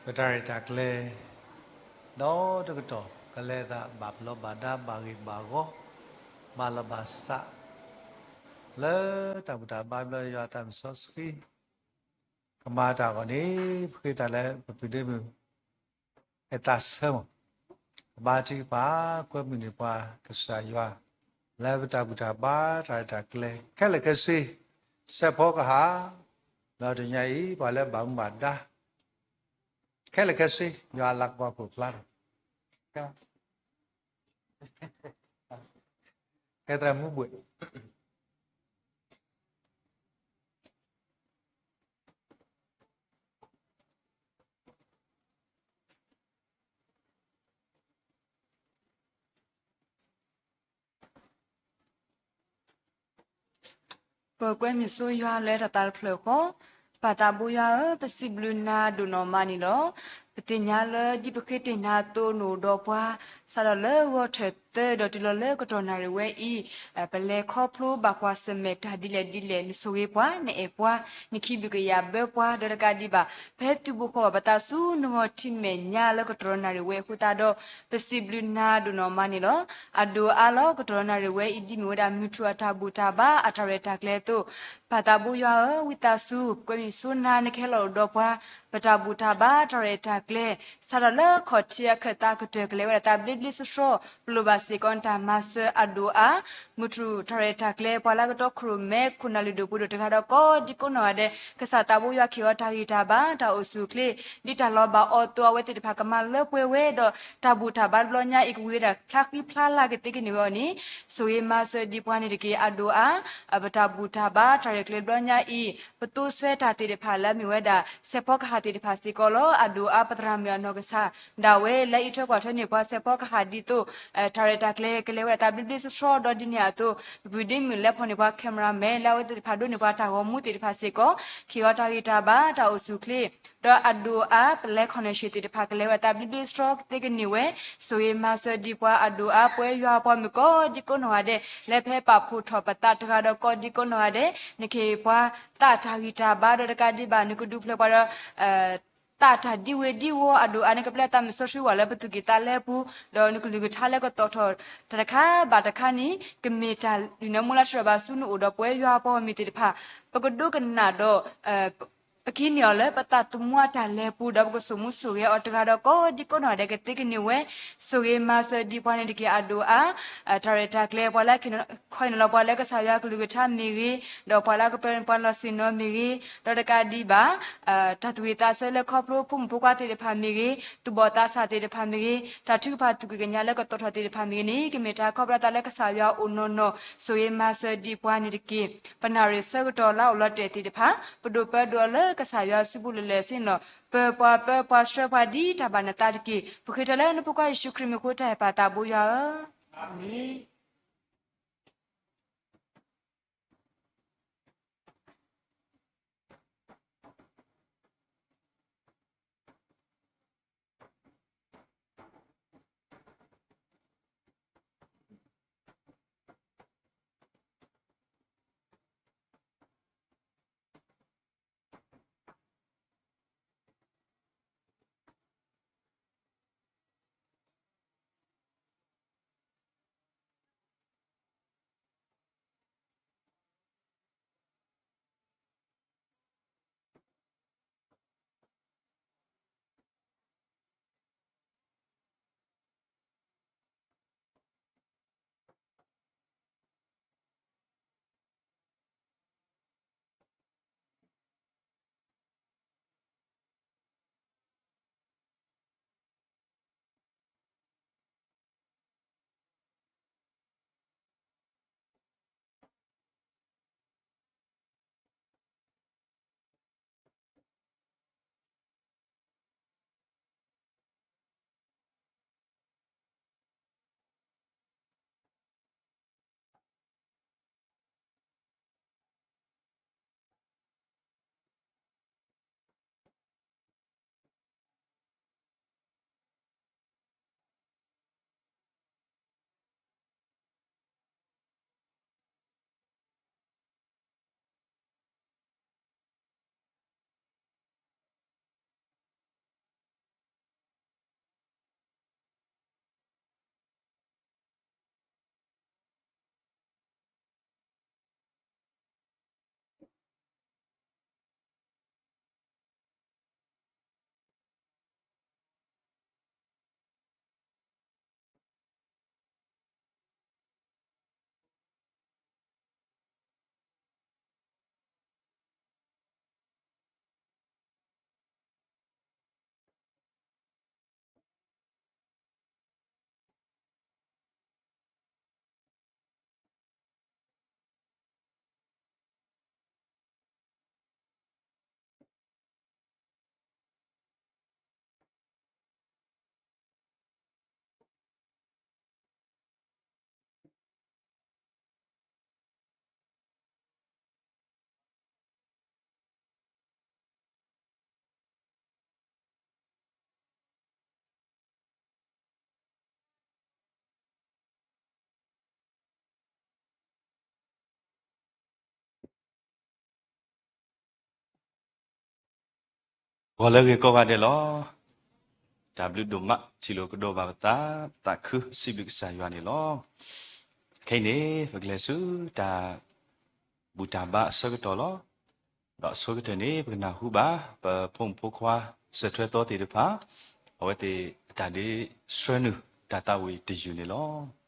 ပတၢ်ရဲၣ်တၢ်ကျဲၤ ဒီတကတီၢ် ကလဲၤအသးဘၣ်ပလီၢ်ဘၣ်ဒါ ဘၣ်ဂ့ၢ်ဘၣ်ဂီၤ ဘၣ်လီၢ်ဘၣ်စး လၢတၢ်ဘူၣ်တၢ်ဘါဘျီ ယွၤအသးမုၢ်စီဆှံ ကမၤတၢ်အဂီၢ်န့ၣ် ပဃ့တၢ်လၢပပုၢ်ဒ့မုၣ် အသးဆၢမး ကဘါထုကဖၣ် ကွဲမုာ်န့ၢ်ပှၤကစၢ်ယွၤ လၢပတၢ်ဘူၣ်တၢ်ဘါ တၢ်ရဲၣ်တၢ်ကျဲၤ ခဲလၢာ်ခဲဆ့ စဲးဖီကဟၣ် ဒီးတနံၤအံၤ ပှၤလၢဘၣ်မူဘၣ်ဒါ ခဲလၢာ်ခဲဆ့ ယွၤအလၤကပီၤခိၣ်ဖျါထီၣ် ကဲသရၣ်မူဘှံး ပကွဲမုာ်ဆိယွၤလၢတၢ်သးတဖျၢၣ်ဃီ, ပၢ်သးဘိယွၤဧၢ, ပစံးဘျုးနၤဒိၣ်နီၢ်မးန့ၣ်လီၤ. ပသ့ၣ်ညါလၢဒ်ပဃ့တ့ၢ်နၤအသိး နအိၣ်ဒီးပှၤ စးထီၣ်လၢဂီၤထၢၣ်သၢ ဒီးတုၤလီၤလၢကတီၢ်နၣ်ရံၣ်ဝဲအံၤ, ပလဲၤခီဖျိဘၣ်ကွၢ်ဆၢၣ်မဲာ်တၢ်ဒ်လဲၣ်ဒ်လဲၣ်, နဆိၣ်ဂ့ၤပှၤ, နအဲၣ်ပှၤ, နခီၣ်ဘၣ်ကယၤဘၢပှၤ ဒီးတကးဒံးဘၣ် ပဟဲသုးဘူးဃီၤဘၣ်ပသးဆူနဂီၢ်ထံးမဲာ်ညါလၢကတီၢ်နၣ်ရံၣ်ဝဲအဃိသတးဒီး, ပစံးဘျုးနၤဒိၣ်နီၢ်မးန့ၣ်လီၤ. အဒိၣ်အါလီၤ ကတီၢ်နၣ်ရံၣ်ဝဲအံၤ ဒ်မ့ၢ်ဝဲဒၣ်မုၢ်ထူၣ်အတၢ်ဘူၣ်တၢ်ဘါ အတၢ်ရဲၣ်တၢ်ကျဲၤအသိး, ပၢ်သးဘိယွၤဧၢ, ဝံသးစူၤ ပကွဲမုာ်ဆိနၤ နကဟဲလီၤအိၣ်ဒီးပှၤ, ပတၢ်ဘူၣ်တၢ်ဘါ တၢ်ရဲၣ်တၢ်ကျဲၤ စးထီၣ်လၢခီၣ်ထံးအခၢၣ်သးကတၢၢ် ကလဲၤဝဲဒၣ်တၢ်ဘျ့ဘျ့ဆှီဆှီ, ပလိၣ်ဘၣ်စ့ၢ်ကီးနတၢ်မၤစၢၤအဒိၣ်အါ, မုၢ်ထူၣ်တၢ်ရဲၣ်တၢ်ကျဲၤ ပှၤလၢကတီခိၣ်ရိၣ်မဲ ခိၣ်နၢ်လုၢ်ဒိၣ်ပှ့ၤဒိၣ်တဂၤဒီး ကိးဒံကိးနီၢ်ဂၤဒဲး, ကစၢ်သးဘိယွၤ ကဟ့ၣ်အီၤတၢ်ဂံၢ်တၢ်ဘါ တၢ်အိၣ်ဆူၣ်အိၣ်ချ့, ဒ်တၢ်လီၤဘၣ်အီၤအသိး အဝဲသ့ၣ်တဖၣ်ကမၤလၢပှဲၤဝဲဒီး တၢ်ဘူၣ်တၢ်ဘါတဘျီညါအံၤ ကဝံၤဝဲဒၣ်ဖျါဃံဖျါလၤကသ့ကန့ၢ်ဝဲအီၤန့ၣ်, ဆိၣ်ဂ့ၤမၤစၢၤဒံးပှၤန့ၣ်တက့ၢ်. အဒိၣ်အါ ပတၢ်ဘူၣ်တၢ်ဘါ တၢ်ရဲၣ်ကျဲၤတဘျီညါအံၤ ပသိစဲတၢ်သ့ၣ်တဖၣ်လၢအမ့ၢ်ဝဲဒၣ် စဲးဖီကဟၣ်သ့ၣ်တဖၣ်စ့ၢ်ကီးလီၤ. အဒိၣ်အါ ပသရၣ်မုၣ်အနီၢ်ကစၢ်ဒၣ်ဝဲ လၢအအံးထွဲကွၢ်ထွဲန့ၢ်ပှၤစဲးဖီကဟၣ်ဒ်သိး တၢ်ရဲၣ်တၢ်ကျဲၤ ကလဲၤဝဲဒၣ်တၢ်ဘျ့ဘျ့ဆှီဆှီ ဒီးဒ်န့ၣ်အသိး ပပုၢ်ဒ့မုၣ်လဲၤဖီၣ်န့ၢ်ပှၤ cameraman လၢအဝဲသ့ၣ်တဖၣ်ဒိးန့ၢ်ပှၤတၢ်ဂီၤမူသ့ၣ်တဖၣ်စ့ၢ်ကီး ကဟ့ၣ်အီၤတၢ်ဂံၢ်တၢ်ဘါ တၢ်အိၣ်ဆူၣ်အိၣ်ချ့ ဒီးအဒိၣ်အါ ပလဲၤ connection သ့ၣ်တဖၣ် ကလဲၤဝဲဒၣ်တၢ်ဘျ့ဘျ့ဆှီဆှီကသ့ကန့ၢ်ဝဲ, ဆိၣ်ဂ့ၤမၤစၢၤဒံးပှၤ အဒိၣ်အါ ပဝဲယွၤပှၤမုၣ်ကိးဒံကိးနီၢ်ဂၤဒဲး လၢပဟဲပာ်ဖှိၣ်ထီၣ်ပသးတဂၤဒီးကိးဒံကိးနီၢ်ဂၤဒဲး, နကဟ့ၣ်ပှၤသးတၢ်ဂံၢ်တၢ်ဘါ ဒီးတကးဒံးဘၣ် နကဒုးဖျၢၣ်ပှၤဒီး သးတၢ်ဒ်ဝ့ၤဒ်ဝီၤ အဒိၣ်အါ နကပျဲသးမုၢ်စီဆှံဝဲလၢပသူၣ်ကံၢ်သးလဲပူၤ, ဒီးနကလုၢ်ကထါလၢကသီၣ်ထီၣ် တၢ်တခါဘၣ်တခါန့ၣ် ကမ့ၢ်တၢ်ဒုးနဲၣ်မိၢ်လၢ်တြီၢ်ဘၣ်ဆူနအိၣ်ဒီး ပဝဲယွၤပှၤဂီၢ်မုၢ်သ့ၣ်တဖၣ် ပကဒိကနၣ်ဒီး ပကဟံးန့ၢ်အီၤလၢပသးသမူအတၢ်လဲၤပူၤ ဒီးပကစိာ်မူစိာ်ဂဲၤအီၤတဂၤဒီးကိးဒံကိးနီၢ်ဂၤဒဲးကသ့ကန့ၢ်ဝဲ, ဆိၣ်ဂ့ၤမၤစၢၤဒံးပှၤန့ၣ်တက့ၢ်. အဒိၣ်အါ တၢ်ရဲၣ်တၢ်ကျဲၤ ပှၤလၢခီၣ်အံၤန့ၣ်လီၤ ပှၤလၢကစၢ်ယွၤကလုၢ်ကထါမ့ၢ်ဂ့ၤ, ဒီးပှၤလၢကပၢနုာ်ပှၤလီၢ်ဆ့ၣ်နီၤမ့ၢ်ဂ့ၤ, ဒီးတကးဒံးဘၣ် တၢ်သူၣ်ဝံၣ်သးဆၢလၢခီဖျိဖိမုၣ်ဖိခွါသ့ၣ်တဖၣ်မ့ၢ်ဂ့ၤ, သူၣ်ဘီၣ်သးစၢ်သ့ၣ်တဖၣ်မ့ၢ်ဂ့ၤ, တၢ်ထုကဖၣ်သူၣ်ကံၢ်ကညးလၢကသီၣ်ထီၣ်သ့ၣ်တဖၣ်မ့ၢ်ဂ့ၤန့ၣ် ကမ့ၢ်တၢ်ခီဖျိသးလၢကစၢ်ယွၤအိၣ်နီၢ်နီၢ်, ဆိၣ်ဂ့ၤမၤစၢၤဒံးပှၤန့ၣ်တက့ၢ်. ပနၣ်ရံၣ်ဆၢကတီၢ်လၢအအိၣ်လီၤတဲာ်သ့ၣ်တဖၣ် ပဒိၣ်ပၢဒိၣ်အီၤလၢကစၢ်ယွၤစုပူၤလၢာ်လၢာ်ဆ့န့ၣ်လီၤ. ပၢပှၤပၢပှၤဆှၢပှၤဒ်တၢ်ဘၣ်နသးတက့ၢ်. ပဃ့တၢ်လၢနဖိခွါယ့ၣ်ၡူးခရံာ်မံၤအဃိ တၢ်ဟဲပၢ်သးဘိယွၤဧၢ, အၤမ့ၣ်. ဂီၤလၢအဂ့ၤကိးဂၤဒဲးလီၤ. တၢ်ဘျုးဒိၣ်မး ထံၣ်လိာ်ကဒီးဘၣ်ပသး, ပသးခုစံးဘျုးကစၢ်ယွၤန့ၣ်လီၤ. ခဲအံၤန့ၣ် ပကလဲၤဆူတၢ်ဘူၣ်တၢ်ဘါအဆၢကတီၢ်လီၤ. ဒီးအဆိကတၢၢ်န့ၣ် ပကနၢ်ဟူဘၣ် ပဖိမုၣ်ဖိခွါစၢၤထွဲသီသ့ၣ်တဖၣ် အဝဲသ့ၣ်အတၢ်ဒုးဆှၢနုာ်တၢ်သးဝံၣ်တယုၢ်န့ၣ်လီၤ.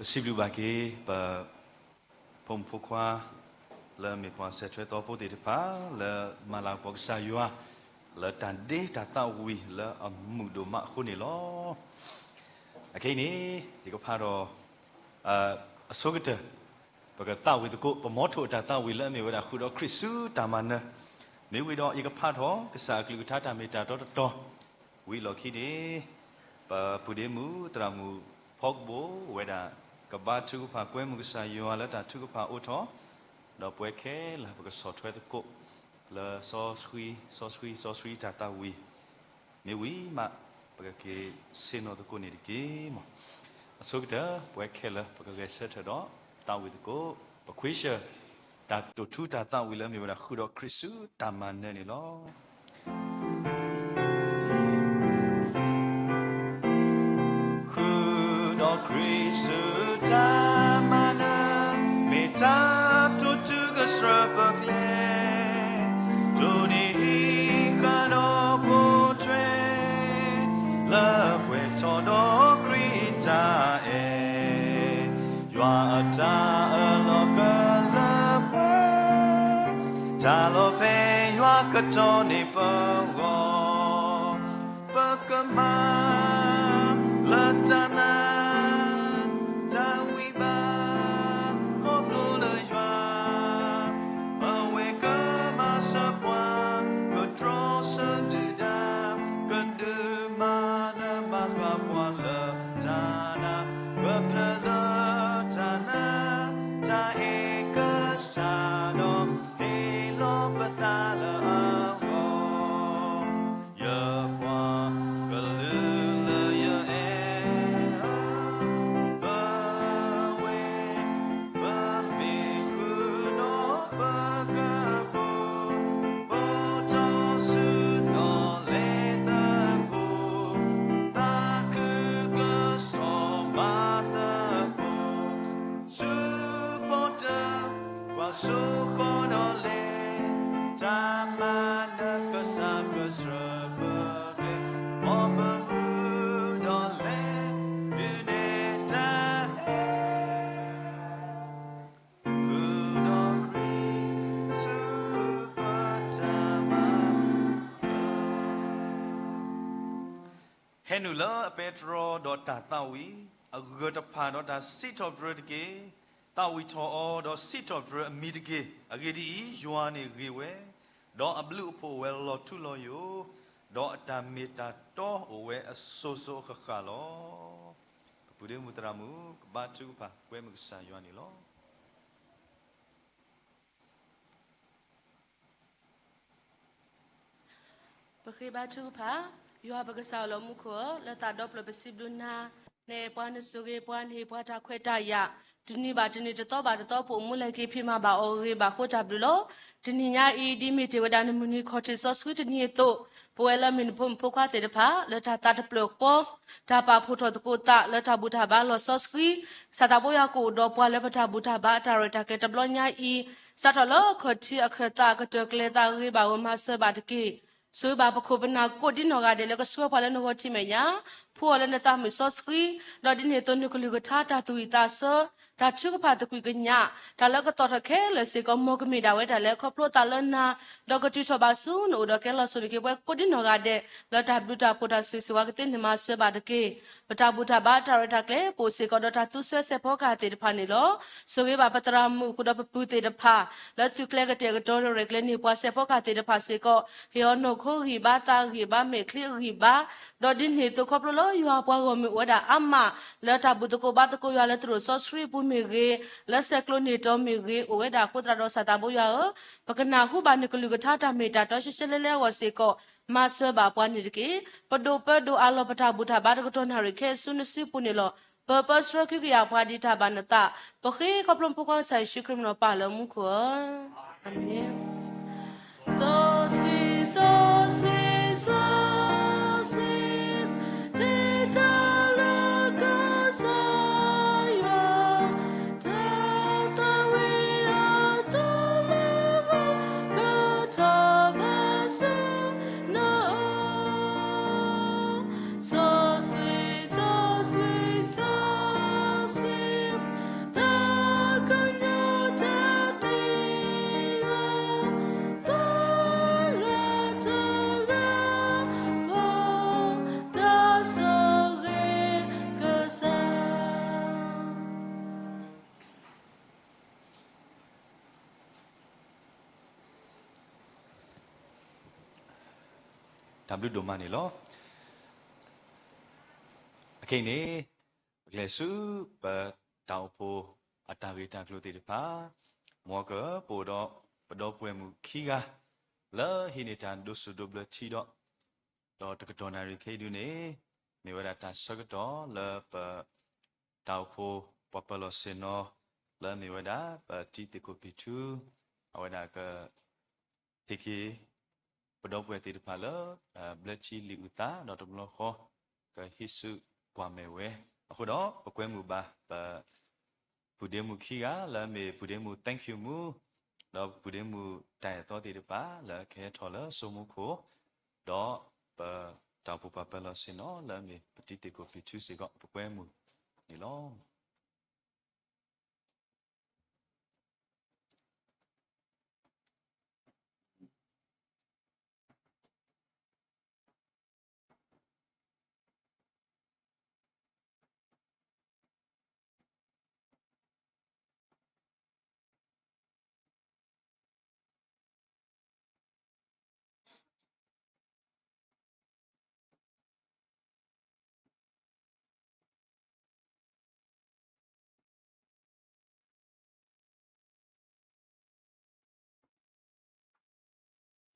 ပစံးဘျုးဘၣ်က့ၤ ပဖိမုၣ်ဖိခွါ လၢအမ့ၢ်ပှၤစဲးထွဲသီဖိသ့ၣ်တဖၣ် လၢမၤလၤကပီၤကစၢ်ယွၤ လၢတၢ်ဒ့တၢ်သးဝံၣ်လၢအမုာ်ဒိၣ်မးအဃိန့ၣ်လီၤ. အခဲအံၤန့ၣ် ယကဖးဒီး အဆိကတၢၢ် ပကသးဝံၣ်သကိး ပမီထိၣ်အတၢ်သးဝံၣ်လၢအမ့ၢ်ဝဲဒၣ် ဃုာ်ဒီးခရံာ်ဆူတၢ်မၤနၢၤ, မ့ၢ်ဝံၤဒီးယကဖးထီၣ် ကစၢ်အကလုၢ်ကထါတၢ်မ့ၢ်တၢ်တီတတီၤ, ဝံၤအလီၢ်ခံန့ၣ် ပပုၢ်ဒ့မုၣ်သရၣ်မုၣ် ဖီကဘိဝဲဒၣ် ကဘါထုကဖၣ်ကွဲမုာ်ကစၢ်ယွၤလၢတၢ်ထုကဖၣ်အိၣ်ထီၣ်, ဒီးပဝဲခဲလၢာ်ပကဆီၣ်ထွဲသကိး လၢစီဆှံ စီဆှံ စီဆှံတၢ်သးဝံၣ် မ့ၢ်ဝံၤမး ပကက့ၤဆ့ၣ်နီၤသကိးန့ၣ်တက့ၢ်မး. အဆိကတၢၢ် ပဝဲခဲလၢာ် ပကဂဲၤဆၢထၢၣ်ဒီး သးဝံၣ်သကိး ပခွ့ဆၢၣ် တၢ်တိာ်ထူတၢ်သးဝံၣ်လၢအမ့ၢ်ဝဲဒၣ် ဃုာ်ဒီးခရံာ်ဆူတၢ်မၤနၢၤန့ၣ်လီၤ. ဃုာ်ဒီးခရံာ်ဆူတၢ်မၤနၢၤ မ့ၢ်တၢ်တိာ်ထူကစၢၢ်ပကျဲ တိၢ်နီၣ်ဟံးဃာ်ဒီးပိာ်ထွဲ လၢပှဲၤထီၣ်ဒီးခရံာ်တၢ်အဲၣ်, ယွၤအတၢ်အၢၣ်လီၤကလၢပှဲၤ, တၢ်လီၤဖဲယွၤကတီၢ်န့ၢ်ပဂီၢ်, ပကမၤလၢတၢ်နာ် တၢ်ဝံဘၣ် ခီဖျိလၢယွၤ အဝဲကမၤစၢၤပှၤ ကတြီဆၢဒုၣ်ဒါ ကဒုးမၤနၢၤမၤဃၣ်ပှၤလၢတၢ်နာ်, ပကျၢၤလၢတၢ်နာ် တၢ်အဲၣ်ကစၢ်ဒီး ဟ့ၣ်လီၤပသးလၢအဂီၢ် ယပှၤကလုာ်လၢယအဲၣ်ဧၢ, ပဝဲ ပမ့ၢ်ဃုာ်ဒီးပကပူၤ, ပိာ်ထီၣ်ဆူနီၣ်လဲၤသကိး, သးခုကစီၣ်မၤသကိး, ဆူပီၣ်တၢၢ် ပှၤစိဃီၤဒီးလဲၤ, တၢ်မၤနၢၤကစၢ်ကစၢၢ်ပကျဲ, မ်ပမူဒီးလဲၤဒုးနဲၣ်တၢ်ဟဲ ဃုာ်ဒီးခရံာ်ဆူပတၢ်မၤနၢၤ ဟဲနုာ်လၢအပဲတြီဒီးတၢ်သးဝံၣ်, အဂၢၢ်တဖၣ်ဒီးတၢ်စံးထီၣ်ပတြၢၤတက့ၢ်. သးဝံၣ်ထီၣ်အီၤဒီးစံးထီၣ်ပတြၢၤအမံၤတက့ၢ်. အဂ့ၢ်ဒ်အံၤ, ယွၤန့ၣ်ဂ့ၤဝဲ, ဒီးအဘျုးအဖှိၣ်အိၣ်ဝဲလီၤထူလီၤယိာ်, ဒီးအတၢ်မ့ၢ်တၢ်တီအိၣ်ဝဲအစိၤစိၤအဃၣ်ဃၣ်လီၤ. ပပုၢ်ဒ့မုၣ်သရၣ်မုၣ် ကဘါထုကဖၣ်ကွဲမုာ်ကစၢ်ယွၤန့ၣ်လီၤ. ပဃ့ဘါထုကဖၣ်, ယွၤပကစၢ်လၢမူခိၣ်ဧၢ, လၢသးဒီဖျၢၣ်ပစံးဘျုးနၤ, နအဲၣ်ပှၤနဆိၣ်ဂ့ၤပှၤ နဟ့ၣ်ပှၤတၢ်ခွဲးတၢ်ယာ်, တနံၤဘၣ်တနံၤတသီဘၣ်တသီ ပအိၣ်မူလၢက့ၤဖံးမၤဘၣ်အီၤအဂ့ၤဘၣ်ဃိတၢ်ဘျုးလီၤ. တနံၤညါအံၤ ဒ်မ့ၢ်တ့ၢ်ဝဲဒၣ်နမုၢ်နံၤခီၣ်ထံးစီဆှံတနံၤအသိး, ပဝဲလၢမ့ၢ်နဖိမုၣ်ဖိခွါသ့ၣ်တဖၣ် လၢတၢ်သးတဖျၢၣ်ဃီ, တၢ်ပာ်ဖှိၣ်ထီၣ်သကိးသး လၢတၢ်ဘူၣ်တၢ်ဘါလီၢ်စီဆှံ, ကစၢ်သးဘိယွၤကအိၣ်ဒီးပှၤလၢပတၢ်ဘူၣ်တၢ်ဘါအတၢ်ရဲၣ်တၢ်ကျဲၤတဘျီညါအံၤ, စးထီၣ်လၢခီၣ်ထံးအခၢၣ်သးအကတၢၢ်ကျဲၤသးဂ့ၤဘၣ်ဝဲမၤစၢၤဘၣ်တက့ၢ်. ဆိၣ်ဂ့ၤဘၣ်ပခိၣ်ပနၢ်ကိးဒ်နီၢ်ဂၤဒဲးလၢကဆှၢပှၤလၢနဂီၢ်ထံးမဲာ်ညါ, ဖှူအီၤလၢနသးမုာ်စီဆှံ, ဒီးဒ်န့ၣ်အသိးနကလုၢ်ကထါတၢ်သူၣ်ဝံၣ်သးဆၢ, တၢ်ထုကဖၣ်သကွံာ်ကညး, တၢ်လၢကသီၣ်ထီၣ်ခဲလၢာ်စ့ၢ်ကီး မ်ကမ့ၢ်ဒၣ်ဝဲဒၣ်လၢခီဖျိသးလၢနၤ, ဒီးကတုၤထီၣ်ဘၣ်ဆူနအိၣ်ဒီးကဲလီၤစိၤန့ၣ်က့ၤပှၤကိးဒ်နီၢ်ဂၤဒဲး, လၢတၢ်ဘျုးတၢ်ဖှိၣ်တၢ်ဆိၣ်ဂ့ၤစ့ၢ်ဝါကသ့န့ၣ်မၤစၢၤဘၣ်တက့ၢ်. ပတၢ်ဘူၣ်တၢ်ဘါတၢ်ရဲၣ်တၢ်ကျဲၤ ပအိၣ်စ့ၢ်ကီးဒီးတၢ်သူဆှၢစဲးဖီကဟၣ်သ့ၣ်တဖၣ်န့ၣ်လီၤ. ဆိၣ်ဂ့ၤဘၣ်ပသရၣ်မုၣ်ဃုာ်ဒီးပပုၢ်သ့ၣ်တဖၣ်, လၢသုးကျဲၤကတဲာ်ကတီၤရဲၣ်ကျဲၤန့ၢ်ပှၤစဲးဖီကဟၣ်သ့ၣ်တဖၣ်စ့ၢ်ကီး, ဟ့ၣ်အီၤနီၢ်ခိဂံၢ်ဘါ သးဂံၢ်ဘါ မဲာ်ချံအဂံၢ်ဘါ, ဒီးဒ်န့ၣ်အသိးခီဖျိလၢယွၤပှၤဂီၢ်မုၢ်အိၣ်ဝဲဒၣ်အါမး, လၢတၢ်ဘူၣ်သကိးဘါသကိးယွၤလၢသရိာ်စီဆှံအပူၤမ့ၢ်ဂ့ၤ, လၢဆဲးကျိးန့ၢ်တီၤမ့ၢ်ဂ့ၤ, အိၣ်ဝဲဒၣ်အဃိသတးဒီး ကစၢ်သးဘိယွၤဧၢ, ပကနၢ်ဟူဘၣ်နကလုၢ်ကထါတၢ်မ့ၢ်တၢ်တီရှဲရှဲလဲလဲအဂီၢ်စ့ၢ်ကီး, မၤစၢၤဘၣ်ပှၤန့ၣ်တက့ၢ်. ပဒိၣ်ပၢဒိၣ်အးလီၤပတၢ်ဘူၣ်တၢ်ဘါတကတီၢ်နၣ်ရံၣ်ခဲအံၤဆူနစုပူၤန့ၣ်လီၤ. ပၢပၢဆှၢကဟုကယာ်ပှၤဒ်တၢ်ဘၣ်နသး, ပဃ့ခီဖျိဖိခွါကစၢ်ယ့�စီဆှံခရံာ်မ့ၢ်ပၢ်လၢမူခိၣ်ဧၢ, အၤမ့ၣ်. စီဆှံ, စီဆှံ, စီဆှံ, တ့တၢ်လၢကစၢ်ယွၤ, တၢ်သးဝံၣ်အသီလၢကထီၣ်ဘၣ်ဆူနအိၣ်, စီဆှံ, စီဆှံ, စီဆှံ, စီဆှံ တၢ်ဘျုးဒိၣ်မးန့ၣ်လီၤ. အခဲအံၤန့ၣ် ပကလဲၤဆူပတၢ်အိၣ်ဖှိၣ်အတၢ်ဂ့ၢ်တၢ်ကျိၤသ့ၣ်တဖၣ်, မ်ကပအိၣ်ဒီးပဒီပုၢ်ဝဲၢ်မုၣ်ခံဂၤ လၢဟံးန့ၢ်တၢ်ဒိးစူၣ်ဒိးဘျၢထံဒီး, ဒီးတကတီၢ်နၣ်ရံၣ်ခဲအံၤဒုန့ၣ် မ့ၢ်ဝဲဒၣ်တၢ်ဆၢကတီၢ်လၢပ တၢ်အိၣ်ဖှိၣ်ပှၤပၢၤလီၢ်ဆ့ၣ်နီၤ လၢအမ့ၢ်ဝဲဒၣ် ပတံၤသကိးပံၤထူ, အဝဲဒၣ်က ဟ့ၣ်က့ၤ ပဒီပုၢ်ဝဲၢ်သ့ၣ်တဖၣ်လၢ ဘျၢထံလံာ်အုၣ်သး ဒီးတဘျီဃီ ကဟံးစုကွၢ်မဲာ်ဝဲ. အဃိဒီး ပကွဲမုာ်ဘၣ် ပ ပုၢ်ဒ့မုၣ်ခံဂၤ လၢအမ့ၢ်ပုၢ်ဒ့မုၣ် Thank you မူ ဒီးပုၢ်ဒ့မုၣ်တၢ်အဲၣ်သီသ့ၣ်တဖၣ် လၢကဟဲထီၣ်လၢစိမိခိၣ်, ဒီးပတၢ်အိၣ်ဖှိၣ်ပှၤပၢၤလီၢ်ဆ့ၣ်နီၤ လၢအမ့ၢ်ပတံၤသကိးပံၤထူစ့ၢ်ကီး ပကွဲမုာ်န့ၣ်လီၤ.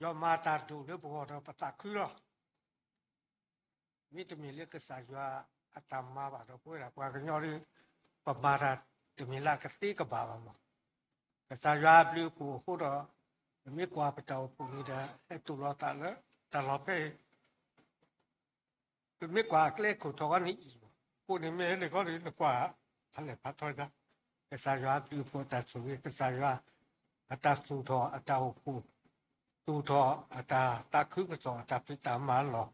ယွၤမၤတၢ်ဒိၣ်လၢပဂီၢ်ဒီးပသးခုလီၤ. မ့တမ့ၢ်လၢကစၢ်ယွၤအတၢ်မၤဘၣ်ဒီး ပဝဲဒၣ်ပှၤကညီဒီး ပမၤတၢ်တမ့ၢ်လၢအကသ့ကဘၣ်ဘၣ်မး. ကစၢ်ယွၤအဘျုးအဖှိၣ်အဃိဒီး ပမ့ၢ်ကွၢ်ပတၢ်အိၣ်ဖှိၣ်န့ၣ်ဒီး ဟဲတူၢ်လိာ်သးလၢတၢ်လီၢ်ဖဲအံၤ ပမ့ၢ်ကွၢ်အကျဲခိၣ်ထီၣ်ဃီန့ၣ်အံၤ, အဃိန့ၣ်မ့ၢ်န့ၣ်ခီန့ၣ် နကွၢ်ဖးလဲၢ်ဖးထီတၢ်, ကစၢ်ယွၤအဘျုးအဖှိၣ်အတၢ်ဆိၣ်ဂ့ၤ, ကစၢ်ယွၤအတၢ်သူၣ်ထီၣ်အတၢ်အိၣ်ဖှိၣ်, သူၣ်ထီၣ်အတၢ်သးခုကစီၣ် အတၢ်ဖံးတၢ်မၤလီၢ်,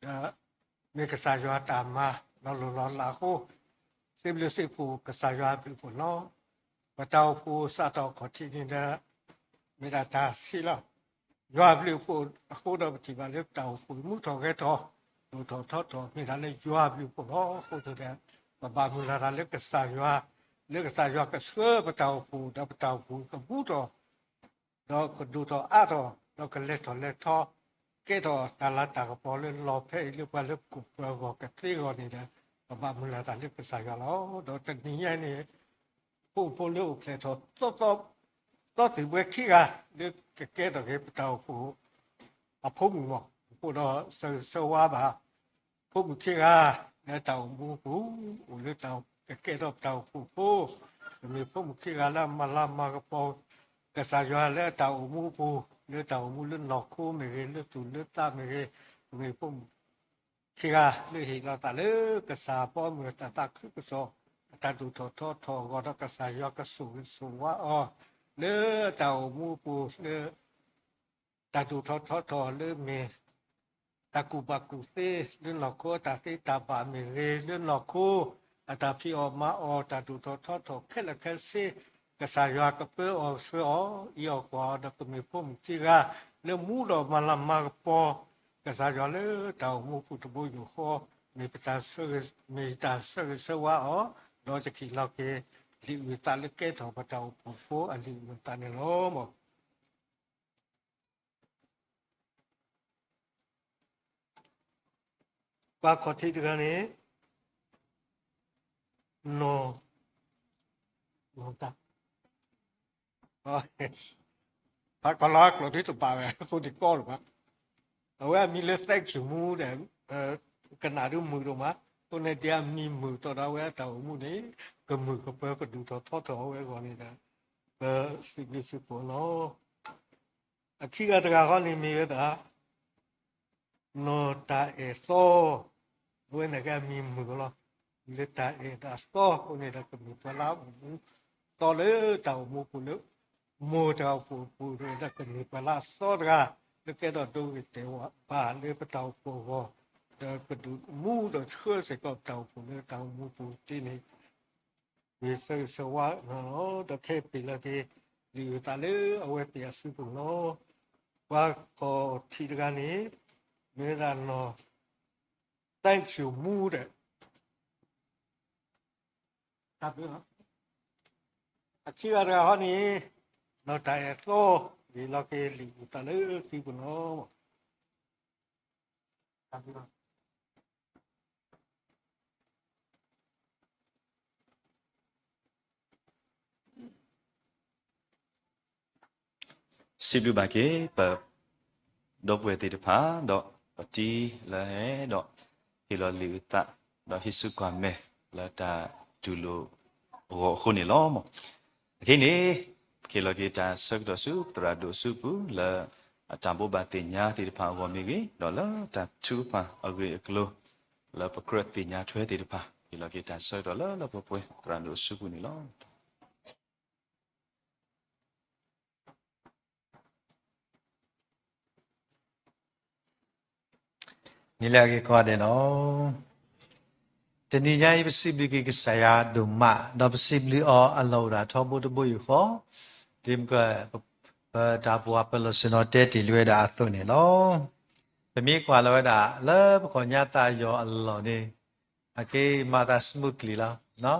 ဒီးမ့ၢ်ကစၢ်ယွၤတၢ်မၤလီၤလိၢ်လီၤလးအဃိ, စံးဘျုးစံးဖှိၣ်ကစၢ်ယွၤအဘျုးအဖှိၣ်လီၤ. ပတၢ်အိၣ်ဖှိၣ်စးထီၣ်အခီၣ်ထံးန့ၣ်ဒီး မ့ၢ်ဒၣ်တၢ်ဆံးလီၤ. ယွၤအဘျုးအဖှိၣ်အဃိဒီး ပထံၣ်ဘၣ်လၢပတၢ်အိၣ်ဖှိၣ်မူထီ�်ဂဲၤထီၣ် ဒိၣ်ထီၣ်ထီထီၣ် မ့ၢ်ဒၣ်လၢယွၤအဘျုးအဖှိၣ်လီၤ. အဃိန့ၣ်ဒီး ပဘၣ်မုၢ်လၢ်တၢ်လၢကစၢ်ယွၤ, လၢကစၢ်ယွၤကဆှၢပတၢ်အိၣ်ဖှိၣ် ဒီးပတၢ်အိၣ်ဖှိၣ်ကမူထီၣ် ဒီးကဒိၣ်ထီၣ်အါထီၣ် ဒီးကလဲၤထီၣ်လဲၤထီ ကဲထီၣ်တၢ်လၤတၢ်ကပီၤလၢလီၢ်ဖဲအံၤ လၢပှၤလၢပခိၣ်ပှၤဂီၢ်ကသ့အဂီၢ်န့ၣ်ဒီး ပဘၣ်မုၢ်လၢ်တၢ်လၢကစၢ်ယွၤလီၤ. ဒီးတနံၤညါအံၤန့ၣ် ဖိမုၣ်ဖိလၢအိၣ်ဖျဲၣ်ထီၣ် သီသီသီသ့ၣ်ဘှဲခံဂၤ လၢကကဲထီၣ်က့ၤပတၢ်အိၣ်ဖှိၣ် အဖိမုၣ်မး, အဃိဒီးဆၢဂ့ၤဆၢဝါဘၣ် ဖိမုၣ်ခံဂၤ လၢတၢ်အိၣ်မူအပူၤ, အိၣ်လၢတၢ်ကကဲထီၣ်ပတၢ်အိၣ်ဖှိၣ်အဃိ, ကမ့ၢ်ဖိမုၣ်ခံဂၤလၢအမၤလၤမၤကပီၤ ကစၢ်ယွၤလၢအတၢ်အိၣ်မူအပူၤ, လၢတၢ်အိၣ်မူလၢနီၢ်ခိမ့ၢ်ဂ့ၤ, လၢသူၣ်လၢသးမ့ၢ်ဂ့ၤ, ကမ့ၢ်ဖိမုၣ်ခံဂၤလၢဟ့ၣ်လီၤသးလၢကစၢ်အဘီအမုၢ် တၢ်သးခုကစီၣ် အတၢ်ဒိၣ်ထီၣ်ထီထီၣ်အဂီၢ်ဒီး ကစၢ်ယွၤကဆိၣ်ဂ့ၤဆိၣ်ဝါအီၤ လၢတၢ်အိၣ်မူအပူၤ လၢ တၢ်ဒိၣ်ထီၣ်ထီထီၣ်လၢမ့ၢ် တၢ်ကူၣ်ဘၣ်ကူၣ်သ့ လၢနီၢ်ခိအတၢ်သ့တၢ်ဘၣ်မ့ၢ်ဂ့ၤ, လၢနီၢ်ခိအတၢ်ဖံးအီၣ်မၤအီၣ် တၢ်ဒိၣ်ထီၣ်ထီထီၣ်ခဲလၢာ်ခဲဆ့, ကစၢ်ယွၤကပၢအီၤဆှၢအီၤ အံးအီၤကွၢ်အီၤဒီး ကမ့ၢ်ဖိမုၣ်ခံဂၤ လၢမူဒီးမၤလၤမၤကပီၤ ကစၢ်ယွၤလၢတၢ်အိၣ်မူအပူၤတဘိယူၢ်ဃီ, မ့ၢ်ပတၢ်ဆၢဂ့ၤ, မ့ၢ်တၢ်ဆၢဂ့ၤဆၢဝါအီၤ, ဒီးတၢ်ခံးလီၤက့ၤ လံာ်အုၣ်သးလၢကဲထီၣ်ပတၢ်အိၣ်ဖှိၣ်ဖိအလံာ်အုၣ်သးန့ၣ်လီၤ. ပှၤခီၣ်ထံးတဂၤန့ၣ် နီၢ်, နီၢ်တၢ်, ဖးကီၢ်လီၤကျိာ်ဒ်တဘၣ်ဝဲ အဃိန့ၣ်ကီလၢၤဘၣ်. အဝဲအမံၤလၢ Thank you မူဒီး ကနၣ်ဒုးမုာ်ဒိၣ်မး, အဃိန့ၣ်ဒ်အမံၤမုာ်တီၢ်ဒီးအဝဲအတၢ်အိၣ်မူန့ၣ် ကမုာ်ကပၢၤကဒိၣ်ထီၣ်ထီထီၣ်အဝဲအဂီၢ်န့ၣ်ဒီး ပစံးဘျုးစံးဖှိၣ်လီၤ. အခံဂၤတဂၤဃီန့ၣ်မ့ၢ်ဝဲဒၣ် နီၢ်တၢ်အဲၣ်သီ, အဝဲန့ၣ်ကဲအမံၤမုာ်လီၤ. လၢတၢ်အဲၣ်ဒီးအသီအဃိန့ၣ်ဒီး ကမ့ၢ်ပှၤလၢအအိၣ်မူသီလၢတၢ်အိၣ်မူပူၤလၢ မိၢ်တၢ်အိၣ်ဖှိၣ်အပူၤဒီး ကမ့ၢ်ပှၤလၢအသီတဂၤ လၢကဲထီၣ်ဒိဂ့ၤတဲာ်ဘၣ်လၢပတၢ်အိၣ်ဖှိၣ်အဂီၢ်, ဒီးကဒုးမူဒီးဆှၢစ့ၢ်ကီးပတၢ်အိၣ်ဖှိၣ်လၢတၢ်အိၣ်မူပူၤတက့ၢ်န့ၣ် မ့ၢ်ဆၢဂ့ၤဆၢဝါလီၤ. ဒီးခဲအံၤပ့ၤလီၤက့ၤ လံာ်အုၣ်သးလၢအဝဲသ့ၣ်အစုပူၤလီၤ. ပှၤခီၣ်ထံးတဂၤန့ၣ် မ့ၢ်ဝဲဒၣ်နီၢ် Thank you မူဒီး အခံဂၤတဂၤဃီန့ၣ် နီၢ်တၢ်အဲၣ်သီ, ပ့ၤလီၤက့ၤလံာ်အုၣ်သးလၢသုပူၤလီၤ. စံးဘျုးဘၣ်က့ၤ ပဒီပုၢ်ဝဲၢ်သ့ၣ်တဖၣ် ဒီးပတံၤလၢဟဲဒီး ဟ့ၣ်လီၤလံာ်အုၣ်သး ဒီးဟံးစုကွၢ်မဲာ် လၢတၢ်တူၢ်လိာ်အဂီၢ်အဃိန့ၣ်လီၤ. အခဲအံၤန့ၣ် ပကဟ့ၣ်လီၤက့ၤတၢ်ဆၢကတီၢ်ဆူ ပသရၣ်ဒိၣ်အစုပူၤ လၢအတၢ်ဘိးဘၣ်သ့ၣ်ညါသ့ၣ်တဖၣ်အဂီၢ်မ့ၢ်ဂ့ၤ, ဒီးလၢတၢ်ထုကဖၣ်အဂ့ၢ်အကျိၤ လၢပကြၢးသ့ၣ်ညါထွဲသ့ၣ်တဖၣ် ဟ့ၣ်လီၤက့ၤတၢ်ဆၢကတီၢ်လၢလၢပှဲၤပှဲၤ သရၣ်ဒိၣ်အစုပူၤန့ၣ်လီၤ. နံၤလၢအဂ့ၤကိးဂၤဒဲးလီၤ. တနံၤညါအံၤ ပစံးဘျုးက့ၤကစၢ်ယွၤဒိၣ်မး, ဒီးပစံးဘျုးအီၤအလီၢ်အိၣ်ဒၣ်ထီဘိတဘိယူၢ်ဃီ, ဒ်ပက, ပတၢ်ပှၤပလီၢ်ဆ့ၣ်နီၤတဲတ့ၢ်လံဝဲဒၣ်အသိးန့ၣ်လီၤ. ပမ့ၢ်ကွၢ်လီၤဝဲဒၣ် လၢပခီၣ်ညါသးယီၤအလီၢ်န့ၣ် အက့ၤမၤသး smoothly လီၤ.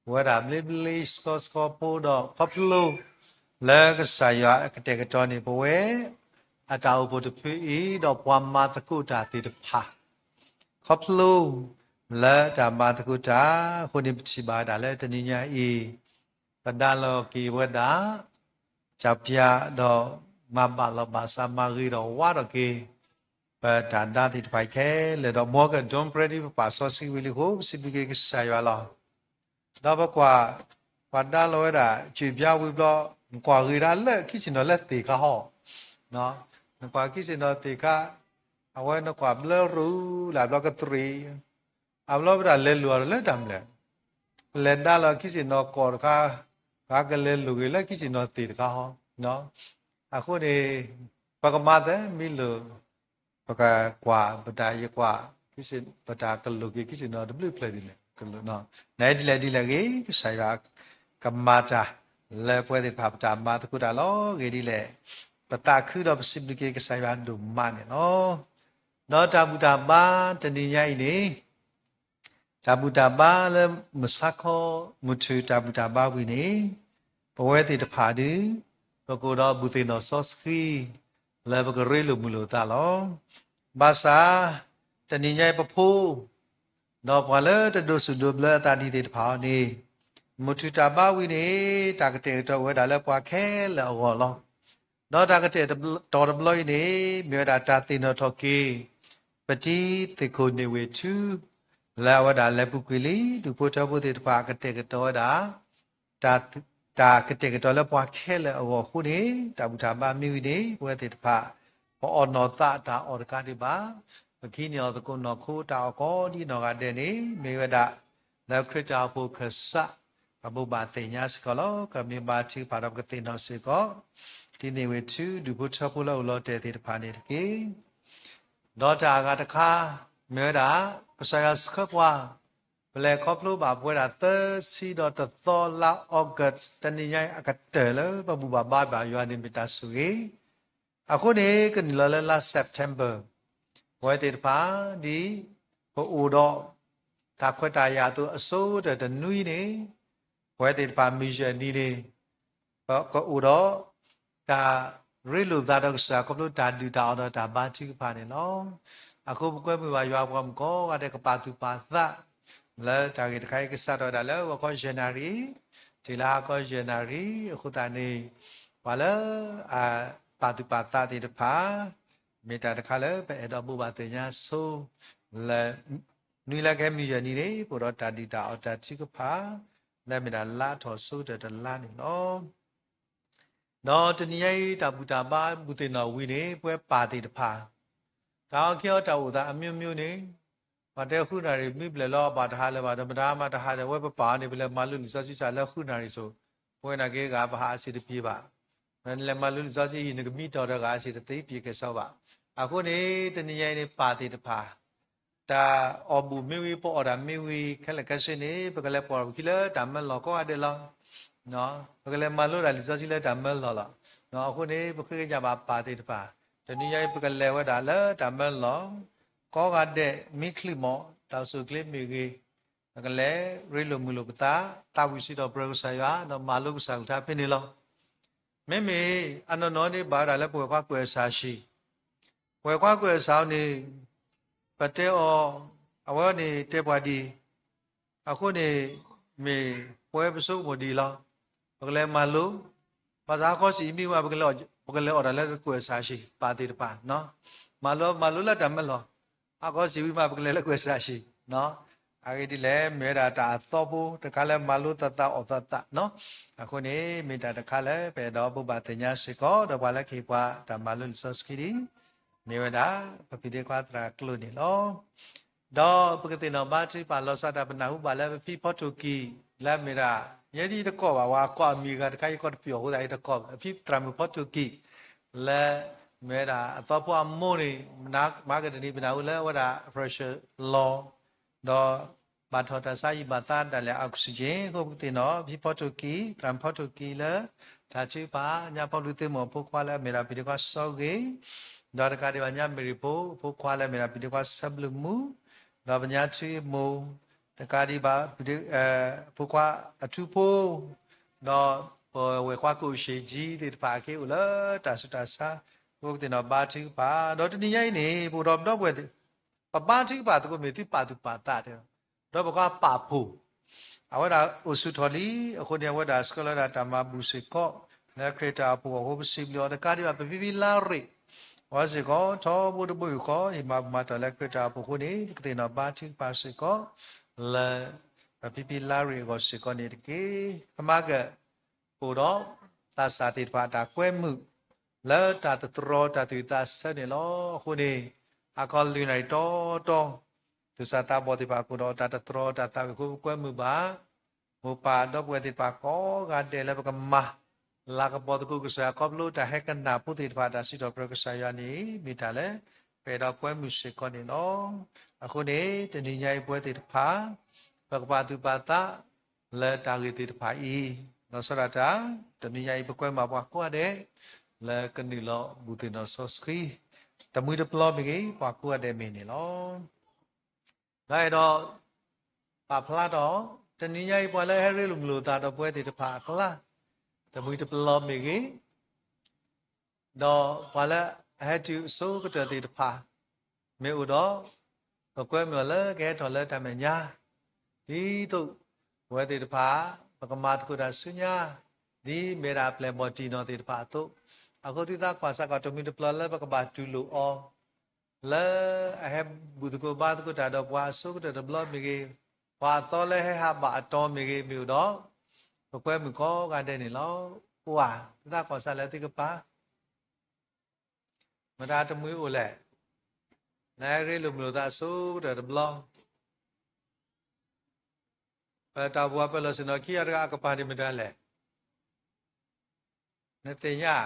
ပဝဲဒၣ်ဘျ့ဘျ့ဆှီဆှီဖိဒီး ခီဖျိ လၢကစၢ်ယွၤအကတဲာ်ကတီၤန့ၣ် ပဝဲ အတၢ်အိၣ်ဖှိၣ်တဖုအံၤ ဒီးပှၤမၤသကိးတၢ်သ့ၣ်တဖၣ် ခီဖျိ လၢတၢ်မၤသကိးတၢ် အဃိန့ၣ် ပထံၣ်ဘၣ်ဝဲဒၣ်လၢတနံၤညါအံၤ ပဒါလီၤက့ၤဝဲဒၣ် ကၠီပၠး ဒီးမၤဘၣ်လီၤဘၣ်စး မၤဂ့ၤဒီးဝါထီၣ်က့ၤ ပတၢ်ဒါသ့ၣ်တဖၣ်ခဲလၢာ်ဒီး မ်ကဒိးပြဲဒ်ပပာ်စီဆှံဝံၤလံအဃိ ပစံးဘျုးက့ၤကစၢ်ယွၤလီၤ. ဒီးပကွၢ် ပှၤဒါလီၤဝဲဒၣ် ကၠီပၠးဝံၤဘျီ နကွၢ်ဂ့ၤဒၣ်လၢခံဆ့ၣ်နီၤလၢသ့ၣ်ခါဟီ, နကွၢ်ခံဆ့ၣ်နီၤသ့ၣ်ခါ, အဝဲနကွၢ်ဘျၢရူၢ်လၢဘျီကတြ့ၣ် အဘျီပတၢ်လဲၤလိာ်အီၤလၢတၢ်မနုၤလဲၣ်, ပလဲၤဒါလီၤခံဆ့ၣ်နီၤကီၢ်တခါ, ပှၤကလဲၤလိာ်က့ၤလၢခံဆ့ၣ်နီၤသ့ၣ်တခါဟီ, အဃိန့ၣ် ပကမၤသးမံလိာ် ပကကွၢ် ပတၢ်ယကွၢ် ပတၢ်ကလိာ်က့ၤခံဆ့ၣ်နီၤတဘျုးဖျၢၣ်ဒ်လဲၣ်, နဒ်လဲၣ်ဒ်လဲၣ်ဂ့ၤ ကစၢ်ယွၤကမၤတၢ် လၢပဝဲသ့ၣ်တဖၣ်ပတၢ်မၤသကိးတၢ်လီၤဂ့ၤဒ်လဲၣ်, ပသးခုဒီးပစံးဘျုးက့ၤကစၢ်ယွၤဒိၣ်မးန့ၣ်လီၤ. ဒီးတၢ်ဘူၣ်တၢ်ဘါတနံၤညါအံၤန့ၣ် တၢ်ဘူၣ်တၢ်ဘါလၢမုၢ်ဆါခီ မုၢ်ထူၣ်တၢ်ဘူၣ်တၢ်ဘါဝံၤန့ၣ် ပဝဲသ့ၣ်တဖၣ်ဒုး ပကအိၣ်ဒီးဘူၣ်သ့ၣ်နီၣ်စီဆှံ လၢပကရ့လိာ်မုာ်လိာ်သးလီၤ. ဘၣ်ဆၣ် တနံၤညါအံၤပဖိ ဒီးပှၤလၢတဒိးစူၣ်ဒိးဘျၢအသးဒံးသ့ၣ်တဖၣ်အံၤန့ၣ် မုၢ်ထူၣ်တၢ်ဘါဝံၤန့ၣ် တၢ်ကတဲာ်ကတီၤဝဲဒၣ်လၢပှၤခဲလၢာ်အဂီၢ်လီၤ. ဒီးတၢ်ကတဲာ်ကတီၤတဘျီအံၤန့ၣ် မ့ၢ်ဝဲဒၣ်တၢ်သ့ၣ်နီၣ်ထီၣ်က့ၤ ပတံၤသ့ၣ်ခိၣ်န့ၢ်ဝ့ၢ်ထူ လၢအဝဲဒၣ်လဲၤပူၤကွံာ်လံ ဒူၣ်ဖိထၢဖိသ့ၣ်တဖၣ် ကတဲာ်ကတီၤဝဲဒၣ် တၢ်ကတဲာ်ကတီၤလၢပှၤခဲလၢာ်အဂီၢ်အဃိန့ၣ် တၢ်ဘူၣ်တၢ်ဘါမ့ၢ်ဝံၤန့ၣ် ပဝဲသ့ၣ်တဖၣ် ပအီၣ်နီၢ်သးတၢ်အီၣ်တကးဒံးဘၣ်, ပကဟံးန့ၢ်အီၣ်သကိးနီၢ်ခိတၢ်အီၣ်ကိးဒ်နီၢ်ဂၤဒဲးန့ၣ် မ့ၢ်ဝဲဒၣ် လၢခရံာ်တၢ်အိၣ်ဖှိၣ်ခၢၣ်စး ပဘိးဘၣ်သ့ၣ်ညါစ့ၢ်ကီးလီၤ. ကမ့ၢ်ဘါထုကဖၣ်ဒီးပကသ့ၣ်နီၣ်စ့ၢ်ကီး တံၤန့ၢ်ဝ့ၢ်ထူ ဒူၣ်ဖိထၢဖိလၢအိၣ်လီၤတဲာ်သ့ၣ်တဖၣ်န့ၣ်တက့ၢ်. ဒီးတၢ်အဂၤတခါ မ့ၢ်ဝဲဒၣ် ကစၢ်ယွၤဆှၢပှၤ ပလဲၤခီဖျိဘၣ်ပဝဲဒၣ်သၢဆံဒီးတသီလါ August တနံၤညါအံၤအကတၢၢ်လၢပဘူၣ်ဘၣ်ဘါဘၣ်ယွၤန့ၣ်မ့ၢ်တၢ်ဆိၣ်ဂ့ၤ, အဃိန့ၣ် ကနုာ်လီၤလၢလါ September ပဝဲသ့ၣ်တဖၣ် ဒ်ပအိၣ်ဒီး တၢ်ခွဲးတၢ်ယာ်အသိးအဆိကတၢၢ်တနွံန့ၣ် ပဝဲသ့ၣ်တဖၣ်မုၢ်ယဲၢ်နံၤန့ၣ် ပကအိၣ်ဒီး တၢ်ရ့လိာ်သးဒီးကစၢ်ခီဖျိတၢ်ဒုၣ်တၢ်အီၣ်ဒီးတၢ်ဘါထုကဖၣ်န့ၣ်လီၤ. အဃိပကွဲမုာ်ဘၣ်ယွၤပှၤမုၣ်ကိးဂၤဒဲးကပာ်သူၣ်ပာ်သး လၢတၢ်ဂ့ၢ်တခါအံၤကစးထီၣ်ဝဲဒၣ်လၢဂီၤခီယဲၢ်နၣ်ရံၣ် တုၤလၢဟါခီယဲၢ်နၣ်ရံၣ် အဃိသတးန့ၣ် ပှၤလၢအပာ်သူၣ်ပာ်သးသ့ၣ်တဖၣ် မ့ၢ်တၢ်တခါလၢပအဲၣ်ဒိးဘိးဘၣ်သ့ၣ်ညါဆိ လၢ နွံလါကဟဲမုၢ်ယဲၢ်နံၤန့ၣ် ပအိၣ်ဒီးတၢ်ဒုၣ်တၢ်အီၣ်တၢ်ထုကဖၣ် လၢမ့ၢ်ဒၣ်လါထီၣ်ဆိကတၢၢ်တလါန့ၣ်လီၤ. ဒီးတနံၤညါအံၤ တၢ်ဘူၣ်တၢ်ဘါဘူၣ်သ့ၣ်နီၣ်ဝံၤန့ၣ် ပဝဲပၢ်သ့ၣ်တဖၣ် တၢ်အီၣ်က့ၤအီၣ်တၢ်အိၣ်သးအမျိုးမျိုးန့ၣ် ပှၤတဲဃုနၣ်ရံၣ်မ့ၢ်ဘျဲၣ်လီၤ အဘၣ်တဟးလၢၤဘၣ် ဒီးမတၤမၤတဟးဒီး ဝဲပပာ်အီၤန့ၣ် ပလဲၤမၤလိလံာ်စီဆှံစ့ၢ်လၢဃုနၣ်ရံၣ်ဆိ ပဝဲနာ်က့ဂၤပဟးအဆံးတပျ့ၤဘၣ်. နလဲၤမၤလိလံာ်စီဆှံအံၤ နကမံတီၢ်ဒီးဂၤအဆံးတသ့ပျ့ၤကဲၣ်ဆိဘၣ်. အဃိန့ၣ် တနံၤညါအံၤန့ၣ် ပၢ်သ့ၣ်တဖၣ် တၢ်အီၣ်ဘူၣ်မ့ၢ်ဝံၤ ပအီၣ်တၢ်မ့ၢ်ဝံၤ ခဲလၢာ်ခဲဆ့န့ၣ် ပကလဲၤပိာ်ပခံလၢတၢ်မၢလီၢ်ကိးဂၤဒဲးလီၤ. ပကလဲၤမၤလိတၢ်လံာ်စီဆှံလၢတၢ်မၢလီၢ်လီၤ. အဃိန့ၣ် ပဃ့ကညးဘၣ်ပၢ်သ့ၣ်တဖၣ် တနံၤညါအံၤ ပကလဲၤဝဲဒၣ်လၢတၢ်မၢလီၢ် ကိးဂၤဒဲး မ့ၢ်ချံးမီၢ် တၢ်အိၣ်ဆူၣ်အိၣ်ချ့မ့ၢ်ဂ့ၤ ပကလဲၤရ့လိာ်မုာ်လိာ်ပသး သးဝံၣ်စံးထီၣ်ပတြၢၤကစၢ်ယွၤ ဒီးမၤလိကစၢ်ကလုၢ်ကထါဖဲန့ၣ်လီၤ. မ့မ့ၢ်အနီၢ်နီၢ်န့ၣ် ဘၣ်ဝဲဒၣ်လၢပဝဲၢ်ခွါကွဲးအစၢ်ဆံး, ပဝဲၢ်ခွါကွဲးအစၢ်န့ၣ် ပတဲအီၤ, အဝဲန့ၣ်တဲပှၤဒ်အံၤ, အဃိန့ၣ် မ့ၢ်ပဝဲပဆိကမိၣ်ဒ်အံၤလီၤ. ပကလဲၤမၤလိ, ဘၣ်ဆၣ်ဟါခီဆံးအံၤမ့ၢ်ဝဲ ပကလဲၤအီၣ်တၢ်လၢကွဲးစးဆံး ပာ်သ့ၣ်တဖၣ်, မၤလိ မၤလိလၢတၢ်မၢလီၤ. ဟါခီဆံးဝံၤမး ပကလဲၤလၢကွဲးစးဆံး, အဂ့ၢ်ဒ်လဲၣ် မ့ၢ်ဝဲဒၣ်တၢ်အသီဖိတခါလၢမၤလိသးသးအီၣ်သးသး, အဃိန့ၣ် မ့ၢ်တၢ်တခါလၢပအဲၣ်ဒိးဘိးဘၣ်သ့ၣ်ညါစ့ၢ်ကီး ဒီးပှၤလၢကဟ့ၣ်ပှၤတၢ်မၤလိလံာ်စီဆှံဒ်အံၤ, မ့ၢ်ဝဲဒၣ် ပဖံးဒ့ခွါသရၣ်ကျိန့ၣ်လီၤ. ဒီးပကသ့ၣ်နီၣ်ဘါထုကဖၣ်လီၤဆီဒၣ်တၢ် ပနၢ်ဟူဘၣ်လၢပဖံဖီထိၣ်ကံၤ လၢအမ့ၢ်ဒၣ် ယဲဒ်ယတကိးဘၣ်ဝဲ ကိးအမံၤဂၤတခါ ယကိးတပျီၤအဃိသတး ယတကိးဘၣ် ပဖံသရၣ်မုၣ်ဖီထိၣ်ကံၤ လၢမ့ၢ်ဝဲဒၣ်အသီဖိအမိၢ်န့ၣ် မဟါကတနံၤ ပနၢ်ဟူလၢအဝဲဒၣ် pressure လီၤ, ဒီးဘၣ်ထီၣ်တၢ်ဆါဟံၣ်ဘၣ်သါဒၣ်လဲာ် oxygen အဃိ ပကသ့ၣ်နီၣ် ဖံဖီထိၣ်ကံၤ သရၣ်မုၣ်ဖီထိၣ်ကံၤလၢ တၢ်ထုကဖၣ် ညါဖီလူၤသ့မိၢ်အဖိခွါလၢအမ့ၢ်ဒၣ်ဖံးဒ့ခွါစီဂ့ၤ ဒီးတကးဒံးဘၣ် ညါမ့ၣ်ရံၣ်ဖိ အဖိခွါလၢအမ့ၢ်ဒၣ်ဖံးဒ့ခွါဆၢဘျုးမူ, ဒီးပညါထွံအမိၢ်, တကးဒံးဘၣ် အဖိခွါအထူဖိ, ဒီးပဝဲၢ်ခွါကိၣ်ၡ့ၣ်ကၠံသ့ၣ်တဖၣ် အက့အိၣ်လၢတၢ်ဆူးတၢ်ဆါ, ပကသ့ၣ်နီၣ်ဘါထုကဖၣ်, ဒီးတနံၤညါအံၤန့ၣ် ပအိၣ်ဒီးပဒီပုၢ်ဝဲၢ်သ့ၣ် ပဘါထုကဖၣ်သကိးမ့ၢ်သုပာ်သူၣ်ပာ်သးတဲ, ဒီးပကွၢ်ပာ်ဖှိၣ် အဝဲဒၣ်အိၣ်ဆူၣ်ထီၣ်လံ, အဃိန့ၣ် အဝဲဒၣ်ဆှၢလီၤဝဲဒၣ်တၢ်မၤဘူၣ်စ့ၢ်ကီး လၢခရံာ်တၢ်အိၣ်ဖှိၣ်အဃိ ပစံးဘျုးအီၤ တကးဒံးဘၣ် ပဖံဖံလါရ့ၣ် အဝဲစ့ၢ်ကီး ထီဘိတဘိယူၢ်ဃီ ဟ့ၣ်မၤဘူၣ်မၤတၢ်လၢခရံာ်တၢ်အိၣ်ဖှိၣ်အဃိန့ၣ် ပကသ့ၣ်နီၣ်ဘါထုကဖၣ်စ့ၢ်ကီး လၢပဖံဖံလါရ့ၣ်အဂီၢ်စ့ၢ်ကီးန့ၣ်တက့ၢ်. ကမၤက အိၣ်ဒီး သးစၢ်သ့ၣ်တဖၣ်တၢ်ကွဲမုာ် လၢတၢ်တတြီတၢ်သူၣ်သးဆၢန့ၣ်လီၤ. အဃိန့ၣ် ဟါခီလွံၢ်နၣ်ရံၣ်တီတီ သူၣ်စၢ်သးဘီၣ်သ့ၣ်တဖၣ်ကအိၣ်ဒီးတၢ်တတြီတၢ်သးဝံၣ်အဃိ ပကွဲမုာ်ဘၣ် မိၢ်ပၢ်ဒီပုၢ်ဝဲၢ်သ့ၣ်တဖၣ်ကိးဂၤဒဲးလၢပကမၤ လၤကပီၤသကိးကစၢ်ယွၤခီဖျိတၢ်ဟဲကနၣ်ဖိသ့ၣ်တဖၣ် တၢ်စံးထီၣ်ပတြၢၤကစၢ်ယွၤန့ၣ် မ့ၢ်တၢ်လၢ ပအဲၣ်ဒိးကွဲမုာ်စ့ၢ်ကီးန့ၣ်လီၤ. အဃိန့ၣ် တနံၤညါအံၤပဝဲသ့ၣ်တဖၣ် ပကပာ်သူၣ်ပာ်သး လၢတၢ်ဂ့ၢ်သ့ၣ်တဖၣ်အံၤ လီၤဆီဒၣ်တၢ် တနံၤညါအံၤ ပကွဲမုာ်ပှၤကိးဂၤဒဲး လၢကနုာ်လီၤဘူၣ်သ့ၣ်နီၣ်လံာ်စီဆှံ တမှံတပျီမ့ၢ်ဂ့ၤ ပှၤကိးဂၤဒဲးမ့ၢ်န့ၣ်လီၤ. ဒီးအဲၣ်ဒိး ပာ်ဖျါထီၣ် တနံၤညါအံၤ ပှၤလၢအဟဲရ့လိာ်မုာ်လိာ်သးဒီးပဝဲသ့ၣ်တဖၣ်အကျါ တမှံတပျီမ့ၢ်ဂ့ၤ ဒီးပှၤလၢအဟဲတုၤအဆိကတၢၢ်သ့ၣ်တဖၣ် မ့ၢ်အိၣ်ဒီး ပကွဲမုာ်အီၤလၢကဟဲထီၣ်လၢတၢ်မဲာ်ညါ ဒ်သိး ပဝဲသ့ၣ်တဖၣ် ပကမၤသကိးတၢ်ဆူညါ ဒ်မ့ၢ်ဒၣ်အပျဲၢ်အဘီၣ်တံၢ်နီၢ်သ့ၣ်တဖၣ်အသိး, အဃိသုသးကွၢ်ဆၢကွၢ် တမှံတပျီလၢပကဘၣ်တူၢ်လိာ်အီၤ လၢအဟဲဘူၣ်သကိးဘါသကိးတၢ်ဒီးပှၤအဆိကတၢၢ်တဘျီမ့ၢ်ဂ့ၤ, ပှၤအသီလၢဟဲဟးဘၣ်အတီၤမ့ၢ်ဂ့ၤ မ့ၢ်အိၣ်ဒီး ပကွဲမုာ်ကိးဂၤဒဲးန့ၣ်လီၤ. ပှၤ သုသးကွၢ်ဆၢလၢသုကပၤ မတၤတမှံအိၣ်လဲၣ်, လၢဟဲရ့လိာ်မုာ်လိာ်သးအဆိကတၢၢ်တဘျီ, ပတၢ်အိၣ်ဖှိၣ်ပၢၢ်လီၢ်ဆ့ၣ်နီၤခံဂၤတဂၤအကပၤန့ၣ်မတၤလဲၣ်. နသ့ၣ်ညါ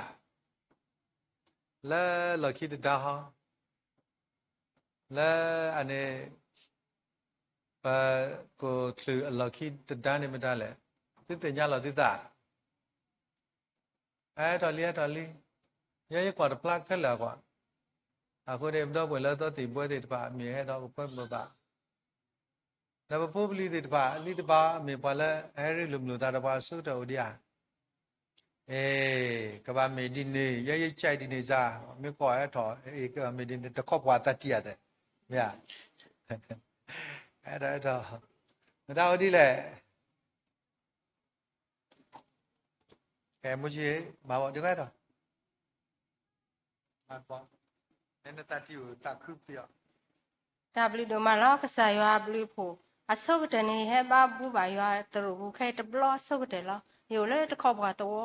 လၢလီၢ်ခံတဒါဟီ, လၢအန့ၣ် ပကိၢ်ချုးအလီၢ်ခံတဒါန့ၣ်မတၤလဲၣ်. သုသ့ၣ်ညါလီၤသုသး ဟဲထီၣ်လံ ဟဲထီၣ်လံ, ယဲယကွၢ်တဖျါခဲလၢာ်အကွၢ်, အဃိန့ၣ် ပဒီပုၢ်ဝဲၢ်လၢအသီသ့ၣ်ဘှဲသ့ၣ်တဖၣ် မ့ၢ်ဟဲဒီးပကွဲမုာ်ဘၣ်, ဒီးပဖိပလံၤသ့ၣ်တဖၣ် လံတဘၣ်မ့ၢ်ပှၤလၢအဟဲရ့လိာ်မုာ်လိာ်သးဒီးပှၤအဆိကတၢၢ်အိၣ်ဒံးဧါ. အ့ ကဘၣ်မ့ၢ်ဒ်န့ၣ် ယဲယကၠဲးဒ်န့ၣ်စ့ၢ်, မ့ၢ်ကွၢ်ဟဲထီၣ် အ့ ကဘၣ်မ့ၢ်ဒ်န့ၣ် တခီပှၤသးတံၢ်အသး, မ့ၢ်ဧါ, ဟဲထီၣ်ဟဲထီၣ်, မတၤအိၣ်ဒ်လဲၣ်. ကဲ မူကံ မၤဘၣ်ဒုးဂဲၤဒီး တၢ်ဘျုးဒိၣ်မးလီၤ. ကစၢ်ယွၤအဘျုးအဖှိၣ် အဆိကတၢၢ်န့ၣ် ယဟဲဘါဘူဘၣ်ယွၤသရိာ်ပူၤ ခဲအံၤတဘျီအဆိကတၢၢ်လီၤ. ယအိၣ်လၢတခီပှၤသဝီ,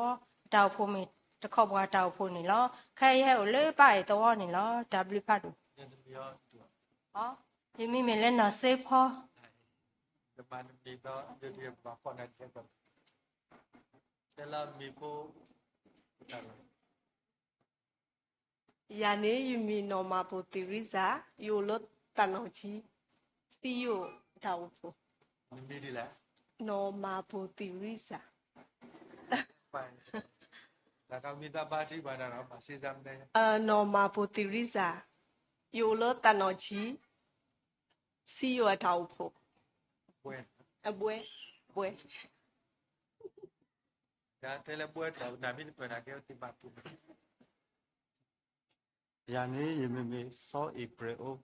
တၢ်အိၣ်ဖှိၣ်မ့ၢ်တခီပှၤတၢ်အိၣ်ဖှိၣ်န့ၣ်လီၤ. ခဲအံၤယဟဲအိၣ်လၢပၢ်အဲၣ်သဝီန့ၣ်လီၤ. တၢ်ဘျုးဖးဒိၣ်. ယမံၤမ့ၢ်လၢနီၢ်စ့ဖီ ယၤန့ၣ် ယမံၤနီၢ်မၤပိၢ်သ့ရံစၤ, ယအိၣ်လၢတၢ်နီၢ်ကံ, သံယိာ်တၢ်အိၣ်ဖှိၣ်, နီၢ်မၤပိၢ်သ့ရံစၤ, နီၢ်မၤပိၢ်သ့ရံစၤ, ယအိၣ်လၢတၢ်နီၢ်ကံ, သံယိာ်အတၢ်အိၣ်ဖှိၣ်, အဘှဲ, ဘှဲ ယၤန့ၣ် ယမံၤမ့ၢ်စီၤအ့းပြဲးအိၣ်,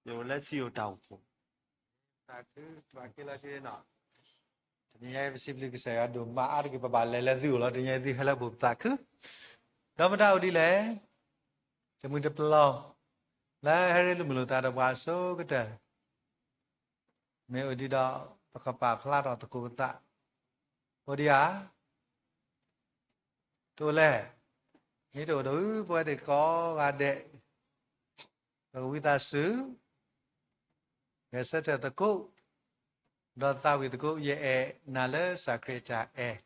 ယအိၣ်လၢစံၣ်အိၣ်တၢ်အိၣ်ဖှိၣ်, တနံၤညါအံၤ ပစံးဘျုးကစၢ်ယွၤဒိၣ်မးအါတက့ၢ် ပဘၣ်လဲၤလၢသုအိၣ်လီၤ. တနံၤညါအံၤ သုဟဲလၢပအိၣ်ပသးခု, ဒီးမတၤအိၣ်ဒ်လဲၣ်, တမှံၤတပျီၤ လၢဟဲရ့လိာ်မုာ်လိာ်သးဒီးပှၤအဆိကတၢၢ် မ့ၢ်အိၣ်ဒံးဒီး ပကပာ်ဖျါထီၣ်သကိးပသး, အိၣ်ဒံးဧါ, တအိၣ်လဲၣ်, မ့ၢ်တအိၣ်ဒီး ပဝဲသ့ၣ်ကိးဂၤဒဲး ပကဝံသးစူၤ ဂဲၤဆၢထၢၣ်သကိး ဒီးသးဝံၣ်သကိး ယအဲၣ်နၤလၢကစၢ်ခရံာ်အတၢ်အဲၣ်,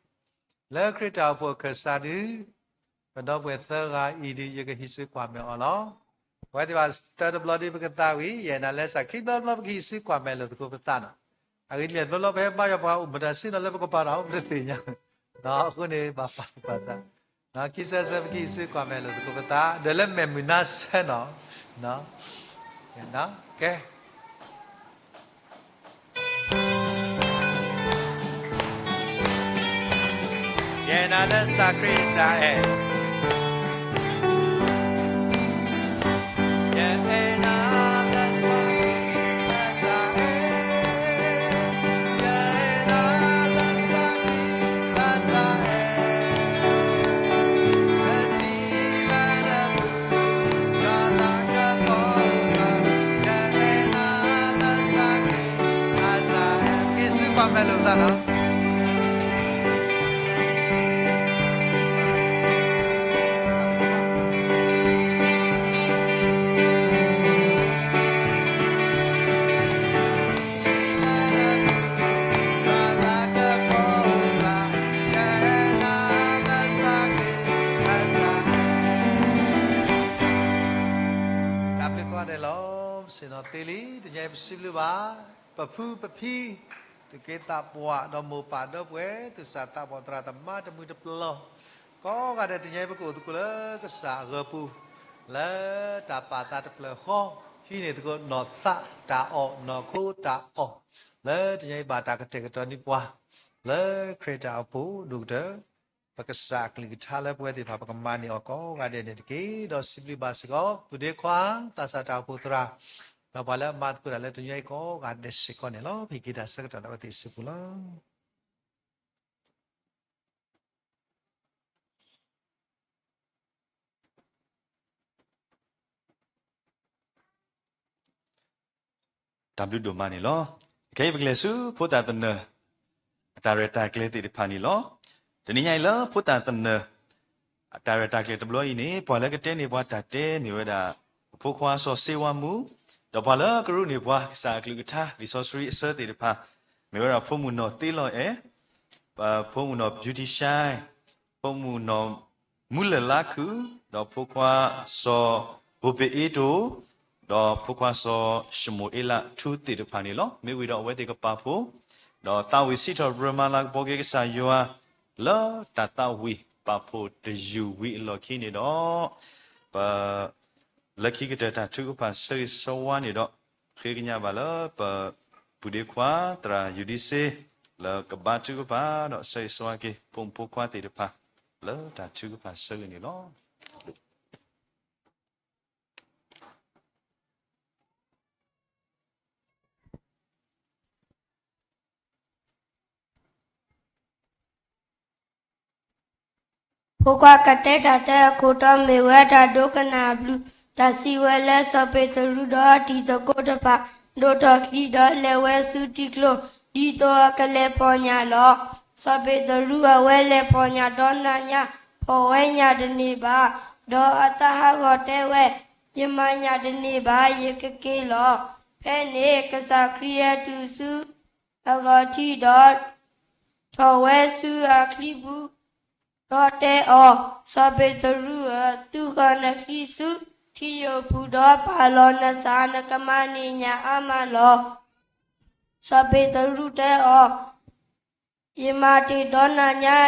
လၢခရံာ်တၢ်အိၣ်ဖှိၣ်အခၢၣ်စးဒု ပဒီပုၢ်ဝဲၢ်သၢဂၤအံၤဒု ယကဟံးစုကွၢ်မဲာ်အီၤလီၤ. ပဝဲသ့ၣ်ဘၣ်တၢတဘျီဒု ပကသးဝံၣ် ယအဲၣ်နၤလၢကစၢ် ခံဘျီတဘျီ ပကဟံးစုကွၢ်မဲာ်လိာ်သကိးပသးန့ၣ်, အဂ့ၢ်ဒ်လဲၣ် တဘျီဘျီ ပဟဲဘါယွၤပှၤအိၣ်မတၤဆ့ၣ်နီၤလၢပကပာ်ထီၣ် ပတသ့ၣ်ညါ, အဃိန့ၣ် ဘၣ်ပာ်သူၣ်ပာ်သး ခံဆၢဆၢ ပကဟံးစုကွၢ်မဲာ်လိာ်သကိးပသး ဒီးလၢမဲာ်မုာ်နါဆဲနီၤ, ကဲ ယအဲၣ်နၤလၢကစၢ်ခရံာ်အတၢ်အဲၣ်, ယအဲၣ်နၤလၢကစၢ်ခရံာ်အတၢ်အဲၣ်, ယအဲၣ်နၤလၢကစၢ်ခရံာ်အတၢ်အဲၣ်, လၢထံလၢနပူၤ ယွၤလၤကပီၤပှၤ, ယအဲၣ်နၤလၢကစၢ်ခရံာ်အတၢ်အဲၣ်, ဟံးစုကွၢ်မဲာ်လိာ်သးနီၤ. တၢ်ဘျုးကိးဂၤဒဲးလီၤ. ပဆ့ၣ်နီၤသ့လံ, တနံၤအံၤပစံးဘျုးဘၣ် ပဖုပဖံ, သူၣ်က့သးပှၢ် ဒီးမိၢ်ပၢ်ဒီပုၢ်ဝဲၢ် သူၣ်စၢ်သးဘီၣ် သရၣ်သမါ တမှံၤတပျီၤ ကိးဂၤဒဲး, တနံၤအံၤ ပကအိၣ်သကိးလၢကစၢ်အဂီၤပူၤ လၢတၢ်ပာ်သးတဖျၢၣ်ဃီ, ဟံးန့ၢ်သကိးနီၢ်သးတၢ်အီၣ် နီၢ်ခိတၢ်အီၣ်, လၢတနံၤအံၤ ဘၣ်တၢ်ကတဲာ်ကတီၤန့ၢ်ပှၤ လၢခရံာ်တၢ်အိၣ်ဖှိၣ်ဒိၣ်ကတၢၢ်, ပကစၢ်အကလုၢ်ကထါလၢပဝဲသ့ၣ်တဖၣ် ပကမၤန့ၢ်အီၤကိးဂၤဒဲးန့ၣ်တက့ၢ်. ဒီးစံးဘျုးဘၣ်စ့ၢ်ကီး ပုၢ်ဒ့ခွါ သးစၢ်တၢ်အိၣ်ဖှိၣ်သရၣ်, ဒီးပှၤလၢအမၤသကိးတၢ်လၢတနံၤအံၤကိးဂၤဒဲးစ့ၢ်ကီးန့ၣ်လီၤ. ပဟ့ၣ်က့ၤတၢ်ဆၢကတီၢ်ဒီးအဝဲသ့ၣ်အစုပူၤလီၤ. တၢ်ဘျုးဒိၣ်မးန့ၣ်လီၤ. ခဲအံၤပကလဲၤဆူဖိသၣ်သနၢၣ် အတၢ်ရဲၣ်တၢ်ကျဲၤသ့ၣ်တဖၣ်န့ၣ်လီၤ. တနံၤညါအံၤလၢဖိသၣ်သနၢၣ် အတၢ်ရဲၣ်တၢ်ကျဲၤတဘျီအံၤန့ၣ် ပှၤလၢကတဲန့ၢ်ပှၤတၢ်တဲမ့ၢ်ဝဲဒၣ် ဖိခွါစီၤစ့ဝါမူ, ဒီးပှၤလၢကရူၢ်န့ၢ်ပှၤ ကစၢ်အကလုၢ်ကထါ လံာ်စီဆှံအဆၢသ့ၣ်တဖၣ် မ့ၢ်ဝဲဒၣ်ဖိမုၣ်နီၢ်သ့လီၤအဲၣ်, ဖိမုၣ်နီၢ် Beauty Shine, ဖိမုၣ်နီၢ် မူလၢ်လါခုၣ်, ဒီးဖိခွါစီၤဘိပ့ၤအ့တိၣ်, ဒီးဖိခွါစီၤၡမူၤအ့လးထူသ့ၣ်တဖၣ်န့ၣ်လီၤ. မ့ၢ်ဝံၤဒီးအဝဲသ့ၣ်ကပာ်ဖှိၣ်, ဒီးသးဝံၣ်စံးထီၣ်ပတြၢၤမၤလၤကပီၤက့ၤကစၢ်ယွၤ လၢတၢ်သးဝံၣ်ပာ်ဖှိၣ်တယုၢ်ဝံၤအလီၢ်ခံန့ၣ်ဒီး, ပ လၢခံကတၢၢ်တၢ်ထုကဖၣ်ဆၢဂ့ၤဆၢဝါန့ၣ်ဒီး, ဃ့ကညးဘၣ်လၢပပုၢ်ဒ့ခွါ သရၣ်ယူၤဒံစ့ လၢကဘါထုကဖၣ် ဒီးဆၢဂ့ၤဆၢဝါက့ၤ ဖိမုၣ်ဖိခွါသ့ၣ်တဖၣ် လၢတၢ်ထုကဖၣ်ဆၢဂ့ၤန့ၣ်လီၤ. ဖိခွါကတဲတၢ်တဲအခိၣ်တီမ့ၢ်ဝဲတၢ်ဒိကနၣ်အဘျုး, တၢ်စံးဝဲလၢစီၤပ့းတရူးဒီးအတံၤသကိးတဖၣ် ဒိးထီၣ်ချံဒီးလဲၤဝဲဆူထံကျိ, ဒ်သိးအကလဲၤဖီၣ်ညၣ်လီၤ. စီၤပ့းတရူးအဝဲလဲၤဖီၣ်ညၣ်ဒီနၤညါ, ဖီၣ်ဝဲညၣ်တန့ၢ်ဘၣ်, ဒီးအသးဟးဂီၤတဲဝဲ, ယမၤညၣ်တန့ၢ်ဘၣ်, ယကက့ၤလီၤ. ဖဲန့ၣ်ကစၢ်ခရံာ်ဟဲတုၤဆူအဂီၢ်ထံးဒီး ထီၣ်ဝဲဆူအချံပူၤ, ဒီးတဲအီၤ, စီၤပ့းတရူးဧၢ, သုဃီၤနချံဆူထံယိာ်ပူၤဒီးပာ်လီၤနသး, နကမၤန့ၢ်ညၣ်အါမးလီၤ. စီၤပ့းတရူးတဲအီၤ, ယမၤတ့ၢ်ဒီနၤညါ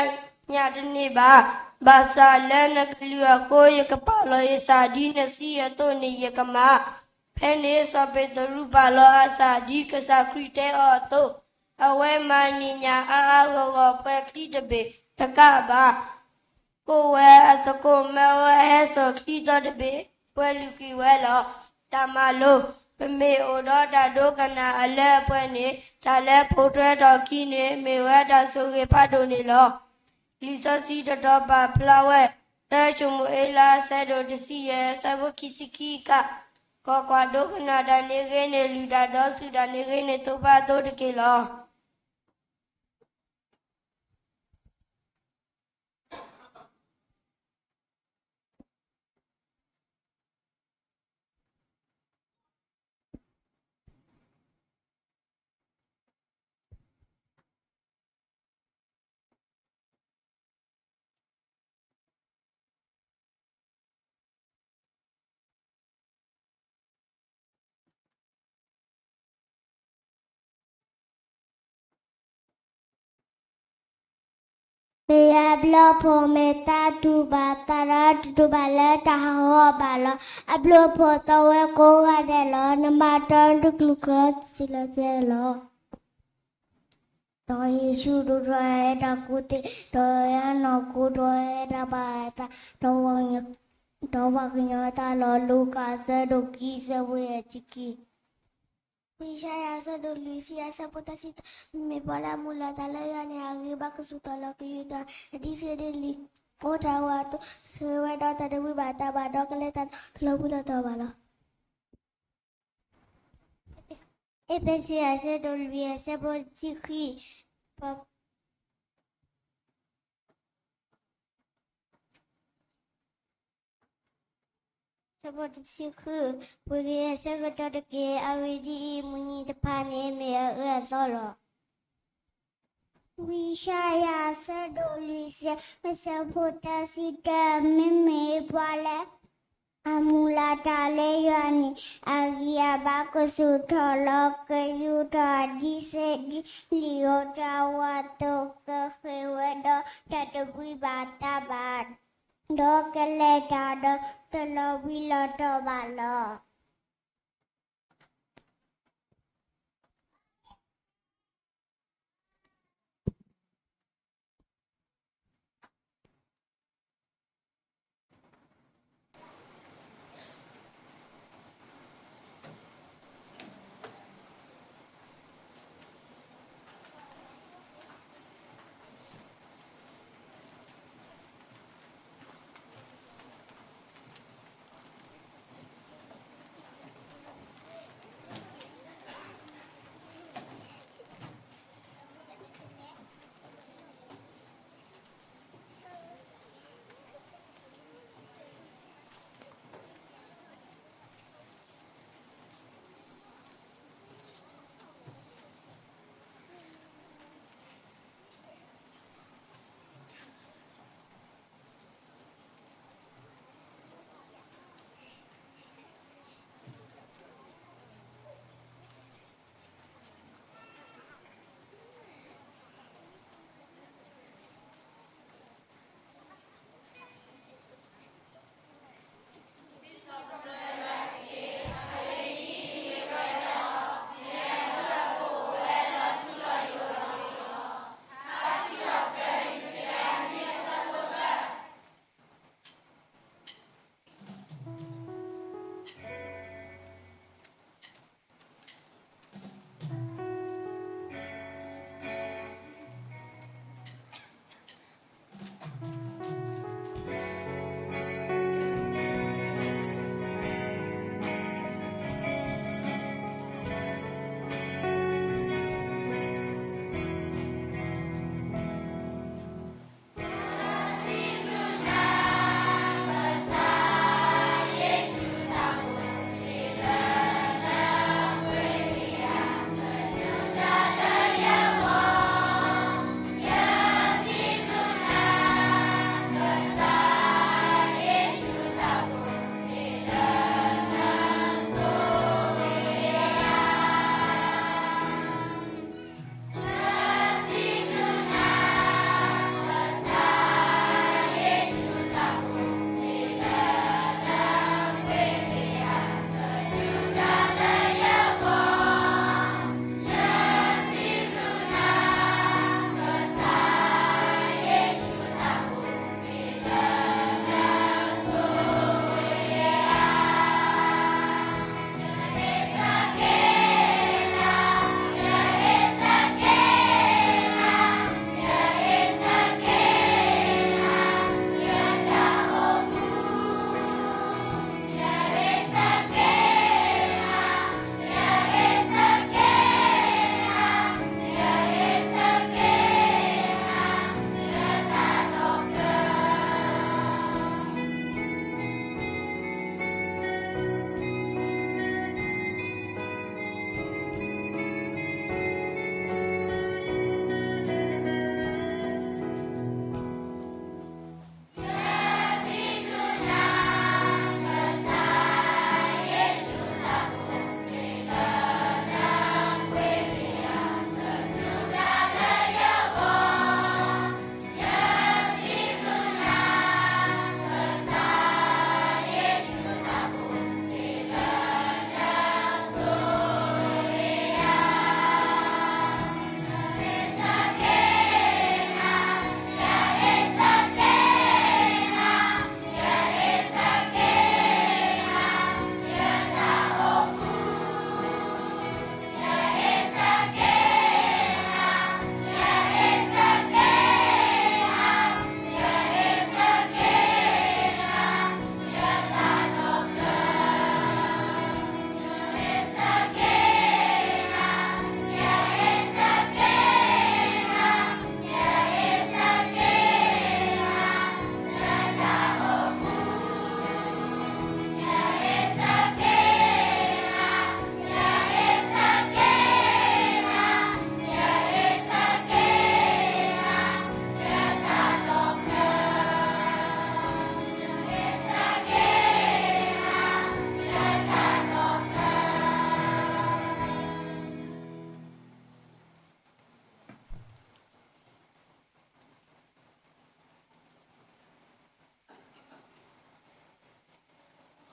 ညၣ်တန့ၢ်ဘၣ်, ဘၣ်ဆၣ်လၢနကလုၢ်အဃိ ယကပာ်လီၤယသးဒ်နစံးအသိးန့ၣ် ယကမၤ. ဖဲန့ၣ်စီၤပ့းတရူးပာ်လီၤအသးဒ်ကစၢ်ခရံာ်တဲအီၤအသိး, အဝဲမၤန့ၢ်ညၣ်အါအါဂီၢ်ဂီၢ်ပှဲၤချံတဘ့ၣ်တကးဘၣ်, ကိးဝဲအသကိးမၢအၢ အဟဲစိာ်ချံသီတဘ့ၣ် ပှဲၤလုာ်ကွံာ်ဝဲလီၤ. တၢ်မၤလိ ပမ့ၢ်အိၣ်ဒီးတၢ်ဒိကနၣ်အလၢအပှဲၤန့ၣ်, တၢ်လၢပိာ်ထွဲထီၣ်အခံန့ၣ် မ့ၢ်ဝဲတၢ်ဆိၣ်ဂ့ၤဖးဒိၣ်န့ၣ်လီၤ. လံာ်စီဆှံတတီၤပာ်ဖျါဝဲ, လၢၡမူၤအ့လး အဆၢဒိၣ်တဆံယဲၢ် အဆၢဖိခံဆံခံအခါ, ကွၢ်ကွၢ်, ဒိကနၣ်တၢ်န့ၣ်ဂ့ၤန့ၢ်လုၢ်တၢ်, ဒီးစူၢ်တၢ်န့ၣ်ဂ့ၤန့ၢ်သိပၤအသိတက့ၢ်လီၤ. မ့ၢ်အဘျီဖိမ့ၢ်တတူၢ်ဘၣ်သးဒီး တတူၢ်ဘၣ်လၢတၢ်ဟးဂီၤဘၣ်လီၤ. အဘျီဖိသီဝဲကိးဂၤဒဲးလီၤ. နမၤတၢ်တကလုာ်ကီၢ်စံးလီၤစဲလီၤ. ဒီးယ့ၣ်ၡူးဒိၣ်ထီၣ်ဝဲတၢ်ကူၣ်သ့, ဒီးအနီၢ်ကီၢ်ထီၣ်ဝဲတၢ်ဘၣ်အသး, ဒီးပှၤကညီတၢ်လီၤ. လူၤကၣ်အဆၢဒိၣ်ခံ အဆၢဖိယဲၢ်ဆံခံ. ဝံယၡါယၤအဆၢဒိၣ်လွံၢ်ဆံ အဆၢဖိသၢဆံတၢ, မ့မ့ၢ်ပှၤလၢအမုၢ်လၢ်တၢ်လၢယွၤန့ၣ် အဂံၢ်ဘါကဆူၣ်ထီၣ်လီၤ, ကယူးထီၣ်အဒံးဆှံဒ်လံာ်, အိၣ်တၢ်ဝးအသိး, ဃ့ဝဲဒီးတၢ်တဘှံးဘၣ်တၢ်ဘၣ်, ဒီးကလဲၤတၢ်ဒီးတလီၤဘှံးလီၤတီၤဘၣ်လီၤ. အ့းဖ့းစူးအဆၢဒိၣ်လွံၢ် အဆၢဖိတဆံဃု, အဆၢဖိတဆံဃု, ပှ့ၤက့ၤအဆၢကတီၢ်တက့ၢ်. အဂ့ၢ်ဒ်အံၤ, မုၢ်နံၤတဖၣ်န့ၣ် မ့ၢ်အအၢအသီလီၤ. ဝံယၡါယၤအဆၢဒိၣ်လွံၢ်ဆံ အဆၢဖိသၢဆံတၢ, မ့မ့ၢ်ပှၤလၢ အမုၢ်လၢ်တၢ်လၢယွၤန့ၣ် အဂံၢ်အဘါကဆူၣ်ထီၣ်လီၤ, ကယူးထီၣ်အဒံးဆှံဒ်လံာ်, အိၣ်တၢ်ဝးအသိး, ကဃ့ဝဲဒီးတၢ်တဘှံးဘၣ်တၢ်ဘၣ်, ဒီးကလဲၤတၢ်ဒီးတလီၤဘှံးလီၤတီၤဘၣ်လီၤ.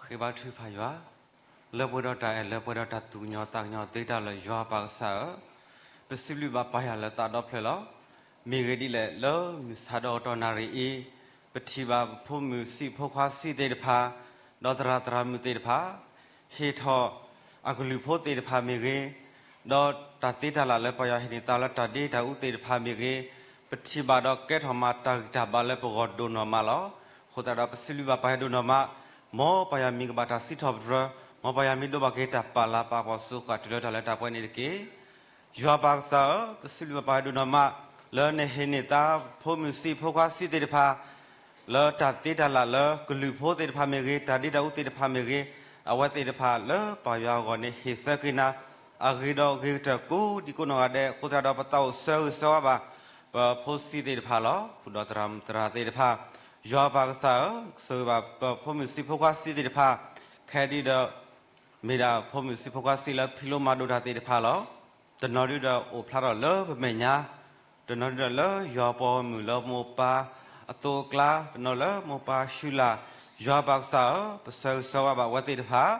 ဃ့ဘါထုကဖၣ်ယွၤ, လၢပှဲၤဒီးတၢ်အဲၣ် လၢပှဲၤဒီးတၢ်သူၣ်ကညီၤသးကညီၤသ့တၢ်လၢယွၤပၢ်ကစၢ်ဧၢ, ပစံးဘျုးဘၣ်ပၢ်ယွၤလၢသးဒီဖျၢၣ်လီၤ. မ့ၢ်ဂ့ၤဒ်လဲၣ် လၢမုၢ်ဆါဒီးတီၢ်နၣ်ရံၣ်အံၤ, ပထံၣ်ဘၣ်ပဖိမုၣ်ဆံးဖိခွါဆံးသ့ၣ်တဖၣ်, ဒီးသရၣ်သရၣ်မုၣ်သ့ၣ်တဖၣ် ဟ့ၣ်ထီၣ်အကလုၢ်ဖိသ့ၣ်တဖၣ်မ့ၢ်ဂ့ၤ, ဒီးတၢ်သ့တၢ်လၢ်လၢပၢ်ယွၤဟ့ၣ်န့ၢ်သးလၢတၢ်ဒ့တၢ်အူသ့ၣ်တဖၣ်မ့ၢ်ဂ့ၤ, ပထံၣ်ဘၣ်ဒီးကဲထီၣ်မးတၢ်ဂံၢ်တၢ်ဘါလၢပဂီၢ်ဒိၣ်နီၢ်မးလီၤ. အဃိသတးဒီးပစံးဘျုးဘၣ်ပၢ်ယွၤဒိၣ်နီၢ်မး, မ်ပၢ်ယွၤမံၤကဘၣ်တၢ်စံးထီၣ်ပတြၢၤ, မ်ပၢ်ယွၤမံၤဒိးဘၣ်က့ၤတၢ်ပာ်လၤပာ်ကပီၤစူးဃာ်တုၤလၢတၢ်လၢတၢ်ပှဲၤန့ၣ်တက့ၢ်. ယွၤပၢ်ကစၢ်ဧၢ, ပစံးဘျုးဘၣ်ပၢ်ယွၤဒိၣ်နီၢ်မး, လၢနဟ့ၣ်န့ၢ်သးဖိမုၣ်ဆံးဖိခွါဆံးသ့ၣ်တဖၣ် လၢတၢ်သ့တၢ်လၢ်လၢကလုၢ်ဖိသ့ၣ်တဖၣ်မ့ၢ်ဂ့ၤ, တၢ်ဒ့တၢ်အူသ့ၣ်တဖၣ်မ့ၢ်ဂ့ၤ, အဝဲသ့ၣ်တဖၣ်လၢပၢ်ယွၤအဂီၢ်န့ၣ် ဟ့ၣ်ဆၢက့ၤနၤ အဂ့ၤဒီးဂ့ၤကတၢၢ်ကိးဒံကိးနီၢ်ဂၤဒဲး, အဃိသတးဒီးပသးအိၣ်ဆၢဂ့ၤဆၢဝါဘၣ် ပဖိဆံးသ့ၣ်တဖၣ်လီၤ. ဃုာ်ဒီးသရၣ်မုၣ်သရၣ်သ့ၣ်တဖၣ်, ယွၤပၢ်ကစၢ်ဧၢ, ဆိၣ်ဂ့ၤဘၣ်ပဖိမုၣ်ဆံးဖိခွါဆံးသ့ၣ်တဖၣ်, ခဲဒုဒီး မ့ၢ်ဒၣ်ဖိမုၣ်ဆံးဖိခွါဆံးလၢဖံးလိမၤဒိးတၢ်သ့ၣ်တဖၣ်လီၤ. တနီၤဒုဒီးအိၣ်ဖျါထီၣ်လၢပမဲာ်ညါ, တနီၤဒုဒီးလၢယွၤပှၤဂီၢ်မုၢ်လၢမိၢ်ပၢ်အသိးအကျါ, တနီၤလၢမိၢ်ပၢ်ဆူၣ်လၢ်, ယွၤပၢ်ကစၢ်ဧၢ, ပဆၢဂ့ၤဆၢဝါဘၣ်အဝဲသ့ၣ်တဖၣ်,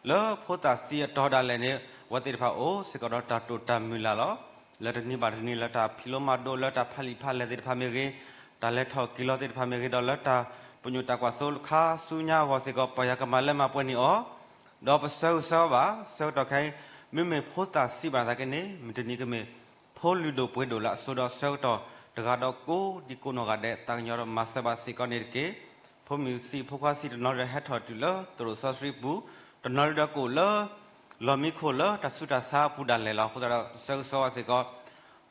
လၢဖိသၣ်ဆံးအတီၤဒၣ်လဲာ်န့ၣ် အဝဲသ့ၣ်တဖၣ်အိၣ်စ့ၢ်ကီးဒီးတၢ်တိာ်တၢ်မုၢ်လၢ်လီၤ. လၢတနံၤဘၣ်တနံၤလၢတၢ်ဖံးလိမၤဒိးလၢတၢ်ဖးလံာ်ဖးလဲၢ်သ့ၣ်တဖၣ်မ့ၢ်ဂ့ၤ, တၢ်လဲၤထီၣ်က့ၤလီၤသ့ၣ်တဖၣ်မ့ၢ်ဂ့ၤ, ဒီးလၢတၢ်ပညိၣ်တၢ်ကွၢ်စိခါဆူညါအဂီၢ်စ့ၢ်ကီး ပၢ်ယွၤကမၤလၢမၤပှဲၤန့ၢ်အီၤ, ဒီးပဆၢဂ့ၤဆၢဝါဘၣ် ဆၢကတီၢ်ခဲအံၤ, မ့မ့ၢ်ဖိသၣ်ဆံးဘၣ်သနာ်က့န့ၣ် မုၢ်တနံၤကမ့ၢ် ဖိလုၢ်ဒိၣ်ပှ့ၤဒိၣ်လၢအစိၤဒီးဆၢကတီၢ် တဂၤဒီးကိးဒံကိးနီၢ်ဂၤဒဲး သးကညီၤဒီးမၤစၢၤဘၣ်စ့ၢ်ကီးန့ၣ်တက့ၢ်. ဖိမုၣ်ဆံးဖိခွါဆံးတနီၤဒီးဟဲထီၣ်တုၤလၢသရိာ်စီဆှံပူၤ, တနီၤဒုဒီးကအိၣ်လၢ လီၢ်မံခိၣ်လၢတၢ်ဆူးတၢ်ဆါအပူၤဒၣ်လဲာ်လီၤ. အဃိသတးဒီး ပဆၢဂ့ၤဆၢဝါစ့ၢ်ကီး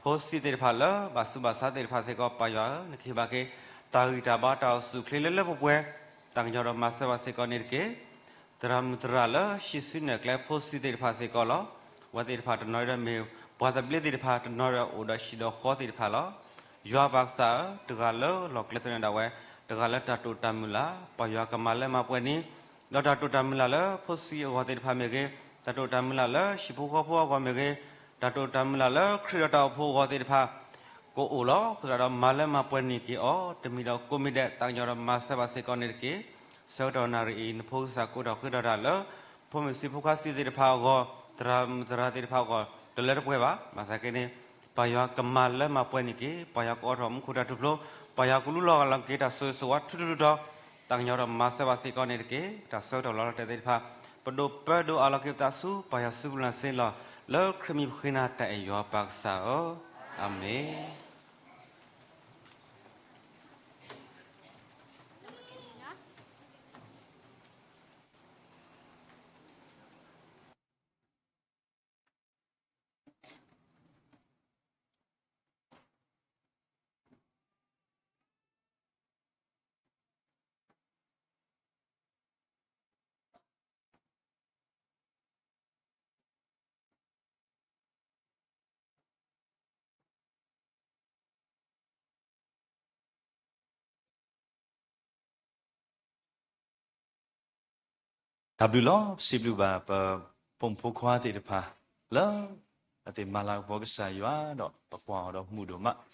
ဖိဆံးသ့ၣ်တဖၣ်လၢဘၣ်ဆူးဘၣ်ဆါသ့ၣ်တဖၣ်စ့ၢ်ကီး ပၢ်ယွၤဧၢ, နကဟ့ၣ်ဘၣ်က့ၤ တၢ်ဂံၢ်တၢ်ဘါတၢ်အိၣ်ဆူၣ်အိၣ်ချ့လၢလၢပှဲၤပှဲၤ သးကညီၤဒီးမၤစၢၤဘၣ်စ့ၢ်ကီးန့ၣ်တက့ၢ်. သရၣ်မုၣ်သရၣ်လၢဟံးစုနဲၣ်ကျဲဖိဆံးသ့ၣ်တဖၣ်စ့ၢ်ကီးလီၤ. အဝဲသ့ၣ်တဖၣ်တနီၤဒုဒီးမ့ၢ်ပှၤသဘျ့သ့ၣ်တဖၣ်, တနီၤဒီးအိၣ်ဒီးဟံၣ်ဒီးဃီသ့ၣ်တဖၣ်လီၤ. ယွၤပၢ်ကစၢ်ဧၢ, တဂၤလၢလီၢ်ကျဲသနၢၣ်ဒၣ်ဝဲ, တဂၤလၢတၢ်တိာ်တၢ်မုၢ်လၢ်, ပၢ်ယွၤကမၤလၢမၤပှဲၤန့ၢ်, ဒီးတၢ်တိာ်တၢ်မုၢ်လၢ်လၢဖိဆံးအဂီၢ်သ့ၣ်တဖၣ်မ့ၢ်ဂ့ၤ, တၢ်တိာ်တၢ်မုၢ်လၢ်လၢဟံၣ်ဖိဃီဖိအဂီၢ်မ့ၢ်ဂ့ၤ, တၢ်တိာ်တၢ်မုၢ်လၢ်လၢခရံာ်ဒီးတၢ်အိၣ်ဖှိၣ်အဂီၢ်သ့ၣ်တဖၣ် ကအိၣ်လီၤ. အဃိသတးဒီးမၤလၢမၤပှဲၤန့ၢ်က့ၤအီၤ တမံၤဒီးကိးမံၤဒဲး သးကညီၤဒီးမၤစၢၤဘၣ်စ့ၢ်ကီးန့ၣ်တက့ၢ်. ဆၢကတီၢ်နၣ်ရံၣ်အံၤ နဖိကစၢ်ကိးထီၣ်ဃ့ထီၣ်တၢ်လၢ ဖိမုၣ်ဆံးဖိခွါဆံးသ့ၣ်တဖၣ်အဂီၢ်, သရၣ်မုၣ်သရၣ်သ့ၣ်တဖၣ်အဂီၢ် တလၢတပှဲၤဘၣ်. ဘၣ်ဆၣ်က့န့ၣ် ပၢ်ယွၤကမၤလၢမၤပှဲၤန့ၢ်က့ၤ, ပၢ်ယွၤကအိးထီၣ်မူခိၣ်တၢ်ထူၣ်ဖျိ, ပၢ်ယွၤကလူလီၤဂာ်လီၤက့ၤတၢ်ဆိၣ်ဂ့ၤဆိၣ်ဝါထူထူတီတီ, သးကညီၤဒီးမၤစၢၤဘၣ်စ့ၢ်ကီးန့ၣ်တက့ၢ်. တၢ်ဆၢကတီၢ်လီၤလီၤတဲာ်သ့ၣ်တဖၣ် ပဒိးပၢဒိးအးလီၤက့ၤပသးဆူပၢ်ယွၤစုပူၤလၢ်စ့လီၤ. လၢခရံာ်မံၤပဃ့နၤတၢ်အဲၣ်ယွၤပၢ်ကစၢ်ဧၢ, အၤမ့ၣ်. တၢ်ဘျုးလီၤ. ပစံးဘျုးဘၣ်ပဖိမုၣ်ဖိခွါသ့ၣ်တဖၣ် လၢအသ့ၣ်မၤလၤကပီၤကစၢ်ယွၤဒီး ပကွၢ်အီၤဒီးမုာ်ဒိၣ်မး, ဒီး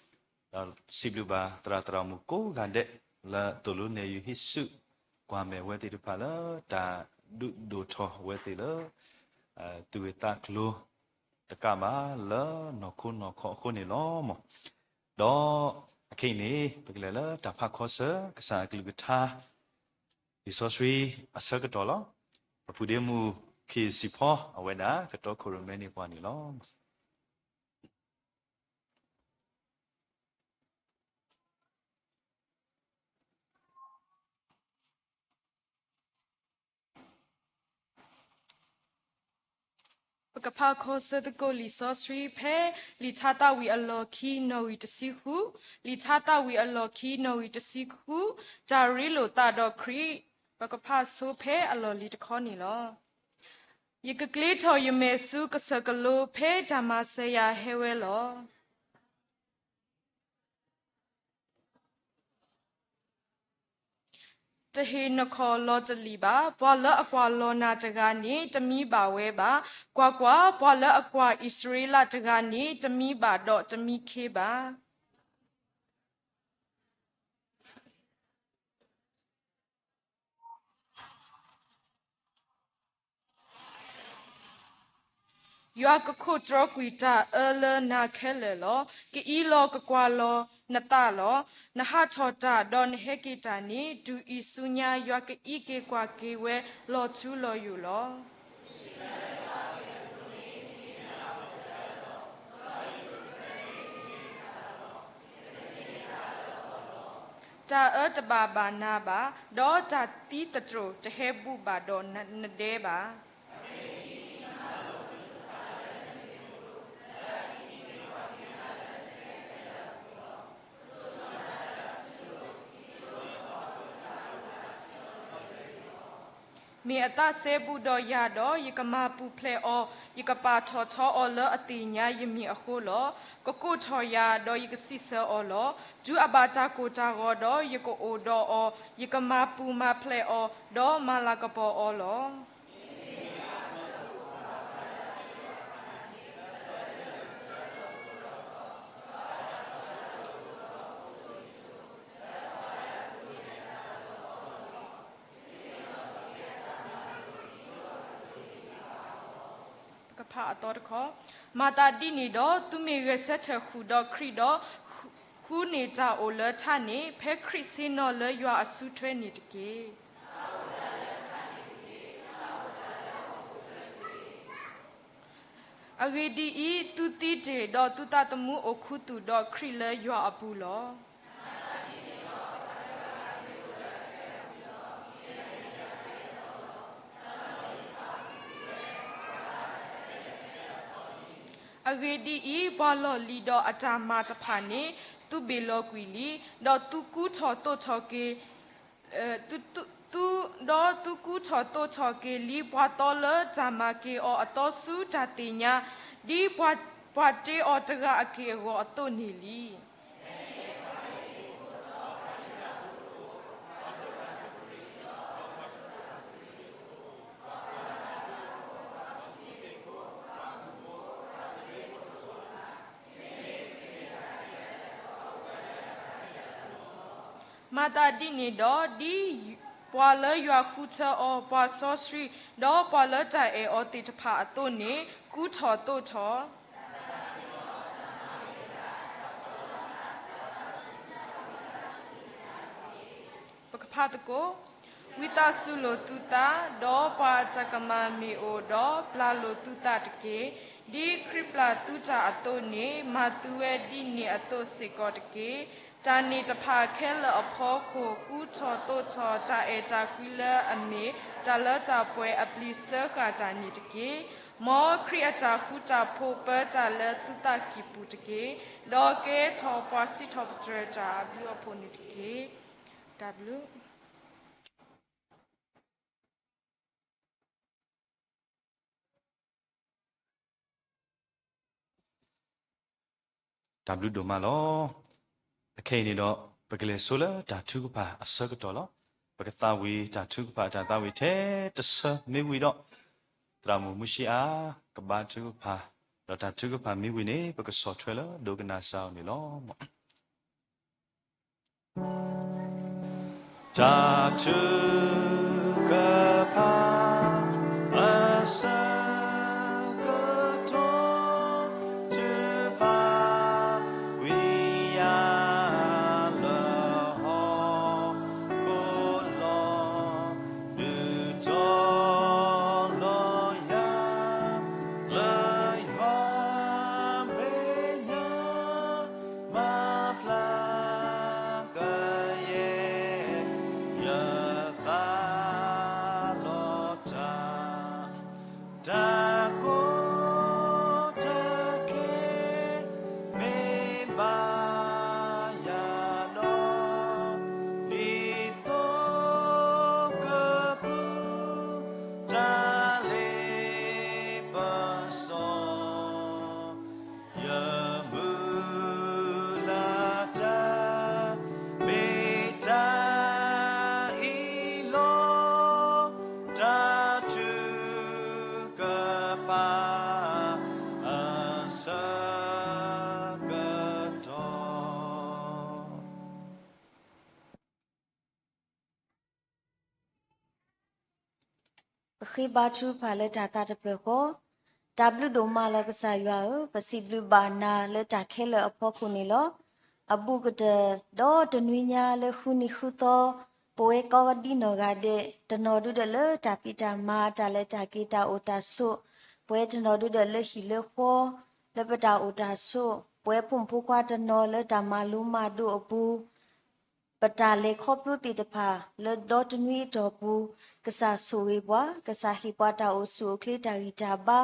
စံးဘျုးဘၣ်သရၣ်သရၣ်မုၣ်ကိးဂၤဒဲး လၢသိၣ်လိနဲၣ်ယုာ်ဟံးစုကွၢ်မဲာ်ဝဲသ့ၣ်တဖၣ်လၢ တၢ်ဒုးဒိၣ်ထီၣ်ဝဲသ့ၣ်လၢ သူၣ်ဂ့ၤသးကျိၤတကးဘၣ် လၢနီၢ်ခိနီၢ်ခီအဃိန့ၣ်လီၤ. ဒီးအခဲအံၤန့ၣ် ပကလဲၤလၢတၢ်ဖးခီဆၢ ကစၢ်အကလုၢ်ကထါ လံာ်စီဆှံအဆၢကတီၢ်လီၤ. ပဖုဒ့မုၣ်ခ့ၣ်စံၣ်ဖီ အဝဲဒၣ်ကတီခိၣ်ရိၣ်မဲန့ၢ်ပှၤန့ၣ်လီၤ. ပကဖးခီဆၢသကိးလံာ်စီဆှံဖဲ လံာ်ထါသးဝံၣ်အလီၢ်ခံနီၣ်ဂံၢ်တဆံဃု, လံာ်ထါသးဝံၣ်အလီၢ်ခံနီၣ်ဂံၢ်တဆံဃု, တၢ်ရ့လိာ်သးဒီးခရံာ်, ပကဖးဆိဖဲအလီၢ်လံၤတခီန့ၣ်လီၤ. ယကကျ့ထီၣ်ယမဲာ်ဆူကစၢၢ်ကလိ ဖဲတၢ်မၤစၢၤယၤဟဲဝဲလီၤ. တဟ့ၣ်နခီၣ်လီၤတလံာ်ဘၣ်. ပှၤလၢအကွၢ်လီၤနၤတဂၤန့ၣ် တမံဘၣ်ဝဲဘၣ်. ကွၢ်ကွၢ်, ပှၤလၢအကွၢ်အံၣ်စရ့လးတဂၤန့ၣ် တမံဘၣ်ဒီးတမံခ့ဘၣ်. ယွၤကခိးတြီကွံာ်တၢ်အၢလၢနၤခဲလၢာ်လီၤ. ကအံးလီၤကကွၢ်လီၤနသးလီၤ. နဟးထီၣ်တၢ်ဒီးနဟဲက့ၤတၢ်န့ၣ် တုၤအံၤဆူညါယွၤကအံးက့ၤကွၢ်က့ၤဝဲလီၤထူလီၤယိာ်လီၤ. တၢ်အၢတဘၣ်ဘၣ်နၤဘၣ်, ဒီးတၢ်သံသတြိာ်တဟဲဘူးဘၣ်ဒီးနဒဲဘၣ်. မ့ၢ်အသးစဲဘူးဒီးယၤဒီး ယကမၤပူၤဖျဲးအီၤ, ယကပာ်ထီၣ်ထီအီၤလၢအသ့ၣ်ညါယမံၤအဃိလီၤ. ကကိးထီၣ်ယၤ, ဒီးယကစံးဆၢအီၤလီၤ. တုၤအဘၣ်တၢ်ကိၢ်တၢ်ဂီၤဒီး ယကအိၣ်ဒီးအီၤ, ယကမၤပူၤမၤဖျဲးအီၤ, ဒီးမၤလၤကပီၤအီၤလီၤ. ပကဖးအသီတခီ, မၤသးဒ်န့ၣ်ဒီး သုမ့ၢ်ဂဲၤဆၢထၢၣ်ဃုာ်ဒီးခရံာ်ဒီး, ဃုန့ၢ်တၢ်အိၣ်လၢထးန့ၣ်, ဖဲခရံာ်ဆ့ၣ်နီၤလၢယွၤအစုထွဲန့ၣ်တက့ၢ်. အဂ့ၢ်ဒ်အံၤ, သုသံတ့ၢ်, ဒီးသုသးသမူအိၣ်ခူသူၣ်ဒီးခရံာ်လၢယွၤအပူၤလီၤ. အဂ့ၢ်ဒ်အံၤ, ပှၤလီၢ်လံၤဒီးအတၢ်မၤတဖၣ်န့ၣ် သုဘ့ၣ်လီၤကွံာ်လံ, ဒီးသုကူထီၣ်သိးထီၣ်က့ၤ သု, သု, ဒီးသုကူထီၣ်သိးထီၣ်က့ၤလံ ပှၤသီလၢတၢ်မၤက့ၤအီၤအသီဆူတၢ်သ့ၣ်ညါ, ဒ်ပှၤတ့အီၤတဂၤအက့ၢ်အဂီၤအသိးန့ၣ်လံ. မၤသးဒ်န့ၣ်ဒီး, ဒ်ပှၤလၢယွၤဃုထၢအီၤ, ပှၤစီဆှံ, ဒီးပှၤလၢတၢ်အဲၣ်အီၤသ့ၣ်တဖၣ်အသိးန့ၣ်, ကူထီၣ်သိးထီၣ် ပကဖးသကိး, ဝံသးစူၤလိာ်သုသး, ဒီးပှၤအတၢ်ကမၣ်မ့ၢ်အိၣ်ဒီး ပျၢ်လိာ်သုသးတက့ၢ်. ဒ်ခရံာ်ပျၢ်သုတၢ်အသိးန့ၣ်, မၤသုဝဲဒ်န့ၣ်အသိးစ့ၢ်ကီးတက့ၢ်. တၢ်န့ၣ်တဖၣ်ခဲလၢာ်အဖီခိၣ်, ကူထီၣ်သိးထီၣ်တၢ်အဲၣ်တၢ်ကွံလၢအမ့ၢ်တၢ်လၢတၢ်ပှဲၤအပျံၤစၢဃာ်တၢ်န့ၣ်တက့ၢ်. မ်ခရံာ်အတၢ်ဃူတၢ်ဖိးပၢတၢ်လၢသုသးကံၢ်ပူၤတက့ၢ်, ဒီးကဲထီၣ်ပှၤစံးထီၣ်ပတြၢၤတၢ်အဘျုးအဖှိၣ်န့ၣ်တက့ၢ်. တၢ်ဘျုး တၢ်ဘျုးဒိၣ်မးလီၤ. အခဲအံၤန့ၣ်ဒီး ပကလဲၤဆိလၢတၢ်ထုကဖၣ်အဆၢကတီၢ်လီၤ. ပကသးဝံၣ်တၢ်ထုကဖၣ်အတၢ်သးဝံၣ်ထဲတဆၢမ့ၢ်ဝံၤဒီး, သရၣ်မုၣ်မူၡ့အါ ကဘါထုကဖၣ်, ဒီးတၢ်ထုကဖၣ်မ့ၢ်ဝံၤန့ၣ် ပကဆီၣ်ထွဲလၢဒိကနၣ်စၢ်အီၤန့ၣ်လီၤ. တၢ်ထုကဖၣ်အဆၢကတီၢ်, ထုကဖၣ်ကွံာ်ယၤလၢဟီၣ်ခိၣ်လီၤ. ဒုးတီၤလီၤယၤ လၢယွၤမဲာ်ညါ, မၤဖျါကယဲၢ် ယသးလီၤတၢ်, တၢ်ကီတၢ်ခဲ မ့ၢ်ဘၣ်ယၤဒီး, ဒ်သိးကပူၤ တၢ်လ့ပစီ, ယမုၢ်လၢ်တၢ် မ့ၢ်တၢ်အံၤလီၤ. တၢ်ထုကဖၣ်အဆၢကတီၢ် ပဃ့ဘါထုကဖၣ်လၢတၢ်သးတဖျၢၣ်ဃီ, တၢ်ဘျုးဒိၣ်မးလီၤကစၢ်ယွၤဧၢ, ပစံးဘျုးဘၣ်နၤလၢတၢ်ခဲလၢာ်အဖီခိၣ်န့ၣ်လီၤ. အဘူးကတၢၢ်ဒီးတနွံညါလၢဃုနံၤဃုသီ, ပဝဲကိးဒံနီၢ်ဂၤဒဲး တနီၤဒုဒီးလၢတၢ်ဖံးတၢ်မၤ တၢ်လဲၤတၢ်က့ၤတၢ်အိၣ်တၢ်ဆိး, ပဝဲတနီၤဒုဒီးလၢဟံၣ်လၢဃီ လၢပတၢ်အိၣ်တၢ်ဆိး, ပဝဲဖိမုၣ်ဖိခွါတနီၤလၢတၢ်မၤလိမၤဒိးအပူၤ ပတၢ်လဲၤခီဖျိသ့ၣ်တဖၣ် လၢဒီတနွံအတီၢ်ပူၤ, ကစၢ်ဆိၣ်ဂ့ၤပှၤ, ကစၢ်ဟ့ၣ်ပှၤတၢ်အိၣ်ဆူၣ်အိၣ်ချ့တၢ်ဂံၢ်တၢ်ဘါ,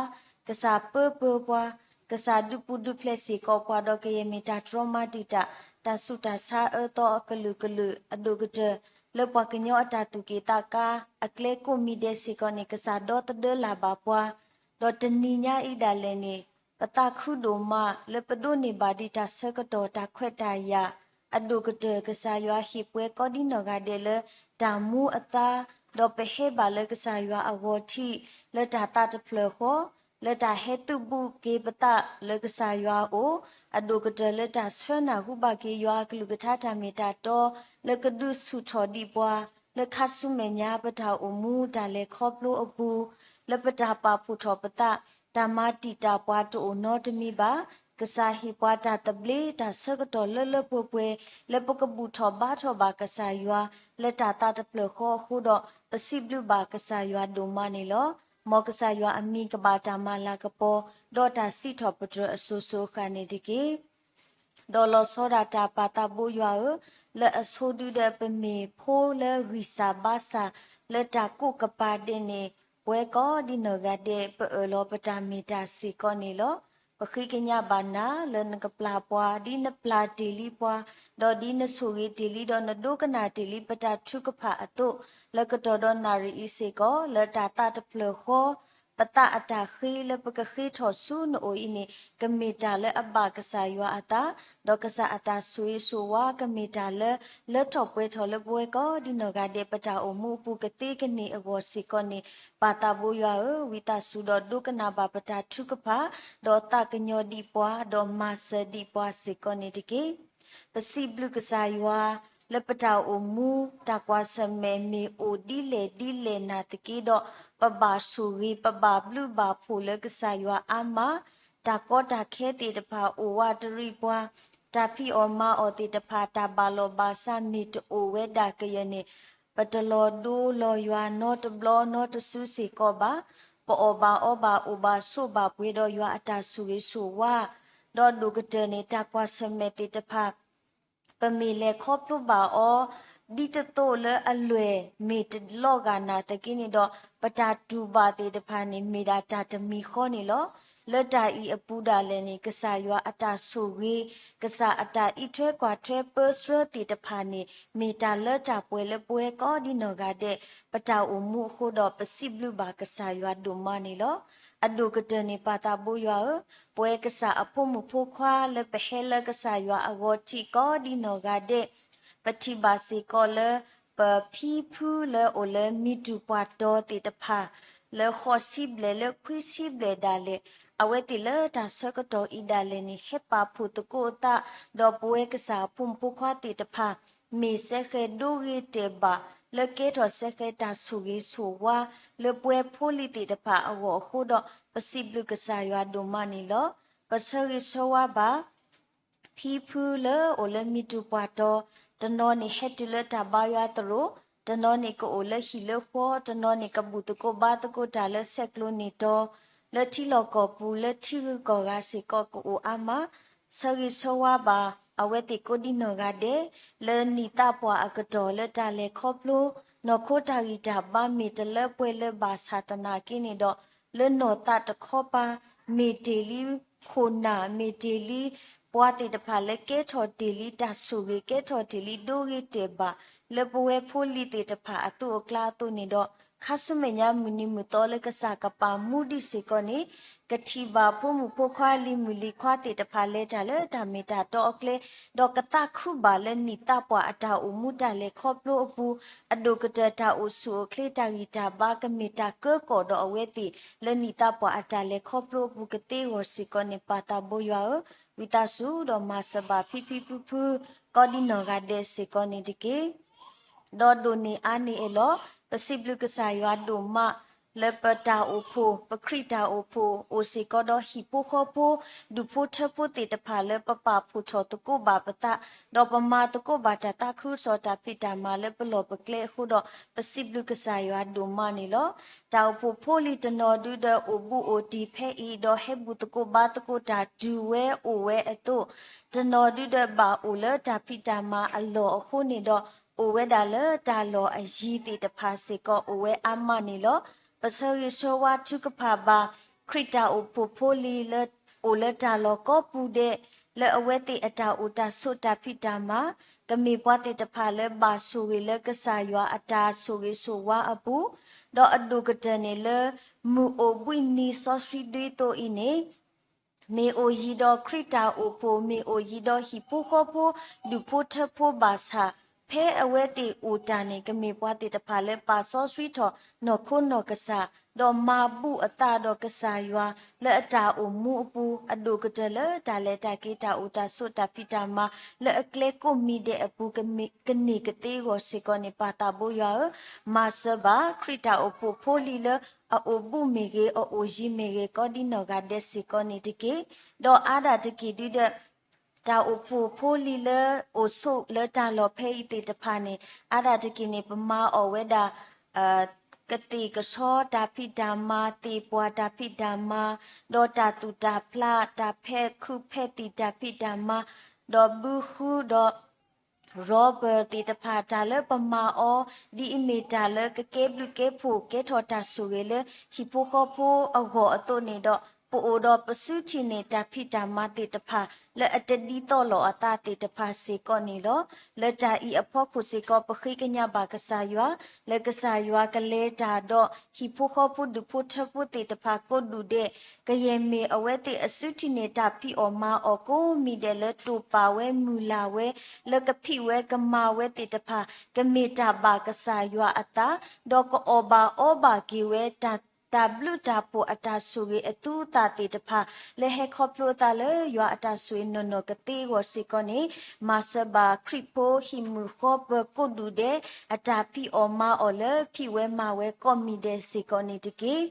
ကစၢ်ပၢပၢပှၤ, ကစၢ်ဒုးပူၤဒုးဖျဲးစ့ၢ်ကီးပှၤ ဒီးကယဲၢ်မ့ၢ်တၢ်တြီမၤတံာ်တာ် တၢ်ဆူးတၢ်ဆါအၢသီအကလုာ်ကလုာ် အဒိၣ်ကတၢၢ် လၢပှၤကညီအတၢ်သူၣ်က့ၣ်သးကါ အကျဲကိးမံၤဒဲးစ့ၢ်ကီးန့ၣ် ကစၢ်ဒီသဒၢလၢ်ဘၣ်ပှၤ ဒီးတနံၤညါအံၤဒၣ်လဲာ်န့ၣ် ပသးခုဒိၣ်မးလၢပဒိးန့ၢ်ဘၣ်ဒံးတၢ်ဆၢကတီၢ် တၢ်ခွဲးတၢ်ယာ် အဒိၣ်ကတၢၢ် ကစၢ်ယွၤဟ့ၣ်ပှဲၤကိးဒံနီၢ်ဂၤဒဲးလၢတၢ်မူအသါ, ဒီးပဟဲဘၣ်လၢကစၢ်ယွၤအဂီၤထံး လၢတၢ်သးတဖျၢၣ်ဃီ, လၢတၢ်ဟဲသုးဘူးက့ၤပသးလၢကစၢ်ယွၤအအိၣ်, အဒိၣ်ကတၢၢ်လၢတၢ်ဆၢနၢ်ဟူဘၣ်က့ၤယွၤအကလုၢ်ကထါတၢ်မ့ၢ်တၢ်တီ, လၢကဒုးဆူၣ်ထီၣ်ဒံးပှၤ လၢခါဆူမဲာ်ညါပတၢ်အိၣ်မူတၢ်လဲၤခီဖျိအပူၤ, လၢပတၢ်ပာ်ဖှိၣ်ထီၣ်ပသး တၢ်မၤတံာ်တာ်ပှၤတအိၣ်နီတမံၤဘၣ်. ကစၢ်ဟ့ၣ်ပှၤတၢ်သဘျ့ တၢ်ဆၢကတီၢ်လၢလၢပှဲၤပှဲၤ လၢပကဘူၣ်ထီၣ်ဘါထီၣ်ဘၣ်ကစၢ်ယွၤ လၢတၢ်သးတဖျၢၣ်ဃီအဃိဒီး ပစံးဘျုးဘၣ်ကစၢ်ယွၤဒိၣ်မးန့ၣ်လီၤ. မ်ကစၢ်ယွၤအမံၤကဘၣ်တၢ်မၤလၤကပီၤ ဒီးတၢ်စံးထီၣ်ပတြၢၤအစိၤစိၤအဃၣ်န့ၣ်တက့ၢ်. ဒီးလီၤဆီဒၣ်တၢ်ပၢ်သးဘိယွၤဧၢ, လၢအဆိဒုဒီးပမ့ၢ်ဖိလၢဂံၢ်စၢ်ဘါစၢ် လၢတၢ်ကိးကပၤဒဲးန့ၣ် ပဝဲကိးဒံနီၢ်ဂၤဒဲး ပအၢၣ်လီၤပတၢ်မ့ၢ်တၢ်စ့ၢ်ကီးန့ၣ်လီၤ. ပဃ့ကညးဘၣ်နၤလၢနကပျၢ်ပှၤ ဒ်နပျၢ်တ့ၢ်လံပှၤ, ဒီးဒ်နဆိၣ်ဂ့ၤတ့ၢ်လံ ဒီးနဒိကနၣ်တ့ၢ်လံပတၢ်ထုကဖၣ်အသိး, လၢကတီၢ်ဒီးနၣ်ရံၣ်အံၤစ့ၢ်ကီး လၢတၢ်သးတဖျၢၣ်ဃီ ပသးအတၢ်ဃ့လၢပကဃ့ထီၣ်ဆူနအိၣ်အံၤန့ၣ် ကမ့ၢ်တၢ်လၢအဘၣ်ကစၢ်ယွၤအသး, ဒီးကစၢ်အတၢ်ဆိၣ်ဂ့ၤဆိၣ်ဝါ ကမ့ၢ်တၢ်လၢ လၢထီၣ်ပှဲၤထီၣ်လၢပဝဲကိးဒံနီၢ်ဂၤဒဲး ပတၢ်အိၣ်မူအပူၤကသ့ကန့ၢ်အဂီၢ်စ့ၢ်ကီးန့ၣ် ပၢ်သးဘိယွၤဧၢ, ဝံသးစူၤဒီးဒိကနၣ်ဘၣ်ပတၢ်ထုကဖၣ်, ဒီးသးကညီၤဒံးပှၤ, ဒီးမၤစၢၤဒံးပှၤစ့ၢ်ကီးန့ၣ်တက့ၢ်. ပစံးဘျုးကစၢ်ယွၤ လၢပတၢ်အိၣ်မူ တၢ်ကွၢ်ဆၢၣ်မဲာ်မ့ၢ်အိၣ်ဒ်လဲၣ်ဒ်လဲၣ်နာ်သက့ဒီး ပဘၣ်ဆိၣ်ဂ့ၤ ပဘၣ်ဘျုးဘၣ်ဖှိၣ်လၢကစၢ်ယွၤအါမး, တၢ်ကီတၢ်ခဲသ့ၣ်တဖၣ်အိၣ်ဝးတရံးပှၤ, တၢ်ဖံးအီၣ်မၤအီၣ်သ့ၣ်တဖၣ် တၢ်ဘၣ်လီၢ်ဘၣ်စးမ့ၢ်တအိၣ်ဝဲဒၣ်ကယဲၢ်န့ၣ် ပတလီၤဒိလီၤယွၤနီတဘျီနီတစုစ့ၢ်ကီးဘၣ်. ပအီၣ်ဘၣ်အီဘၣ် အိၣ်ဘၣ်ဆိးဘၣ်ပှဲၤဒီးယွၤအတၢ်ဆိၣ်ဂ့ၤဆိၣ်ဝါ, ဒီးဒိၣ်ကတၢၢ်န့ၣ် တၢ်ကွၢ်ဆၢၣ်မဲာ်သ့ၣ်တဖၣ် ပမ့ၢ်လဲၤခီဖျိဘၣ်အီၤ ဒ်သိးသိးလၢအလွဲၢ်မ့ၢ်တလီၤဂာ်နာ်သက့န့ၣ်ဒီး ပတၢ်တူၢ်ဘၣ်သ့ၣ်တဖၣ်န့ၣ် မ့ၢ်ဒၣ်တၢ်တမံၤဃီန့ၣ်လီၤ. လၢတၢ်အံၤအပူၤဒၣ်လဲာ်န့ၣ် ကစၢ်ယွၤအတၢ်ဆိၣ်ဂ့ၤ, ကစၢ်အတၢ်အံးထွဲကွၢ်ထွဲပၢဆှၢသ့ၣ်တဖၣ်န့ၣ် မ့ၢ်တၢ်လၢတၢ်ပှဲၤလၢပဝဲကိးဒံနီၢ်ဂၤဒဲး ပတၢ်အိၣ်မူအဃိဒီး ပစံးဘျုးဘၣ်ကစၢ်ယွၤဒိၣ်မးန့ၣ်လီၤ. အဒိၣ်ကတၢၢ်န့ၣ် ပၢ်သးဘိယွၤဧၢ, ပဝဲကစၢ်အဖိမုၣ်ဖိခွါလၢပဟဲလၢကစၢ်ယွၤအဂီၤထံးကိးဒံနီၢ်ဂၤဒဲး ပထံၣ်ဘၣ်စ့ၢ်ကီးလၢ ပဖံဖုလၢအိၣ်လၢမံတူၢ်ပှၢ်တီၤသ့ၣ်တဖၣ် လၢဃိးဆံဘျဲၣ်လၢခွံဆံဘျဲၣ်ဒၣ်လဲာ်, အဝဲသ့ၣ်လၢတၢ်ဆၢကတီၢ်အံၤဒၣ်လဲာ်န့ၣ် ဟဲပာ်ဖှိၣ်သကိးအသး ဒီးပဝဲကစၢ်အဖိမုၣ်ဖိခွါသ့ၣ်တဖၣ် မ့ၢ်စဲဃဲၤဒိဂ့ၤတဲာ်ဘၣ် လၢကဲထီၣ်စဲဃဲၤတၢ်ဆိၣ်ဂ့ၤဆိၣ်ဝါ လၢပဝဲဖိလံၤသ့ၣ်တဖၣ်အဂီၢ်အဃိဒီး ပစံးဘျုးကစၢ်ယွၤဒိၣ်မးန့ၣ်လီၤ. ပဆၢဂ့ၤဆၢဝါဘၣ် ဖံဖုလၢအိၣ်လၢမံတူၢ်ပှၢ်တီၤ, တနီၤန့ၣ်ဟဲတုၤလၢတၢ်ဘါယွၤသရိာ်, တနီၤန့ၣ်ကအိၣ်လၢဟံၣ်လၢဃီ, တနီၤန့ၣ်ကဘူၣ်သကိးဘါသကိးတၢ်လၢဆဲးကျိးန့ၢ်တီၤ, လၢထံလီၢ်ကီၢ်ပူၤ လၢထံဂုၤကီၢ်ဂၤစ့ၢ်ကီးကအိၣ်အါမး, ဆၢဂ့ၤဆၢဝါဘၣ် အဝဲသ့ၣ်ကိးဒံနီၢ်ဂၤဒဲး လၢနံၣ်သးပှၢ်အကတီၢ်လၢတၢ်လဲၤခီဖျိ နီၢ်ခိတၢ်ဂံၢ်တၢ်ဘါမ့ၢ်တလၢပှဲၤလၢၤဘၣ်ဆၣ်သနာ်က့န့ၣ်ဒီး လၢနီၢ်သးတခီပၤ မ့ၢ်တ့ၢ်လံခိၣ်နၢ် မ့ၢ်တ့ၢ်လံ ပှၤသ့ၣ်တဖၣ်လၢကဲထီၣ်တ့ၢ်လံတၢ်ဆိၣ်ဂ့ၤ ကဲထီၣ်တ့ၢ်လံဒိဂ့ၤတဲာ်ဘၣ် လၢပဝဲဖိလံၤသ့ၣ်တဖၣ်အသိးအကျါအသိးန့ၣ်ဒီး ခါဆူမဲာ်ညါမုၢ်နံၤမုၢ်သီလၢကစၢ်ကပာ်မူဒံးစ့ၢ်ကီးန့ၣ် ကထံၣ်ဘၣ်ဖိမုၣ်ဖိခွါလံၤမုၣ်လံၤခွါသ့ၣ်တဖၣ်လဲၤတၢ်လၢတၢ်မ့ၢ်တၢ်တီအကျဲ ဒီးကသးခုဘၣ်လၢနံၣ်သးပှၢ်အတၢ်အိၣ်မူတၢ်လဲၤခီဖျိအပူၤ အဒိၣ်ကတၢၢ်တၢ်အိၣ်ဆူၣ်အိၣ်ချ့တၢ်ဂံၢ်တၢ်ဘါ ကမ့ၢ်တၢ်ကၢကီၢ်ဒီးအဝဲသ့ၣ် လၢနံၣ်သးပှၢ်အတၢ်လဲၤခီဖျိအပူၤကသ့အဂီၢ်စ့ၢ်ကီးန့ၣ် ပၢ်သးဘိယွၤဧၢ, ဝံသးစူၤဒီးမၤစၢၤဘၣ်ဖံဖံဖုဖု ကိးဒံနီၢ်ဂၤဒဲးစ့ၢ်ကီးန့ၣ်တက့ၢ်. ဒီးဒိၣ်န့ၢ်အါန့ၢ်အလီၢ် ပစံးဘျုးကစၢ်ယွၤဒိၣ်မး လၢပတၢ်အိၣ်ဖှိၣ် ပခရံာ်တၢ်အိၣ်ဖှိၣ် အိၣ်စ့ၢ်ကီးဒီးဟံၣ်ဖိဃီဖိ ဒူၣ်ဖိထၢဖိသ့ၣ်တဖၣ်လၢပပာ်ဖှိၣ်ထီၣ်သကိးဘၣ်ပသး, ဒီးပမၤသကိးဘၣ်တၢ်သးခုကစီၣ်တၢ်ဖံးတၢ်မၤလၢပလီၢ်ပကျဲအဃိဒီး ပစံးဘျုးကစၢ်ယွၤဒိၣ်မးန့ၣ်လီၤ. တၢ်အိၣ်ဖှိၣ်ဖိလံၤတနီၤဒုဒီးအိၣ်ဘူးအိၣ်တံၢ်ဖဲအံၤ ဒီးဟဲဘူးသကိးဘါသကိးတၢ်တုၤဝဲအိၣ်ဝဲအသိး, တနီၤဒုဒီးဘၣ်အိၣ်လၢတၢ်ဖံးတၢ်မၤအလီၢ်အဃိန့ၣ်ဒီး အိၣ်ဝဲဒၣ်လၢတၢ်လီၢ်အယံၤသ့ၣ်တဖၣ်စ့ၢ်ကီးအိၣ်ဝဲအါမးန့ၣ်လီၤ. ပဆၢဂ့ၤဆၢဝါထုကဖၣ်ဘၣ် ခရံာ်တၢ်အိၣ်ဖှိၣ်ဖိလံၤလၢ အိၣ်လၢတၢ်လီၢ်ကိးပူၤဒဲး လၢအဝဲသ့ၣ်အတၢ်အိၣ်တၢ်ဆိးတၢ်ဖံးတၢ်မၤ ကမ့ၢ်ပှၤသ့ၣ်တဖၣ်လၢဘၣ်ဆိၣ်ဂ့ၤလၢကစၢ်ယွၤအတၢ်ဆိၣ်ဂ့ၤဆိၣ်ဝါအပူၤ, ဒီးအဒိၣ်ကတၢၢ်န့ၣ်လၢ မုၢ်အိၣ်ဘှံးနံၤစီဆှံဒ်သိးအံၤန့ၣ် မ့ၢ်အိၣ်ယံၤဒီးခရံာ်တၢ်အိၣ်ဖှိၣ် မ့ၢ်အိၣ်ယံၤဒီးဟံၣ်ဖိဃီဖိ ဒူၣ်ဖိထၢဖိဘၣ်ဆၣ်, ဖဲအဝဲသ့ၣ်အိၣ်တၢ်န့ၣ် ကမ့ၢ်ပှၤသ့ၣ်တဖၣ်လၢပာ်စီဆှံထီၣ်နီၢ်ခိနီၢ်ကစၢ်, ဒီးမၤဘူၣ်အသးဒီးကစၢ်ယွၤ လၢအတၢ်အိၣ်မူအပူၤ အဒိၣ်ကတၢၢ်လၢတၢ်လဲၤတၢ်က့ၤတၢ်အိၣ်တၢ်ဆိးတၢ်ဖံးတၢ်မၤ လၢအကျဲကိးမံၤဒဲးအပူၤ ကန့ၢ်ကသ့အဂီၢ်စ့ၢ်ကီးန့ၣ် ပၢ်သးဘိယွၤဧၢ, မၤစၢၤဘၣ်ခရံာ်တၢ်အိၣ်ဖှိၣ်ဖိလံၤလၢ အအိၣ်ဘူးမ့ၢ်ဂ့ၤ အအိၣ်ယံၤမ့ၢ်ဂ့ၤ ကိးဒံနီၢ်ဂၤဒဲးစ့ၢ်ကီးန့ၣ်တက့ၢ်. ဒီးအါဒၣ်တက့ၢ်ဒုဒီး တၢ်အိၣ်ဖှိၣ်ဖိလံၤလၢအိၣ်ဆိးလၢတၢ်လီၢ်ဖဲအံၤသ့ၣ်တဖၣ်န့ၣ် အါဒၣ်တက့ၢ်န့ၣ် ပမၤအီၣ်ဝဲဒၣ် ကသ့ၣ်ကဆီတၢ်ဖံးတၢ်မၤ သ့ၣ်ပှၢ်တၢ်ဖံးတၢ်မၤ, ဒီးတၢ်သူၣ်တၢ်ဖျး တၢ်ဖဲးခုးဖဲးသံၣ်တၢ်ဖံးတၢ်မၤ, ဒီးဘုဃုဒီး ရီဘၢၣ်သ့ၣ်တဖၣ် တၢ်လၢပမၤအီၤ ဒ်အမ့ၢ်တၢ်လၢကကဲဘျုးကဲဖှိၣ် ကဲထီၣ်တၢ်ဆိၣ်ဂ့ၤလၢဟံၣ်ဖိဃီဖိအဂီၢ်အသိးန့ၣ်ဒီး ပအိၣ်ဒီးပစုထံၣ်န့ၢ်တၢ်ဖံးတၢ်မၤသ့ၣ်တဖၣ် လၢအတဒ်သိးလိာ်အသးသ့ၣ်တဖၣ်စ့ၢ်ကီးန့ၣ်လီၤ. လၢတၢ်အံၤအဖီခိၣ်စ့ၢ်ကီး ပဃ့ကညးဘၣ်ကစၢ်ယွၤ လၢကစၢ်ယွၤကလဲၤတၢ်ဒီးဟံၣ်ဖိဃီဖိဒူၣ်ဖိထၢဖိသ့ၣ်တဖၣ်ကိးဒူၣ်ဒဲး ကယဲၢ်မ့ၢ်အဝဲသ့ၣ်အစုထံၣ်န့ၢ်တၢ်ဖံးအီၣ်မၤအီၣ်ကိးမံၤဒဲးလၢတိာ်ပာ်ဝဲမုၢ်လၢ်ဝဲ လၢကဖံးဝဲကမၤဝဲသ့ၣ်တဖၣ် ကမ့ၢ်တၢ်ဘၣ်ကစၢ်ယွၤအသး, ဒီးကအီၣ်ဘၣ်အီဘၣ်က့ၤဝဲ တၢ်ဘျုးတၢ်ဖှိၣ်အတၢ်ဆိၣ်ဂ့ၤအသူအသၣ်သ့ၣ်တဖၣ် လၢဟဲခီဖျိအသးလၢယွၤအတၢ်ဆိၣ်ဂ့ၤနီၢ်နီၢ်ကသ့အဂီၢ်စ့ၢ်ကီးန့ၣ် မၤစၢၤဘၣ်ခရံာ်ဖိဟံၣ်မုၣ်ဃီပၢၤကိးဒူၣ်ဒဲး အတၢ်ဖံးအီၣ်မၤအီၣ်လၢဖံးဝဲမၤဝဲကိးမံၤဒဲးစ့ၢ်ကီးန့ၣ်တက့ၢ်.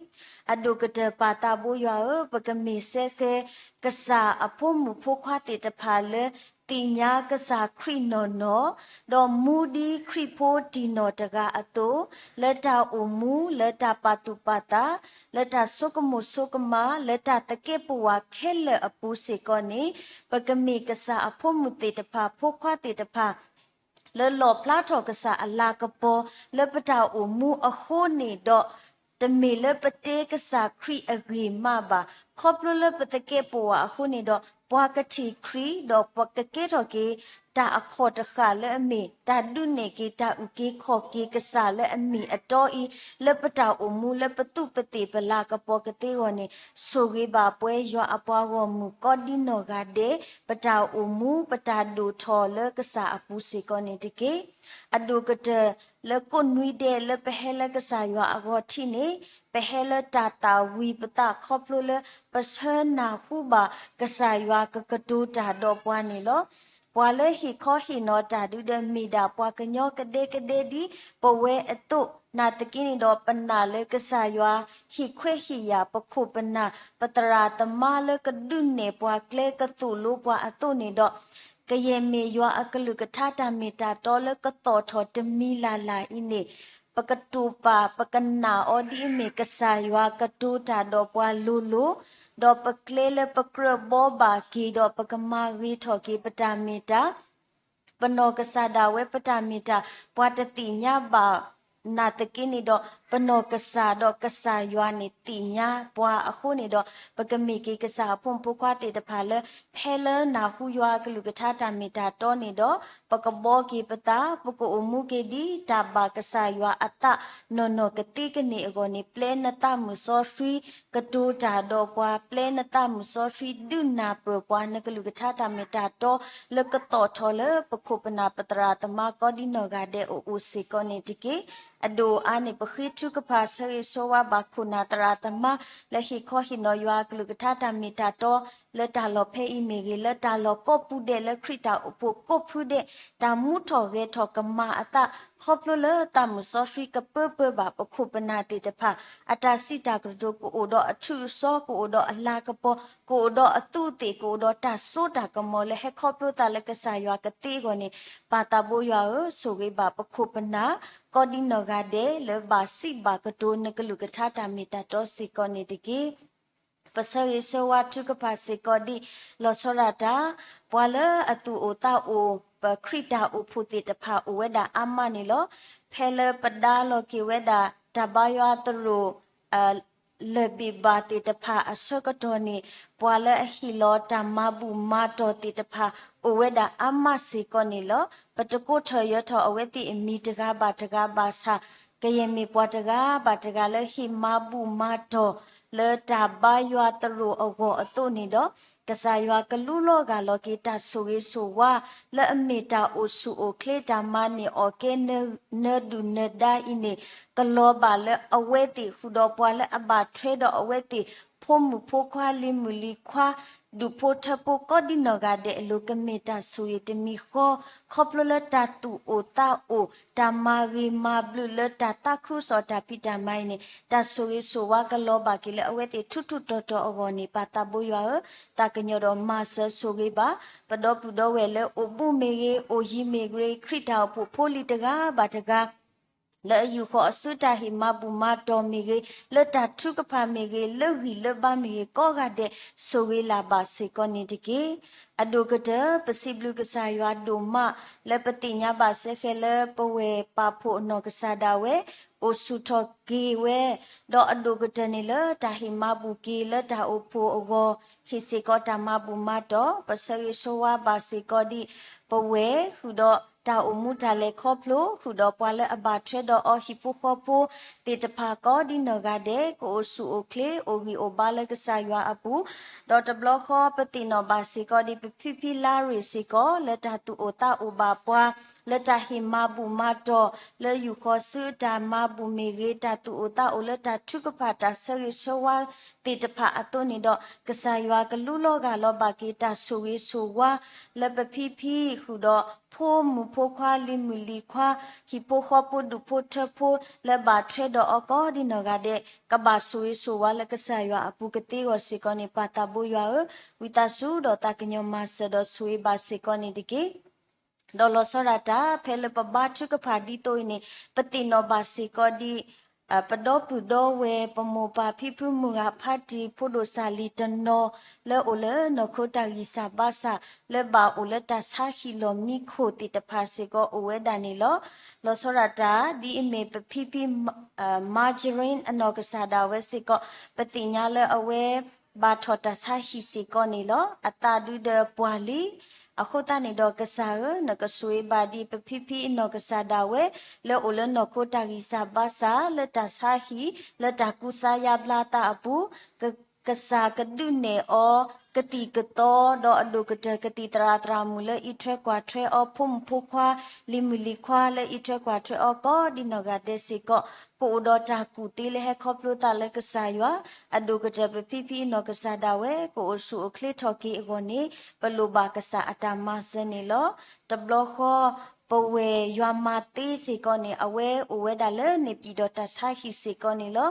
အဒိၣ်ကတၢၢ်ပၢ်သးဘိယွၤဧၢ, ပကမ့ၢ်စ့ၢ်ကီး ကစၢ်အဖိမုၣ်ဖိခွါသ့ၣ်တဖၣ်လၢ သ့ၣ်ညါကစၢ်ခရံာ်နီၢ်နီၢ်, ဒီးမူဒ်ခရံာ်ဖိတံၢ်နီၢ်တဂၤအသိး, လၢတၢ်အိၣ်မူ, လၢတၢ်ပာ်သူၣ်ပာ်သး, လၢတၢ်ဆိကမိၣ်ဆိကမး, လၢတၢ်သကဲးပဝးခဲလၢာ်အပူၤစ့ၢ်ကီးန့ၣ်, ပကမ့ၢ်ကစၢ်အဖိမုၣ်သ့ၣ်တဖၣ် ဖိခွါသ့ၣ်တဖၣ် လၢလီၣ်ဖျါထီၣ်ကစၢ်အလၤကပီၤ လၢပတၢ်အိၣ်မူအဃိန့ၣ်ဒီး, တမ့ၢ်လၢပတဲကစၢ်ခရံာ်အဂ့ၢ်မးဘၣ်. ခီဖျိလၢပသကဲးပဝးအဃိန့ၣ်ဒီး, ပှၤကထံၣ်ခရံာ် ဒီးပှၤကကဲထီၣ်က့ၤ တၢ်အခီၣ်တဃၣ်လၢအမ့ၢ် တၢ်ဒုးနဲၣ်က့ၤ တၢ်အုၣ်က့ၤခီၣ်က့ၤကစၢ်လၢအမ့ၢ်အတီအံၤ လၢပတၢ်အိၣ်မူ လၢပသူးပသ့ၣ်ပလၤကပီၤကသ့အဂီၢ်န့ၣ်, ဆိၣ်ဂ့ၤဘၣ်ပှၤယွၤအပှၤဂီၢ်မုၢ်ကိးဒ်နီၢ်ဂၤဒဲး ပတၢ်အိၣ်မူ ပတၢ်ဒိၣ်ထီၣ်လၢကစၢ်အပူၤစ့ၢ်ကီးန့ၣ်တက့ၢ်. အဒိၣ်ကတၢၢ်လၢကိးနွံဒဲး လၢပဟဲလၢကစၢ်ယွၤအဂီၢ်ထံးန့ၣ်, ပဟဲလၢတၢ်သၣ်ဝံၤပသးခီဖျိလၢ ပဆၢနၢ်ဟူဘၣ်ကစၢ်ယွၤကကတိၤတၢ်ဒီးပှၤန့ၣ်လီၤ. ပှၤလၢဟ့ၣ်ခီဟ့ၣ်နီၤတၢ်ဒုဒီး မ့ၢ်ဒၣ်ပှၤကညီကဒဲကဒဲဒ်ပဝဲအသိး, နာ်သက့န့ၣ်ဒီး ပနာ်လၢကစၢ်ယွၤဟ့ၣ်ခွဲးဟ့ၣ်ယာ် ပခိၣ်ပနၢ် ပသရၣ်သမါလၢကဒုးနဲၣ်ပှၤကျဲကသိၣ်လိပှၤအသိးန့ၣ်ဒီး, ကယဲၢ်မ့ၢ်ယွၤအကလုၢ်ကထါတၢ်မ့ၢ်တၢ်တီလၢကသီၣ်ထီၣ်တမံၤလၢ်လၢ်အံၤန့ၣ်, ပကတိၤပာ် ပကနာ်အီၤဒ်အမ့ၢ်ကစၢ်ယွၤကတိၤတၢ်ဒီးပှၤလိၤလိၤ, ဒီးပကျဲလၢပကြၢးဘှီဘၣ်က့ၤဒီး ပကမၤဂ့ၤထီၣ်က့ၤပတၢ်မ့ၢ်တၢ် ပနီၢ်ကစၢ်ဒၣ်ဝဲပတၢ်မ့ၢ်တၢ် ပှၤတသ့ၣ်ညါဘၣ်, နာ်သက့န့ၣ်ဒီး ပနီၢ်ကစၢ်ဒီးကစၢ်ယွၤန့ၣ်သ့ၣ်ညါပှၤအဃိန့ၣ်ဒီး, ပကမ့ၢ်က့ၤကစၢ်အဖိမုၣ်ဖိခွါသ့ၣ်တဖၣ်လၢ ဖဲလၢနၢ်ဟူယွၤအကလုၢ်ကထါတၢ်မ့ၢ်တၢ်တီန့ၣ်ဒီး, ပကဘှီက့ၤပသး ပကအိၣ်မူက့ၤဒ်တၢ်ဘၣ်ကစၢ်ယွၤအသးနီၢ်နီၢ်ကသ့ကန့ၢ်အဂီၢ်န့ၣ်, ပျဲနသးမုၣ်စီဆှံ ကတိၤတၢ်ဒီးပှၤ, ပျဲနသးမုၣ်စီဆှံဒုးနၢ်ပၢၢ်ပှၤ နကလုၢ်ကထါတၢ်မ့ၢ်တၢ်တီ လၢကသီၣ်ထီၣ်လၢပခိၣ်ပနၢ်ပသရၣ်သမါကိးဒ်နီၢ်ဂၤဒဲးအအိၣ်စ့ၢ်ကီးန့ၣ်တက့ၢ်. အဒိၣ်အါန့ၣ် ပဃ့ထုကဖၣ်ဆၢဂ့ၤဆၢဝါဘၣ်ခိၣ်နၢ်သရၣ်သမါ လၢဟ့ၣ်ခီဟ့ၣ်နီၤယွၤအကလုၢ်ကထါတၢ်မ့ၢ်တၢ်တီ လၢတၢ်လီၢ်ဖဲအံၤမ့ၢ်ဂ့ၤ, လၢတၢ်လီၢ်ကိးပူၤဒဲး, လၢခရံာ်တၢ်အိၣ်ဖှိၣ်ကိးဖုဒဲး, တၢ်မူထီၣ်ဂဲၤထီၣ်ကမၤအသး ခီဖျိလၢသးမုၣ်စီဆှံကပၢပၢဘၣ် ပခိၣ်ပနၢ်သ့ၣ်တဖၣ် အတၢ်စံးတၢ်ကတိၤ ကအိၣ်ဒီးအထူးအစီ, ကအိၣ်ဒီးအလၤကပီၤ, ကအိၣ်ဒီးအသူးအသ့ၣ်, ကအိၣ်ဒီးတၢ်စိတၢ်ကမီၤ လၢဟဲခီဖျိသးလၢကစၢ်ယွၤကသ့အဂီၢ်န့ၣ် ပၢ်သးဘိယွၤဧၢ, ဆိၣ်ဂ့ၤဘၣ်ပခိၣ်ပနၢ် ကိးဒံနီၢ်ဂၤဒဲး လၢဘၣ်စံးဘၣ်ကတိၤနကလုၢ်ကထါတၢ်မ့ၢ်တၢ်တီစ့ၢ်ကီးန့ၣ်တက့ၢ်. ပဆၢဂ့ၤဆၢဝါထုကဖၣ်စ့ၢ်ကီးဒ် လီၤဆီဒၣ်တၢ် ပှၤလၢအသူၣ်အိၣ်သးအိၣ် ပခရံာ်တၢ်အိၣ်ဖှိၣ်သ့ၣ်တဖၣ်အိၣ်ဝဲဒၣ်အါမးန့ၣ်လီၤ. ဖဲလၢပဒါလီၤက့ၤဝဲဒၣ် တၢ်ဘါယွၤသရိာ် လၢၢ်ဘ့ၣ်ဘၣ်သ့ၣ်တဖၣ်အဆၢကတီၢ်န့ၣ် ပှၤလၢအဟ့ၣ်လီၤတၢ်မၤဘူၣ်မၤတီၢ်သ့ၣ်တဖၣ် အိၣ်ဝဲဒၣ်အါမးစ့ၢ်ကီးန့ၣ်လီၤ. ပတကိးထီၣ်ယၢၤထီၣ်အဝဲသ့ၣ်အမံၤတဂၤဘၣ်တဂၤဘၣ်ဆၣ် ကယဲၢ်မ့ၢ်ပှၤတဂၤဘၣ်တဂၤလၢဟ့ၣ်မၤဘူၣ်မၤတီၢ် လၢတၢ်ဘါယွၤသရိာ်အဂီၢ်အသိးန့ၣ်ဒီး ကစၢ်ယွၤကလူလီၤဂာ်လီၤက့ၤတၢ်ဆိၣ်ဂ့ၤဆိၣ်ဝါ လၢအမ့ၢ်တၢ်အိၣ်ဆူၣ်အိၣ်ချ့ တၢ်မၤန့ၢ်အီၣ်ကဲ နၢဒုၣ်နၢဒါအံၤန့ၣ် ကလီၤဘၣ်လၢအဝဲသ့ၣ်ဃုာ်ဒီးပှၤလၢအဘၣ်ထွဲဒီးအဝဲသ့ၣ် ဖိမုၣ်ဖိခွါ လံၤမုၣ်လံၤခွါ ဒူၣ်ဖိထၢဖိကိးဒံနီၢ်ဂၤဒဲးအလိၤ ကမ့ၢ်တၢ်ဆိၣ်ဂ့ၤတမံၤဃီ ခီဖျိလၢတၢ်သူၣ်အိၣ်သးအိၣ် တၢ်မၤဂ့ၤမၤဘျုးလၢတၢ်သးခုကစီၣ်တၢ်ဖံးတၢ်မၤအံၤန့ၣ် တၢ်ဆိၣ်ဂ့ၤဆိၣ်ဝါကလီၤဘၣ်က့ၤလၢအဝဲသ့ၣ်ထူးထူးတီၤတီၤအဂီၢ်န့ၣ် ပၢ်သးဘိယွၤဧၢ, သးကညီၤဒီးမၤစၢၤဆိၣ်ဂ့ၤဘၣ် ပဒီပုၢ်ဒီဝဲၢ်လၢအိၣ်ဘူးမ့ၢ်ဂ့ၤ, အိၣ်ယံၤမ့ၢ်ဂ့ၤ, ခရံာ်တၢ်အိၣ်ဖှိၣ်ဖိလံၤတဂၤဘၣ်တဂၤ လၢအယူာ်ဃီၤအစုတၢ်ဟ့ၣ်မၤဘူၣ်မၤတီၢ်မ့ၢ်ဂ့ၤ, လၢတၢ်ထုကဖၣ်မ့ၢ်ဂ့ၤ, လၢဂံၢ်လၢဘါမ့ၢ်ဂ့ၤ, ကိးဂၤဒဲး ဆိၣ်ဂ့ၤလၢ်ဘၣ်စ့ၢ်ကီးန့ၣ်တက့ၢ်. အဒိၣ်ကတၢၢ် ပစံးဘျုးကစၢ်ယွၤဒိၣ်မး လၢပသ့ၣ်ညါဘၣ်စဲဃဲၤလၢပဝဲၢ်ပာ်ဖှိၣ်အနီၢ်ကစၢ်ဒၣ်ဝဲ အိၣ်ဆူၣ်ထီၣ်က့ၤဝဲ, ဒီးအဒိၣ်ကတၢၢ်န့ၣ်လၢတၢ်ဟ့ၣ်မၤဘူၣ်က့ၤလၢတၢ်အိၣ်ဖှိၣ်အဂီၢ် ဟ့ၣ်စ့ၢ်ကီးတၢ်မၤဘူၣ်မၤတီၢ် ပဆၢဂ့ၤဆၢဝါဘၣ်စ့ၢ်ကီးဒ် ပဝဲၢ်ဃုာ်ဒီးတၢ်အိၣ်မူတၢ်လဲၤခီဖျိ ဃုာ်ဒီးပှၤလၢအဘၣ်ထွဲဒီးအီၤဟံၣ်ဖိဃီဖိသ့ၣ်တဖၣ်ကိးဒံနီၢ်ဂၤဒဲး ကအိၣ်ဆူၣ်အိၣ်ချ့ အိၣ်ဂံၢ်အိၣ်ဘါလၢကစၢ်ယွၤအပူၤ, ဒီးတဘျီဃီပသ့ၣ်နီၣ်ဘၣ်စ့ၢ်ကီးဒ်ပဖံဖံလါရ့ၣ်စ့ၢ်ကီး လၢတၢ်သူၣ်အိၣ်သးအိၣ်ဘၣ်ပှၤ လၢတၢ်ဟ့ၣ်မၤဘူၣ်မၤတီၢ် လၢယူာ်ဃီၤစုတၢ်မၤဘူၣ်မ့ၢ်ဂ့ၤ တၢ်သူၣ်အိၣ်သးအိၣ်လၢတၢ်ထုကဖၣ်တၢ်ဆၢဂ့ၤဆၢဝါသ့ၣ်တဖၣ်အသိးန့ၣ်ဒီး ကစၢ်ယွၤကလူလီၤဂာ်လီၤဘၣ်က့ၤတၢ်ဆိၣ်ဂ့ၤဆိၣ်ဝါ လၢပဖံဖံဃုာ်ဒီး ဖိမုၣ်ဖိခွါ လံၤမုၣ်လံၤခွါ ဟံၣ်ဖိဃီဖိ ဒူၣ်ဖိထၢဖိ လၢဘၣ်ထွဲဒီးအီၤကိးဒံနီၢ်ဂၤဒဲး ကဘၣ်ဆိၣ်ဂ့ၤဆိၣ်ဝါလၢကစၢ်ယွၤအပူၤကသ့အဂီၢ်စ့ၢ်ကီးန့ၣ် ပၢ်သးဘိယွၤဧၢ, ဝံသးစူၤဒီးသးကညီၤမၤစၢၤဒီးဆိၣ်ဂ့ၤဘၣ်စ့ၢ်ကီးန့ၣ်တက့ၢ်. ဒီးလီၤဆီဒၣ်တၢ် ဖဲလၢပဘါထုကဖၣ်ဒ်သိးအံၤန့ၣ် ပသ့ၣ်နီၣ်ဘၣ်စ့ၢ်ကီးဒ် ပဒီပုၢ်ဒီဝဲၢ် ပမိၢ်ပၢ်ဖံဖုမုၢ်ဂၤဖးတံၢ် ဖိဒိၣ်စၢ်လံၤတနီၤ လၢအိၣ်လၢနီၢ်ခိတၢ်ဂံၢ်စၢ်ဘါစၢ် လၢဘၣ်အိၣ်လၢတၢ်ဆါဟံၣ်လီၢ်မံခိၣ်သ့ၣ်တဖၣ်စ့ၢ်ကီးအိၣ်ဝဲဒၣ်န့ၣ်လီၤ. လီၤဆီဒၣ်တၢ် ဒ်အမ့ၢ်ပဖံဖံ Margarine အနီၢ်ကစၢ်ဒၣ်ဝဲစ့ၢ်ကီး ပသ့ၣ်ညါလၢအဝဲ ဘၣ်ထီၣ်တၢ်ဆါဟံၣ်စ့ၢ်ကီးန့ၣ်လီၤ. အသးဒုဒီးပှၢ်လံ. အဃိသတးန့ၣ်ဒီးကစၢ်ဧၢ, နကဆိၣ်ဂ့ၤဘၣ်ဒ်ပဖံဖံအနီၢ်ကစၢ်ဒၣ်ဝဲ လၢအိၣ်လၢနီၢ်ခိတၢ်ဂံၢ်စၢ်ဘါစၢ် လၢတၢ်ဆါဟံၣ် လၢတၢ်ကူစါယါဘျါသးအပူၤ ကစၢ်ကဒုးနဲၣ်အီၤ ကသံၣ်ကသီ ဒီးအဒိၣ်ကတၢၢ်ကသံၣ်သရၣ်သရၣ်မုၣ်လၢအံးထွဲကွၢ်ထွဲအီၤ ဖိမုၣ်ဖိခွါ လံၤမုၣ်လံၤခွါလၢအံးထွဲကွၢ်ထွဲအီၤ ကိးဒံနီၢ်ဂၤဒဲးစ့ၢ်ကီး ကအိၣ်ဒီးတၢ်ကူၣ်သ့လၢဟဲခီဖျိသးလၢကစၢ်ယွၤ အဒိၣ်ကတၢၢ်ပဖံဖံအနီၢ်ကစၢ်ဒၣ်ဝဲ ကအိၣ်ဆူၣ်အိၣ်ချ့ထီၣ်က့ၤအဂီၢ်န့ၣ် ပလိၣ်ဘၣ်ကစၢ်အတၢ်မၤစၢၤန့ၣ်လီၤ. တဘျီဃီ ပဝဲၢ်ယွၤမၤသ့စ့ၢ်ကီးန့ၣ် အဝဲအိၣ်ဝဲဒၣ်လၢန့ၣ်ပံၤဒီးတၢ်ဆါဟံၣ်စ့ၢ်ကီးန့ၣ်လီၤ.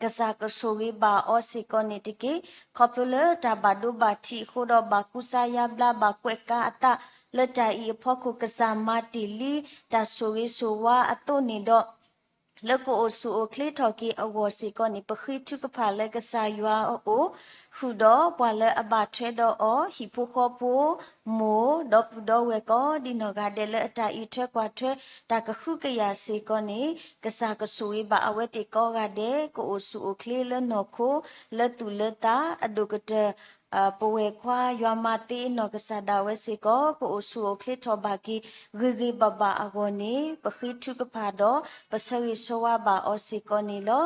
ကစၢ်ကဆိၣ်ဂ့ၤဘၣ်အီၤစ့ၢ်ကီးန့ၣ်တက့ၢ်. ခီဖျိလၢတၢ်ဘၣ်ဒိဘၣ်ထံးအဃိဒီး ဘၣ်ကူစါယါဘျါ ဘၣ်ကွဲးကါအသး လၢတၢ်အံၤအဖီခိၣ် ကစၢ်မၤတ့ၢ်လံ တၢ်ဆိၣ်ဂ့ၤဆိၣ်ဝါအသိးန့ၣ်ဒီး လၢကအိၣ်ဆူၣ်အိၣ်ချ့ထီၣ်က့ၤအဂီၢ်စ့ၢ်ကီးန့ၣ် ပဃ့ထုကဖၣ်လၢကစၢ်ယွၤအအိၣ် ဃုာ်ဒီးပှၤလၢအဘၣ်ထွဲဒီးအီၤ ဟံၣ်ဖိဃီဖိ မိၢ် ဒီပုၢ်ဒီဝဲၢ်ကိးဒံနီၢ်ဂၤဒဲး လၢအတၢ်အံးထွဲကွၢ်ထွဲ တၢ်ကဟုကယာ်စ့ၢ်ကီးန့ၣ် ကစၢ်ကဆိၣ်ဂ့ၤဘၣ်အဝဲသ့ၣ်ကိးဂၤဒဲး ကအိၣ်ဆူၣ်အိၣ်ချ့လၢနီၢ်ခိ လၢသူၣ်လၢသး အဒိၣ်ကတၢၢ် ပဝဲၢ်ခွါယွၤမၤသ့နီၢ်ကစၢ်ဒၣ်ဝဲစ့ၢ်ကီး ကအိၣ်ဆူၣ်အိၣ်ချ့ထီၣ်ဘၣ်က့ၤ ဂ့ၤဂ့ၤဘၣ်ဘၣ်အဂီၢ်န့ၣ် ပဃ့ထုကဖၣ်ဒီး ပဆၢဂ့ၤဆၢဝါဘၣ်အီၤစ့ၢ်ကီးန့ၣ်လီၤ.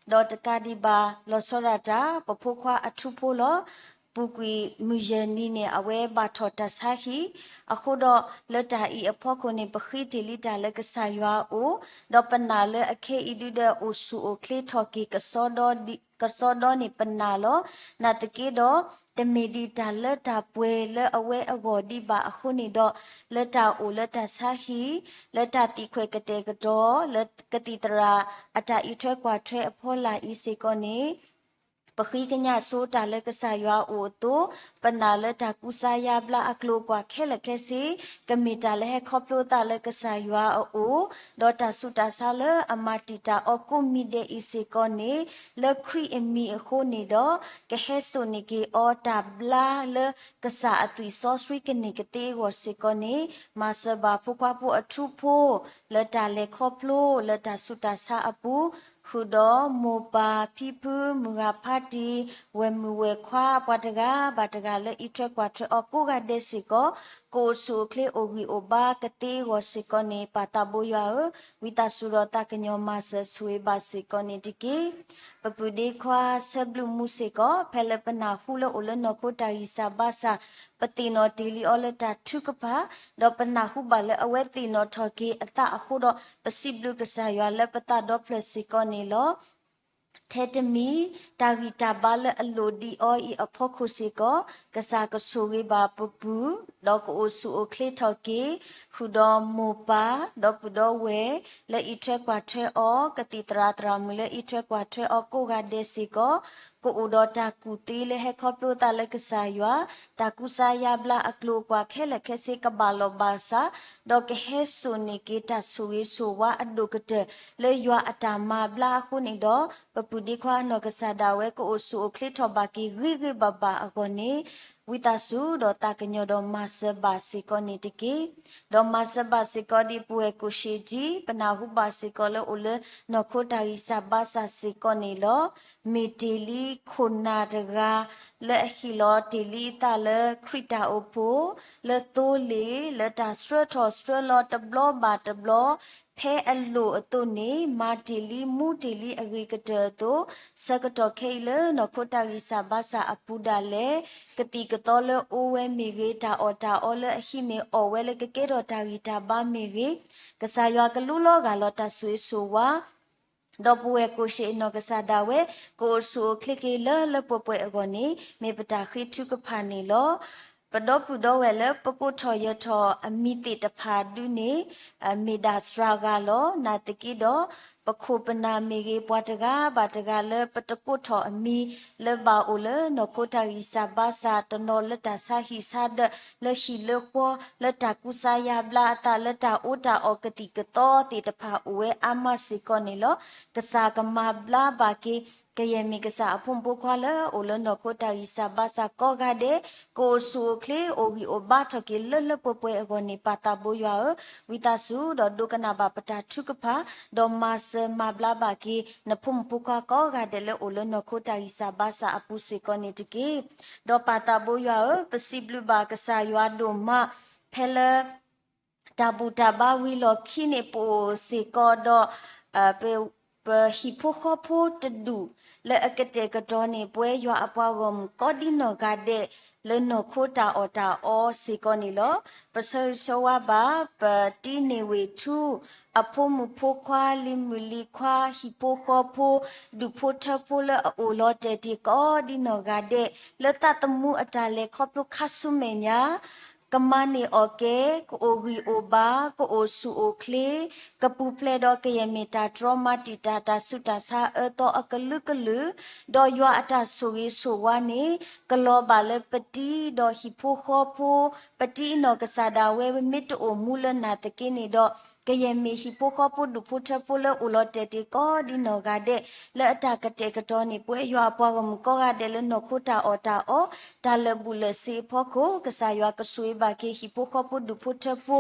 ဒီးတကးဒံးဘၣ် လီၤဆီဒၣ်တၢ် ပဖိခွါအထူဖိလီၤ. ပူၤကွံာ်မုၢ်ယဲၢ်နံၤန့ၣ် အဝဲဘၣ်ထီၣ်တၢ်ဆါဟံၣ်, အဃိဒီးလၢတၢ်အံၤအဖီခိၣ်န့ၣ် ပဃ့တ့ၢ်လံတၢ်လၢကစၢ်ယွၤအအိၣ်, ဒီးပနာ်လၢအခဲအံၤဒုဒီးအိၣ်ဆူၣ်အိၣ်ချ့ထီၣ်က့ၤ ကစီဒီန့ၣ်ပနာ်လီၤ. နာ်သက့ဒီး တမ့ၢ်ဒံးတၢ်လၢတၢ်ပှဲၤလၢအဝဲအဂီၢ်ဒံးဘၣ်အဃိန့ၣ်ဒီး လၢတၢ်အိၣ်လၢတၢ်ဆါဟံၣ်, လၢတၢ်သံၣ်ခွဲးကတဲာ်ကတီၤ လၢကသံၣ်သရၣ်အတၢ်အံးထွဲကွၢ်ထွဲအဖီလာ်အံၤစ့ၢ်ကီးန့ၣ် ပဃ့ကညးဆိတၢ်လၢကစၢ်ယွၤအအိၣ်အသိး, ပနာ်လၢတၢ်ကူစါယါဘျါအကျိၤအကွာ်ခဲလၢာ်ခဲဆ့ ကမ့ၢ်တၢ်လၢဟဲခီဖျိသးလၢကစၢ်ယွၤအအိၣ်, ဒီးတၢ်ဆူးတၢ်ဆါလၢအမၤတံာ်တာ်အီၤကိးမံၤဒဲးအံၤစ့ၢ်ကီးန့ၣ် လၢခရံာ်အမံၤအဃိန့ၣ်ဒီး ကဟဲစိာ်န့ၢ်က့ၤအီၤတၢ်ဘျါလၢကစၢ်အသွံၣ်စီဆှံကန့ၢ်ကသ့အဂီၢ်စ့ၢ်ကီးန့ၣ် မၤစၢၤဘၣ်ဖိခွါဖိအထူဖိ လၢတၢ်လဲၤခီဖျိလၢတၢ်ဆူးတၢ်ဆါအပူၤ, ဃုာ်ဒီးမိၢ်ပၢ်ဖံဖု မုၢ်ဂၤဖါတံၢ် ဝဲၢ်မုၣ်ဝဲၢ်ခွါ ပှၤတဂၤဘၣ်တဂၤလၢအံးထွဲကွၢ်ထွဲအီၤကိးဂၤဒဲးစ့ၢ်ကီး ကအိၣ်ဆူၣ်အိၣ်ချ့အိၣ်ဂံၢ်အိၣ်ဘါကသ့အဂီၢ်စ့ၢ်ကီးန့ၣ် ပၢ်သးဘိယွၤဧၢ, ဝံသးစူၤဒီးသးကညီၤမၤစၢၤဆိၣ်ဂ့ၤဘၣ်စ့ၢ်ကီးန့ၣ်တက့ၢ်. ပပုၢ်ဒ့ခွါဆၢဘျုးမူစ့ၢ်ကီး ဖဲလၢပနၢ်ဟူလၢအိၣ်လၢနီၢ်ခိတၢ်ဂံၢ်စၢ်ဘါစၢ် ပသ့ၣ်နီၣ်တ့ၢ်လံအီၤလၢတၢ်ထုကဖၣ်, ဒီးပနၢ်ဟူဘၣ်လၢအဝဲသ့ၣ်နီၣ်ထီၣ်က့ၤအသးအဃိဒီး ပစံးဘျုးကစၢ်ယွၤလၢပသးဒီဖျၢၣ်စ့ၢ်ကီးန့ၣ်လီၤ. ထဲတမံၤ တၢ်ဂံၢ်တၢ်ဘါလၢအလိၣ်ဒံးအီၤအံၤအဖီခိၣ်စ့ၢ်ကီး ကစၢ်ကဆိၣ်ဂ့ၤဘၣ်ပပုၢ်, ဒီးကအိၣ်ဆူၣ်အိၣ်ချ့ထီၣ်က့ၤ ဃုာ်ဒီးမိၢ်ပၢ် ဒီပုၢ်ဒီဝဲၢ် လၢအံးထွဲကွၢ်ထွဲအီၤ ကသံၣ်သရၣ်သရၣ်မုၣ်လၢအံးထွဲကွၢ်ထွဲအီၤကိးဂၤဒဲးစ့ၢ်ကီး ကအိၣ်ဒီးတၢ်ကူၣ်သ့လၢဟဲခီဖျိသးလၢကစၢ်ယွၤ, တၢ်ကူစါယါဘျါအကျိၤအကွာ်ခဲလၢာ်ခဲဆ့ကဘၣ်လီၤဘၣ်စး, ဒီးကဟဲစိာ်န့ၢ်က့ၤတၢ်ဆိၣ်ဂ့ၤဆိၣ်ဝါအဒိၣ်ကတၢၢ် လၢယွၤအတၢ်မၤဘျါအဃိန့ၣ်ဒီး ပပုၢ်ဒ့ခွါအနီၢ်ကစၢ်ဒၣ်ဝဲ ကအိၣ်ဆူၣ်အိၣ်ချ့ထီၣ်ဘၣ်က့ၤဂ့ၤဂ့ၤဘၣ်ဘၣ်အဂီၢ်န့ၣ် ဝံသးစူၤဒီးသးကညီၤဒီးမၤစၢၤဘၣ်စ့ၢ်ကီးန့ၣ်တက့ၢ်. ဒီးမၤစၢၤဘၣ်စ့ၢ်ကီးဒ်ပဝဲၢ်ကိၣ်ရှ့းကၠံ ပနၢ်ဟူဘၣ်စ့ၢ်ကီးလၢအိၣ်လၢနီၢ်ခိတၢ်ဂံၢ်စၢ်ဘါစၢ်စ့ၢ်ကီးန့ၣ်လီၤ. မ့ၢ်တ့ၢ်လံခိၣ်နၢ်တဂၤ လၢအဟ့ၣ်လီၤတ့ၢ်လံအသးလၢခရံာ်တၢ်အိၣ်ဖှိၣ် လၢသိလ့ၣ် လၢတၢ်ဆှၢထီၣ်ဆှၢလီၤတဘျီဘၣ်တဘျီ ဖဲအလိၣ်အသိးန့ၣ် မၤတ့ၢ်လံမူတ့ၢ်လံအဂ့ၤကတၢၢ်အသိး, ဆၢကတီၢ်ခဲအံၤလၢနီၢ်ခိတၢ်ဂံၢ်စၢ်ဘါစၢ်အပူၤဒၣ်လဲာ် ကသံၣ်ကသီလၢအအိၣ်ဝဲမ့ၢ်ဂ့ၤ, တၢ်အီၣ်တၢ်အီလၢအဟံးန့ၢ်အီၣ်ဝဲလၢကကဲထီၣ်တၢ်ဂံၢ်တၢ်ဘါမ့ၢ်ဂ့ၤ, ကစၢ်ယွၤကလူလီၤဂာ်လီၤတၢ်ဆိၣ်ဂ့ၤဆိၣ်ဝါ ဒီးပဝဲၢ်ကိၣ်ရှ့းအနီၢ်ကစၢ်ဒၣ်ဝဲ ကအိၣ်ဆူၣ်အိၣ်ချ့က့ၤလၢလၢပှဲၤပှဲၤအဂီၢ်န့ၣ် မ့ၢ်ပတၢ်ဃ့ထုကဖၣ်န့ၣ်လီၤ. ပဒီပုၢ်ဒီဝဲၢ်လၢပကိးထီၣ်ယၢၤထီၣ်အမံၤသ့ၣ်တဖၣ်ဒုန့ၣ် မ့ၢ်ဒၣ်စှၤဂၤလီၤ. နာ်သက့ဒီး ပခိၣ်ပနၢ်မ့ၢ်ဂ့ၤ ပှၤတဂၤဘၣ်တဂၤလၢပတကိးထီၣ်အမံၤ လၢဘၣ်အိၣ်လၢနီၢ်ခိတၢ်ဂံၢ်စၢ်ဘါစၢ်တနီၤလၢတၢ်ဆါဟံၣ်ဆါဒၢး လၢဟံၣ်လၢဃီ လၢတၢ်ကူစါယါဘျါအသး လၢတၢ်အီၣ်တၢ်အီကသံၣ်ကသီသ့ၣ်တဖၣ်အိၣ်ဝဲအါမးစ့ၢ်ကီးန့ၣ်လီၤ. ကစၢ်ကမၤဘျါဘၣ်က့ၤ ကယဲၢ်မ့ၢ်ကစၢ်အဖိမုၣ်ဖိခွါလၢအိၣ်လၢနီၢ်ခိတၢ်ဂံၢ်စၢ်ဘါစၢ်ကိးဂၤဒဲး ကအိၣ်ဆူၣ်အိၣ်ချ့အိၣ်ဂံၢ်အိၣ်ဘါထီၣ်က့ၤလၢလၢပှဲၤပှဲၤအဂီၢ်န့ၣ် ပၢ်သးဘိယွၤဧၢ, ဝံသးစူၤဒီးဒိကနၣ်ဘၣ်ပတၢ်ထုကဖၣ် ဒီးမၤစၢၤမၤဘျါဘၣ်က့ၤ နဖိမုၣ်ဖိခွါကိးဂၤဒဲးလၢအိၣ်လၢနီၢ်ခိတၢ်ဂံၢ်စၢ်ဘါစၢ်အပူၤစ့ၢ်ကီးန့ၣ်တက့ၢ်. ဒီးပၢ်သးဘိယွၤဧၢ, ပစံးဘျုးဘၣ်ကစၢ်ယွၤဒိၣ်မး ဖဲလၢ တၢ်ဘူၣ်တၢ်ဘါဝံၤလီၢ်ခံန့ၣ် ပအိၣ်စ့ၢ်ကီးဒီး ပဟံၣ်ဖိဃီဖိတဒူၣ် လၢအကတဲာ်ကတီၤန့ၢ် ပဝဲယွၤအပှၤဂီၢ်မုၢ်ကိးဒ်နီၢ်ဂၤဒဲး လၢနီၢ်ခိတၢ်အီၣ်တၢ်အီစ့ၢ်ကီးန့ၣ်လီၤ. ပဆၢဂ့ၤဆၢဝါဘၣ် ပတံၤန့ၢ်ဝ့ၢ်ထူ အဖိမုၣ်ဖိခွါ လံၤမုၣ်လံၤခွါ ဟံၣ်ဖိဃီဖိ ဒူၣ်ဖိထၢဖိလၢအအိၣ်လီၤတဲာ်တ့ၢ်ကိးဒ်နီၢ်ဂၤဒဲး လၢသးသမူအတၢ်လဲၤခီဖျိခါဆူမဲာ်ညါ ကမၤန့ၢ်အီၣ်ကဲ ကအိၣ်ဂံၢ်အိၣ်ဘါ ကအိၣ်ဆူၣ်အိၣ်ချ့ ကပူၤဖျဲးဒီးကယဲၢ်မ့ၢ်တၢ်တြီမၤတံာ်တာ် တၢ်ဆူးတၢ်ဆါအၢသီအကလုာ်ကလုာ်, ဒီးယွၤအတၢ်ဆိၣ်ဂ့ၤဆိၣ်ဝါန့ၣ် ကလီၤဘၣ်လၢပတံၤဒီးဟံၣ်ဖိဃီဖိ, ပတံၤအနီၢ်ကစၢ်ဒၣ်ဝဲ မ့ၢ်တအိၣ်မူလၢနာ်သက့န့ၣ်ဒီး ကယဲၢ်မ့ၢ်ဟံၣ်ဖိဃီဖိဒူၣ်ဖိထၢဖိလၢအိၣ်လီၤတဲာ်တ့ၢ်ကိးဒ်နီၢ်ဂၤဒဲး လၢအတၢ်ကတဲာ်ကတီၤန့ၢ် ပဝဲယွၤအပှၤဂီၢ်မုၢ်ကိးဂၤဒဲးလၢနီၢ်ခိတၢ်အီၣ်တၢ်အီ တၢ်လၢာ်ဘူၣ်လၢာ်စ့အဖီခိၣ် ကစၢ်ယွၤကဆိၣ်ဂ့ၤဘၣ်က့ၤဟံၣ်ဖိဃီဖိဒူၣ်ဖိထၢဖိ,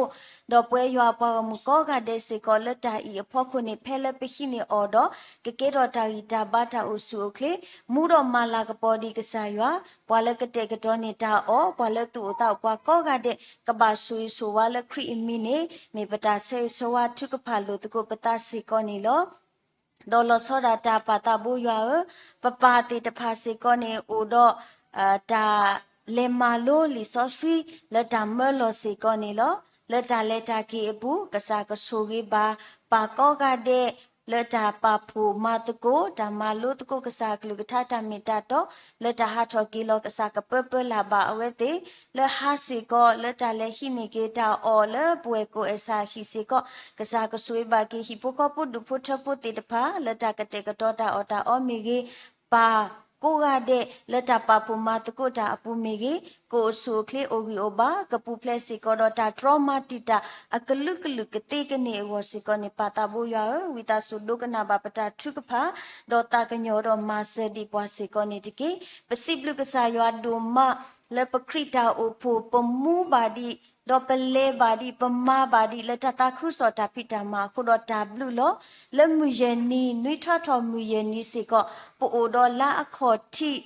ဒီးပဝဲယွၤအပှၤဂီၢ်မုၢ်ကိးဂၤဒဲးစ့ၢ်ကီးလၢတၢ်အံၤအဖီခိၣ်န့ၣ် ဖဲလၢပဟံးန့ၢ်အီၤဒီး ကကဲထီၣ်တၢ်ဂံၢ်တၢ်ဘါတၢ်အိၣ်ဆူၣ်အိၣ်ချ့, မူဒီးမၤလၤကပီၤဒံးကစၢ်ယွၤ, ပှၤလၢကတဲာ်ကတီၤန့ၢ်တၢ်အီၣ် ပှၤလၢသူၣ်အိၣ်သးအိၣ်ပှၤကိးဂၤဒဲး ကဘၣ်ဆိၣ်ဂ့ၤဆိၣ်ဝါလၢခရံာ်အမံၤန့ၣ် မ့ၢ်ပတၢ်ဆၢဂ့ၤဆၢဝါထုကဖၣ်လိာ်သကိးပသးစ့ၢ်ကီးန့ၣ်လီၤ. ဒီးလီၤဆီဒၣ်တၢ်ပၢ်သးဘိယွၤဧၢ, ပပၢ်သ့ၣ်တဖၣ်စ့ၢ်ကီးန့ၣ် အိၣ်ဒီး တၢ်လဲၤမၤလိလံာ်စီဆှံ လၢတၢ်မၢလီၤစ့ၢ်ကီးန့ၣ်လီၤ. လၢတၢ်လဲၤတၢ်က့ၤအပူၤ ကစၢ်ကဆိၣ်ဂ့ၤဘၣ်ပှၤကိးဂၤဒဲး လၢတၢ်ပာ်ဖှိၣ်မၤသကိး တၢ်မၤလိသကိးကစၢ်အကလုၢ်ကထါတၢ်မ့ၢ်တၢ်တီ လၢတၢ်ဟးထီၣ်က့ၤလီၤ ကစၢ်ကပၢပၢလၢ်ဘၣ်အဝဲသ့ၣ် လၢဟါစ့ၢ်ကီး လၢတၢ်လဲၤဟံးန့ၢ်က့ၤတၢ်အီၣ်လၢပဝဲၢ်ကိးအဲၣ်ဆၣ်အဟံၣ်စ့ၢ်ကီး ကစၢ်ကဆိၣ်ဂ့ၤဘၣ်က့ၤဟံၣ်ဖိဃီဖိဒူၣ်ဖိထၢဖိသ့ၣ်တဖၣ် လၢတၢ်ကတဲာ်ကတီၤတၢ်အီၣ်တၢ်အီမ့ၢ်ဂ့ၤ ပၢ်ကိးဂၤဒဲး လၢတၢ်ပာ်ဖှိၣ်မၤသကိးတၢ်အပူၤမ့ၢ်ဂ့ၤ ကအိၣ်ဆူၣ်အိၣ်ချ့အိၣ်ဂံၢ်အိၣ်ဘါ ကပူၤဖျဲးစ့ၢ်ကီးဒီးတၢ်တြီမၤတံာ်တာ် အကလုာ်ကလုာ်ကသ့ကန့ၢ်အဂီၢ်စ့ၢ်ကီးန့ၣ် ပၢ်သးဘိယွၤဧၢ, ဝံသးစူၤဒိကနၣ်ဘၣ်ပတၢ်ထုကဖၣ် ဒီးသးကညီၤဒီးမၤစၢၤဒံးပှၤစ့ၢ်ကီးန့ၣ်တက့ၢ်. ပစံးဘျုးကစၢ်ယွၤဒိၣ်မး လၢပခရံာ်တၢ်အိၣ်ဖှိၣ် ပမူဘၣ်ဒံး ဒီးပလဲၤဘၣ်ဒံး ပမၤဘၣ်ဒံး လၢတၢ်သးခုကစီၣ်တၢ်ဖံးတၢ်မၤအဃိဒီးတၢ်ဘျုးလီၤ. လၢမုၢ်ယဲၢ်နံၤ နွံထီၣ်ထီၣ်မုၢ်ယဲၢ်နံၤစ့ၢ်ကီး ပအိၣ်ဒီးလါအခီၣ်ထံး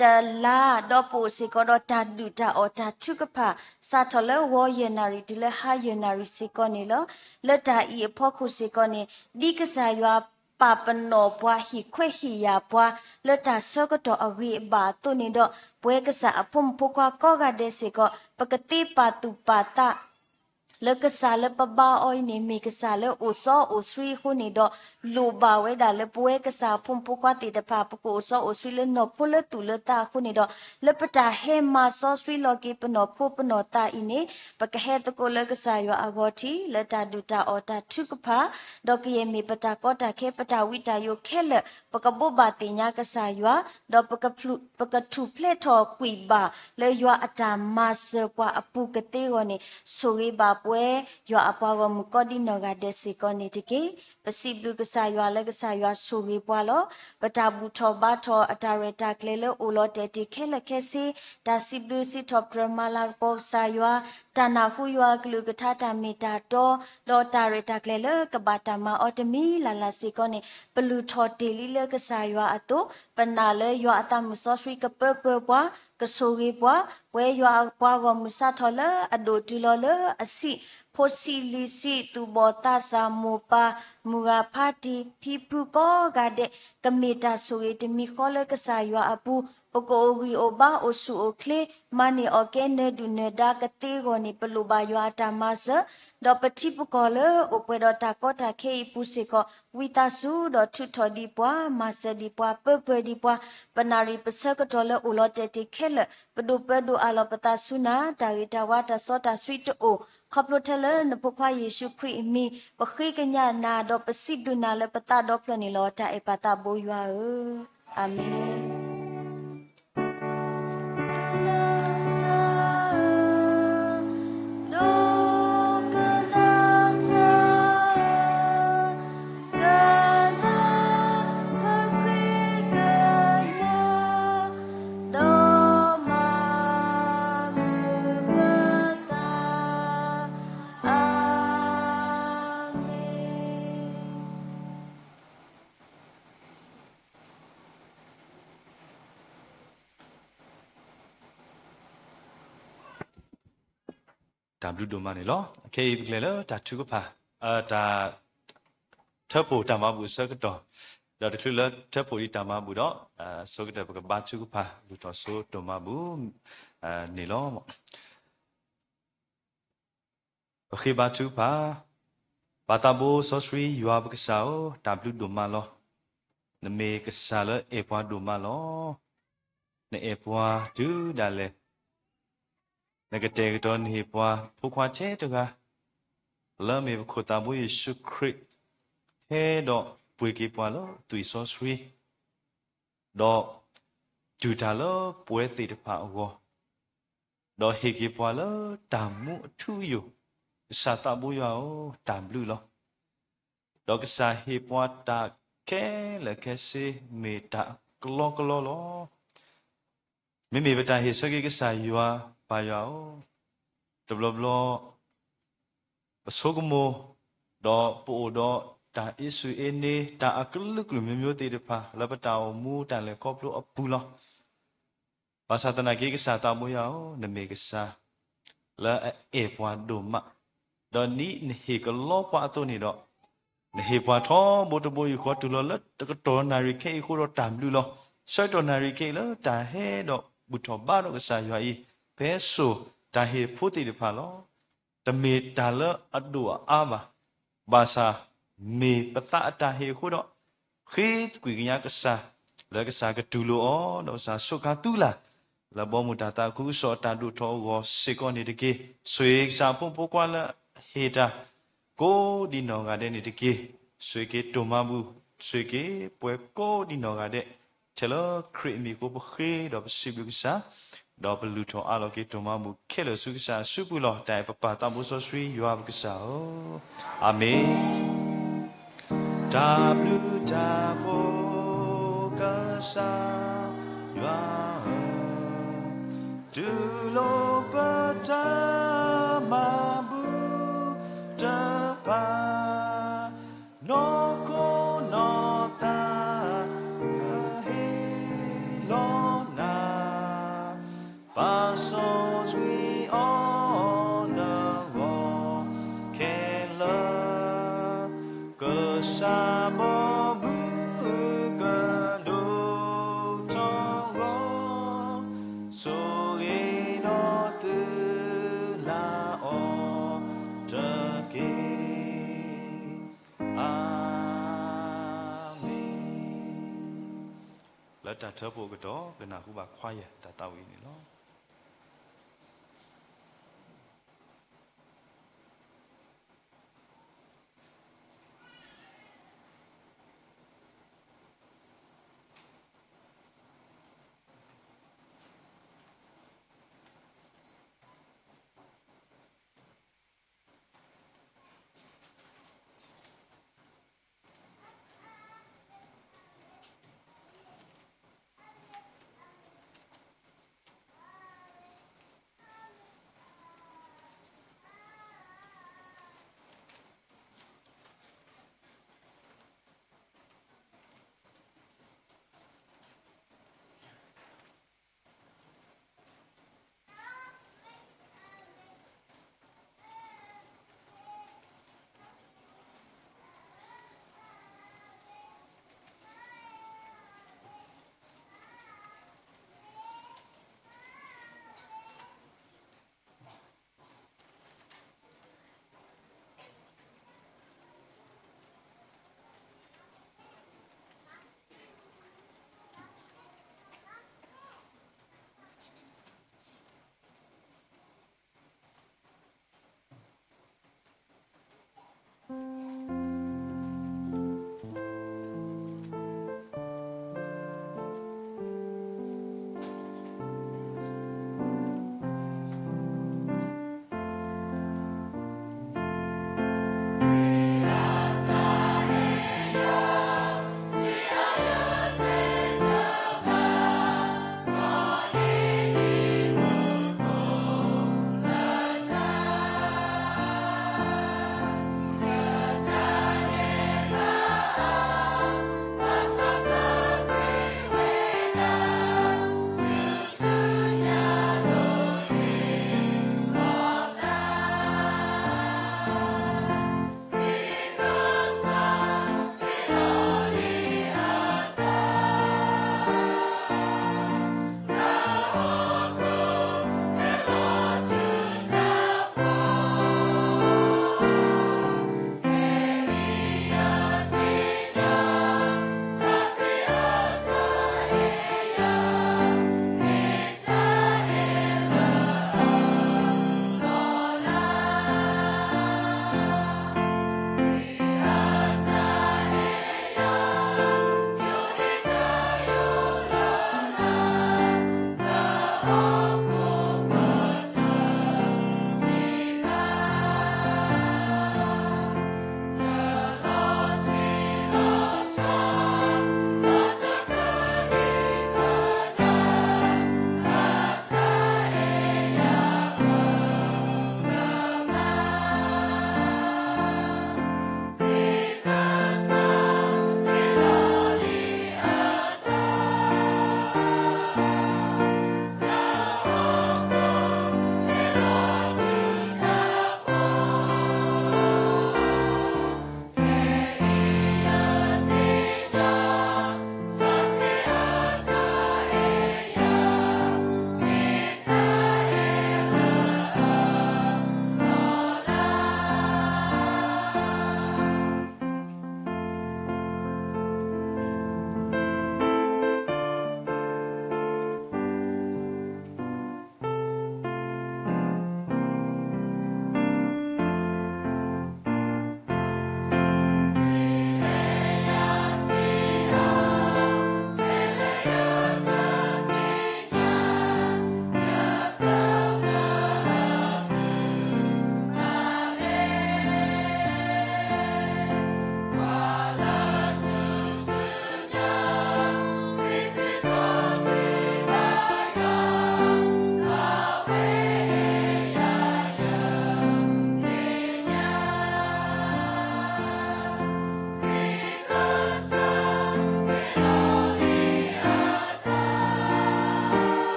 တလါ ဒီးပအိၣ်စ့ၢ်ကီးဒီးတၢ်ဒုၣ်တၢ်အီၣ်တၢ်ထုကဖၣ် စးထီၣ်လၢဂီၤယဲၢ်နၣ်ရံၣ်တုၤလၢဟါယဲၢ်နၣ်ရံၣ်စ့ၢ်ကီးန့ၣ်လီၤ. လၢတၢ်အံၤအဖီခိၣ်စ့ၢ်ကီးန့ၣ် ဒ်ကစၢ်ယွၤပာ်ပနီၣ်ပှၤဟ့ၣ်ခွဲးဟ့ၣ်ယာ်ပှၤ လၢတၢ်ဆၢကတီၢ်အဂ့ၤအဘၣ်အသိးန့ၣ်ဒီး ပဝဲကစၢ်အဖိမုၣ်ဖိခွါကိးဂၤဒဲးစ့ၢ်ကီး ပကသ့ပာ်သူၣ်ပာ်သး လၢကစၢ်လၢပဘါအီၤအံၤန့ၣ် မ့ၢ်ကစၢ်လၢအိၣ်စီအိၣ်ဆှံအဃိန့ၣ်ဒီး လိၣ်ဘၣ်ဝဲဒၣ်လၢပဝဲကစၢ်အဖိမုၣ်ဖိခွါသ့ၣ်တဖၣ် ပကအိၣ်စီအိၣ်ဆှံလၢနီၢ်ခိလၢသူၣ်လၢသးအဃိန့ၣ်ဒီး လၢပတၢ်ဟဲမၤစီဆှံလီၤက့ၤပနီၢ်ခိပနီၢ်သးအံၤန့ၣ် ပကဟဲသကိးလၢကစၢ်ယွၤအဂီၢ်ထံး လၢတၢ်ဒုၣ်တၢ်အီၣ်တၢ်ထုကဖၣ် ဒီးကယဲၢ်မ့ၢ်ပတၢ်ကီတၢ်ခဲ ပတၢ်ဝံတၢ်ယိးခဲလၢာ် ပကဘိးဘၣ်သ့ၣ်ညါကစၢ်ယွၤ ဒီးပကထူၣ်ဖျဲးထီၣ်ကွံာ်ဘၣ် လၢယွၤအတၢ်မၤစၢၤပှၤအပူၤကသ့အဂီၢ်န့ၣ် ဆိၣ်ဂ့ၤဘၣ်ပဝဲ ယွၤအပှၤဂီၢ်မုၢ်ကိးဒံနီၢ်ဂၤဒဲးစ့ၢ်ကီးန့ၣ်တက့ၢ်. ပစံးဘျုးကစၢ်ယွၤလၢကစၢ်ယွၤဆိၣ်ဂ့ၤပှၤလီၤ. ပတၢ်ဘူၣ်ထီၣ်ဘါထီၣ်အတၢ်ရဲၣ်တၢ်ကျဲၤလၢအိၣ်လီၤတဲာ်တ့ၢ်ခဲလၢာ်ခဲဆ့, တၢ်စံးဘျုးစံးထီၣ်ပတြၢၤမၤလၤကပီၤကစၢ်ယွၤ, တၢ်နၢ်ဟူယွၤအကလုၢ်ကထါတၢ်မ့ၢ်တၢ်တီ, ဒီးတၢ်ရဲၣ်တၢ်ကျဲၤလၢကဘၣ်တၢ်မၤအီၤတမံၤလၢ်လၢ်စ့ၢ်ကီးန့ၣ် ပလုၢ်ထီၣ်တ့ၢ်လံလၢကစၢ်ယွၤအသိး, ပနာ်လၢယွၤအသးမုၢ်စီဆှံကပၢပၢၤပှၤ, ကဆိၣ်ဂ့ၤပှၤ, ပဝဲယွၤအပှၤဂီၢ်မုၢ်စးထီၣ်လၢအဒိၣ်တုၤလီၤလၢအဆံး, ဖိဆံးလံၤဆံး သူၣ်ဘီၣ်သးစၢ် မိၢ်ပၢ် မုၢ်ဂၤဖါတံၢ် ဖံဖုကိးဂၤဒဲး ကမ့ၢ်တၢ်ဆိၣ်ဂ့ၤတမံၤဃီလၢကစၢ်ယွၤအပူၤ, ပကအိၣ်ဂံၢ်အိၣ်ဘါအိၣ်ဆူၣ်အိၣ်ချ့, မၤန့ၢ်အီၣ်ကဲနၢၤဒုၣ်နၢၤဒါကသ့အဂီၢ်န့ၣ် ပလိၣ်ဘၣ်ယွၤအတၢ်မၤစၢၤ, ဒီးပထံပကီၢ်လၢအိၣ်ပှဲၤဒီးတၢ်ကီတၢ်ခဲအံၤအပူၤစ့ၢ်ကီး ဝံသးစူၤဒီးထုးထီၣ်ဒံးပှၤ, မၤစၢၤဒံးပှၤ, ပၢပၢၤဒံးပှၤ, ပနၣ်ရံၣ်ပဆၢကတီၢ်လၢအိၣ်လီၤတဲာ်တ့ၢ်ခဲလၢာ်, ပဒိၣ်ပၢဒိၣ်အးလီၤပသးဆူနၤ, တၢ်ဂ့ၤတၢ်ဝါတၢ်စီတၢ်ဆှံတအိၣ်, ခီဖျိထဲလၢနဖိခွါယ့ၣ်ၡူးခရံာ်အမံၤ, ပဃ့ကညးနၤဒီးပစံးဘျုးနၤလၢပသးဒီဖျၢၣ်န့ၣ်လီၤ. တၢ်အဲၣ်ပၢ်သးဘိယွၤဧၢ, အၤမ့ၣ်. တၢ်ဘျုးဒိၣ်မးန့ၣ်လီၤ. အခဲအံၤပကလဲၤလၢတၢ်ထုကဖၣ်, တၢ် ထၢဖှိၣ်တၢ်မၤဘူၣ်အဆၢကတီၢ်, ဒီးတချုးလၢထၢဖှိၣ်ဒံးတၢ်မၤဘူၣ်ဒီး အဆိကတၢၢ်ပကဘါထုကဖၣ် ဘူၣ်ထီၣ်စိတိၢ်မၤဘူၣ်န့ၣ်လီၤ. ပဃ့ဘါထုကဖၣ်, ပၢ်သးဘိစီဆှံယွၤပကစၢ်ဧၢ, တၢ်ဘျုးဒိၣ်မးလီၤ. နမ့ၢ်ကစၢ်လၢအဲၣ်ပှၤဒိၣ်မးလီၤ. နအဲၣ်ပှၤတုၤဒၣ်လဲာ်, နကတဲာ်ကတီၤနဟ့ၣ်ပှၤဖိခွါထဲတဂၤ, လၢအမ့ၢ်ပခိၣ်သးဘိယ့ၣ်ၡူးခရံာ်, ဟဲဒီးပှ့ၤက့ၤပှၤလၢသွံၣ်စီဆှံ, ဒီးတူၢ်တၢ်လၢပဝဲသ့ၣ်တဖၣ်အဂီၢ်, ဒီးဟ့ၣ်က့ၤပှၤလၢတၢ်မူအထူအယိာ်, ကစၢ်သးဘိယွၤဧၢ, တၢ်ဘျုးလီၤ. ဒီးကစၢ်ဟ့ၣ်ပှၤတၢ်ခဲလၢာ်ခဲဆ့ မ့ၢ်တၢ်ကလီကလီလီၤ. မ့မ့ၢ်ပတၢ်ဟ့ၣ်ဆၢက့ၤကစၢ်ယွၤ, ပၢ်ယွၤဧၢ, တဘျီဘျီ ပဆိကမိၣ်, ဒီးပအိၣ်ဒီးတၢ်အ့စူၢ်အ့န့, တၢ်အကလုာ်ကလုာ်မျိုးမျိုးသ့ၣ်တဖၣ် လၢပတၢ်အိၣ်မူတၢ်လဲၤခီဖျိအပူၤလီၤ. ဘၣ်ဆၣ်သနာ်က့ ကစၢ်သးဘိယွၤဧၢ, နမ့ၢ်ကစၢ်လၢအအဲၣ်ပှၤဒိၣ်မး, ဒီးဒ်နဟ့ၣ်ကလီပှၤအသိးန့ၣ်ဒီး, နဟ့ၣ်ပှၤထီဘိတဘိယူၢ်ဃီတုၤလီၤလၢတကတီၢ်နၣ်ရံၣ်ခဲအံၤအဃိဒီးတၢ်ဘျုးလီၤ. ဆၢကတီၢ်နၣ်ရံၣ်ခဲအံၤလၢတၢ်ဟဲဒီး ဘူၣ်ထီၣ်ဘါထီၣ်ကစၢ်ယွၤအံၤ ဖဲစိၤတၢ်ဟ့ၣ်ဖိသ့ၣ်တဖၣ်လီၤ. တမ့ၢ်တၢ်လၢအဒိၣ်အအါဘၣ်. ဘၣ်ဆၣ်မ့ၢ်ပသးအတၢ်ဟ့ၣ်အဃိဒီး ဃ့ကွံာ်ကညးကစၢ် လၢကစၢ်ကတူၢ်လိာ်အီၤ ဒီးကစၢ်စူးခါသူလၢ် လၢဘီမုၢ်တၢ်သးခုကစီၣ်အတၢ်ဒိၣ်ထီၣ်အဂီၢ်စ့ၢ်ကီးန့ၣ်တက့ၢ်. ဆိၣ်ဂ့ၤကစၢ်အဖိမုၣ်ဖိခွါလၢအဟ့ၣ်တၢ် ကိးဒံနီၢ်ဂၤဒဲးန့ၣ်တက့ၢ်. ဆိၣ်ဂ့ၤက့ၤတိၢ်မၤဘူၣ် ဆိၣ်ဂ့ၤက့ၤပှၤကိးဒံနီၢ်ဂၤဒဲး, ထဲလၢခရံာ်အမံၤအဃိပဃ့ဒီးပစံးဘျုးကစၢ်, ဒီးပလုၢ်ထီၣ်အးလီၤက့ၤတိၢ်မၤဘူၣ်ခဲလၢာ်ဆူကစၢ်အစုပူၤလီၤ. တၢ်အဲၣ်ပပၢ်သးဘိစီဆှံယွၤပကစၢ်ဧၢ, အၤမ့ၣ်. တၢ်ဘျုးတၢ်ဖှိၣ်ကစၢ်ယွၤဧၢ, တူၢ်လိာ်ပတၢ်မၤဘူၣ်တဖၣ်, နီၢ်ခိနီၢ်သးကဟ့ၣ်လီၤနၤ, ပာ်စီဆှံအီၤနဂီၢ်ခဲလၢာ်, ကစၢ်ဘီမုၢ်ကဒိၣ်ထီၣ်ဂီၤ, ဆိၣ်ဂ့ၤဒီးသုလၢအီၤတက့ၢ်. အၤမ့ၣ်. လၢတၢ်ထၢဖှိၣ်အကတီၢ် ကနၢ်ဟူဘၣ်ခွါယဲၢ်တၢ်သးဝံၣ်န့ၣ်လီၤ.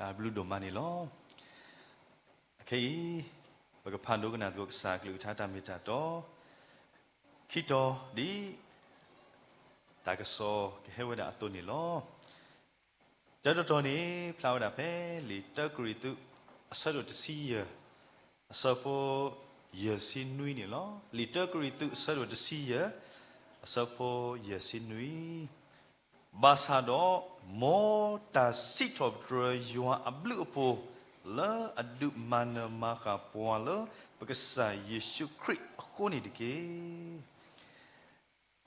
တၢ်ဘျုးဒိၣ်မးန့ၣ်လီၤ. အခဲအံၤ ပကဖးဒိကနၣ်သကိးကစၢ်အကလုၢ်ကထါတၢ်မ့ၢ်တၢ်တီ ခံတီၤဒ် တၢ်ကစီၣ်ကဟဲဝဲဒၣ်အသိးန့ၣ်လီၤ. တၢ်တီတီၤန့ၣ် ဖျါဝဲဒၣ်ဖဲလံာ်တၢကရံၣ်သူး အဆၢဒိၣ်တဆံယဲၢ် အဆၢဖိ ယဲၢ်ဆံနွံန့ၣ်လီၤ. လံာ်တၢကရံၣ်သူး အဆၢဒိၣ်တဆံယဲၢ် အဆၢဖိ ယဲၢ်ဆံနွံ ဘၣ်ဆၣ်ဒီး မ်တၢ်စံးထီၣ်ပတြၢၤယွၤအဘျုးအဖှိၣ် လၢအဒုးမၤနၢၤမၤဃၣ်ပှၤလၢ ပကစၢ်ယ့ၣ်ၡူးခရံာ်အဃိန့ၣ်တက့ၢ်.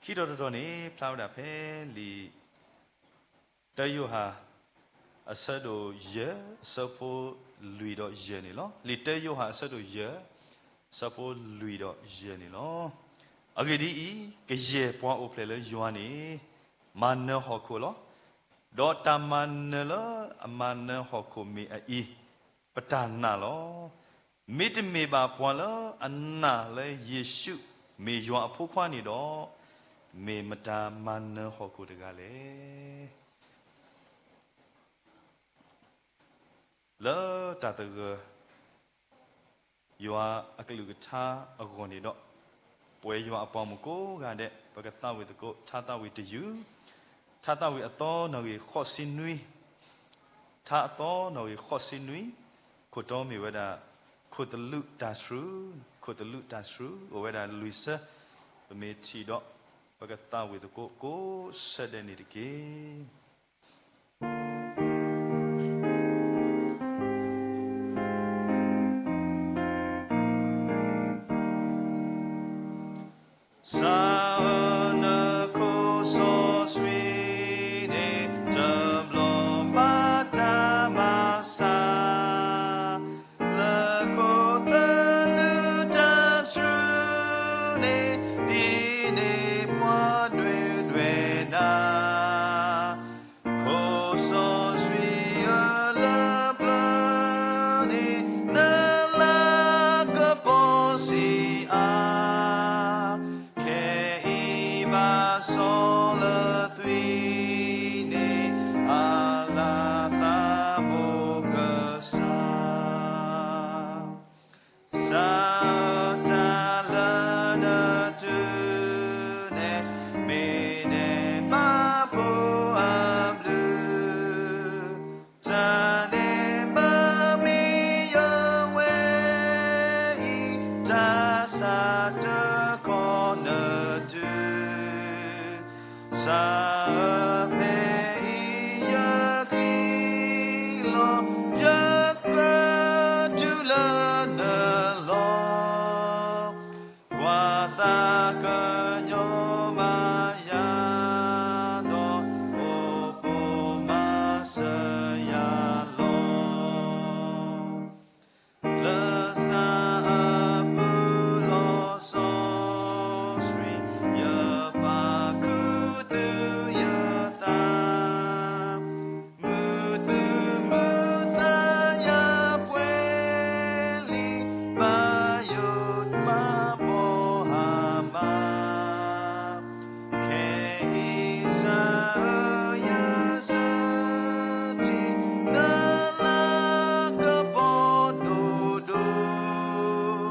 ခံတီၤတတီၤန့ၣ် ဖျါဝဲဒၣ်ဖဲလံာ် တၢယိၤဟၣ် အဆၢဒိၣ်ယဲၢ် အဆၢဖိလွံၢ်ဒီးယဲၢ်န့ၣ်လီၤ. လံာ်တၢယိၤဟၣ် အဆၢဒိၣ်ယဲၢ် အဆၢဖိလွံၢ်ဒီးယဲၢ်န့ၣ်လီၤ. အဂ့ၢ်ဒ်အံၤ, ကယဲၢ်ပှၤအိၣ်ဖျဲၣ်လၢယွၤန့ၣ် မၤနၢၤဟီၣ်ခိၣ်လီၤ. ဒီးတၢ်မၤနၢၤလၢအမၤနၢၤဟီၣ်ခိၣ်မ့ၢ်အအံၤ, ပတၢ်နာ်လီၤ. မ့တမ့ၢ်ဘၣ်ပှၤလၢအနာ်လၢယ့ၣ်ၡူးမ့ၢ်ယွၤအဖိခွါန့ၣ်ဒီး, မ့ၢ်မတၤမၤနၢၤဟီၣ်ခိၣ်တဂၤလဲၣ်. လၢတၢ်သဂၢၢ် ယွၤအကလုၢ်ကထါအဂီၢ်န့ၣ်ဒီး, ပဝဲယွၤအပှၤမုၣ်ကိးဂၤဒဲး ပကသးဝံၣ်သကိး ထါသးဝံၣ်တယုၢ်, ထါသးဝံၣ်အသီနီၣ်ဂံၢ်ဃိးဆံနွံ, ထါအသီနီၣ်ဂံၢ်ဃိးဆံနွံ, ခိၣ်တီမ့ၢ်ဝဲဒၣ် ခိၣ်သလုးတၢ်ဆှု, ခိၣ်သလုးတၢ်ဆှု အိၣ်ဝဲဒၣ်လွံၢ်ဆၢ, ပမ့ၢ်ထံၣ်ဒီး ပကသးဝံၣ်သကိးကိးဆၢဒဲးန့ၣ်တက့ၢ်. စးအၢနခိၣ်စီဆှံန့ၣ် တဘျီဘၣ်တၢ်မၤစၢ် လၢခိၣ်သလုးတၢ်ဆှုန့ၣ် ဒ်န့ၣ်ပှၤဒွဲၣ်ဒွဲၣ်နၤ ခိၣ်စီဆှံအၢလၢပျၢၤန့ၣ် နလၤကပီၤဆံးအါ, ခဲအံၤဘၣ်စီၤလၢသွံၣ်န့ၣ် အလၤသးဘိးကစၢ် စးတၢ်လၢနတုၤန့ၣ် မ့ၢ်ဒဲးဘးဖိအဘျုး, တၢ်ဒဲးဘးမ့ၢ်ယဝဲအံၤ တၢ်စးတခီနတုၤ စးအၢဖဲအံၤယချံလီၤ, ယကြၢးတုၤလၢနလီၢ်, ကွၢ်သးကညီၤမးယၤဒီး အိၣ်ဘှံးမၤစၢၤယၤလီၤ. လၢစးအၢပူၤလီၤစီဆှံ ယပာ်ခူသူၣ်ယသး, မုာ်သူၣ်မုာ်သးယၤပှဲၤလံ, ဘၣ်ယိၣ်မၤဘီဟါမး ခဲအံၤစးအၢယဆၢထံၣ် နလၤကပီၤဒိၣ်ဒိၣ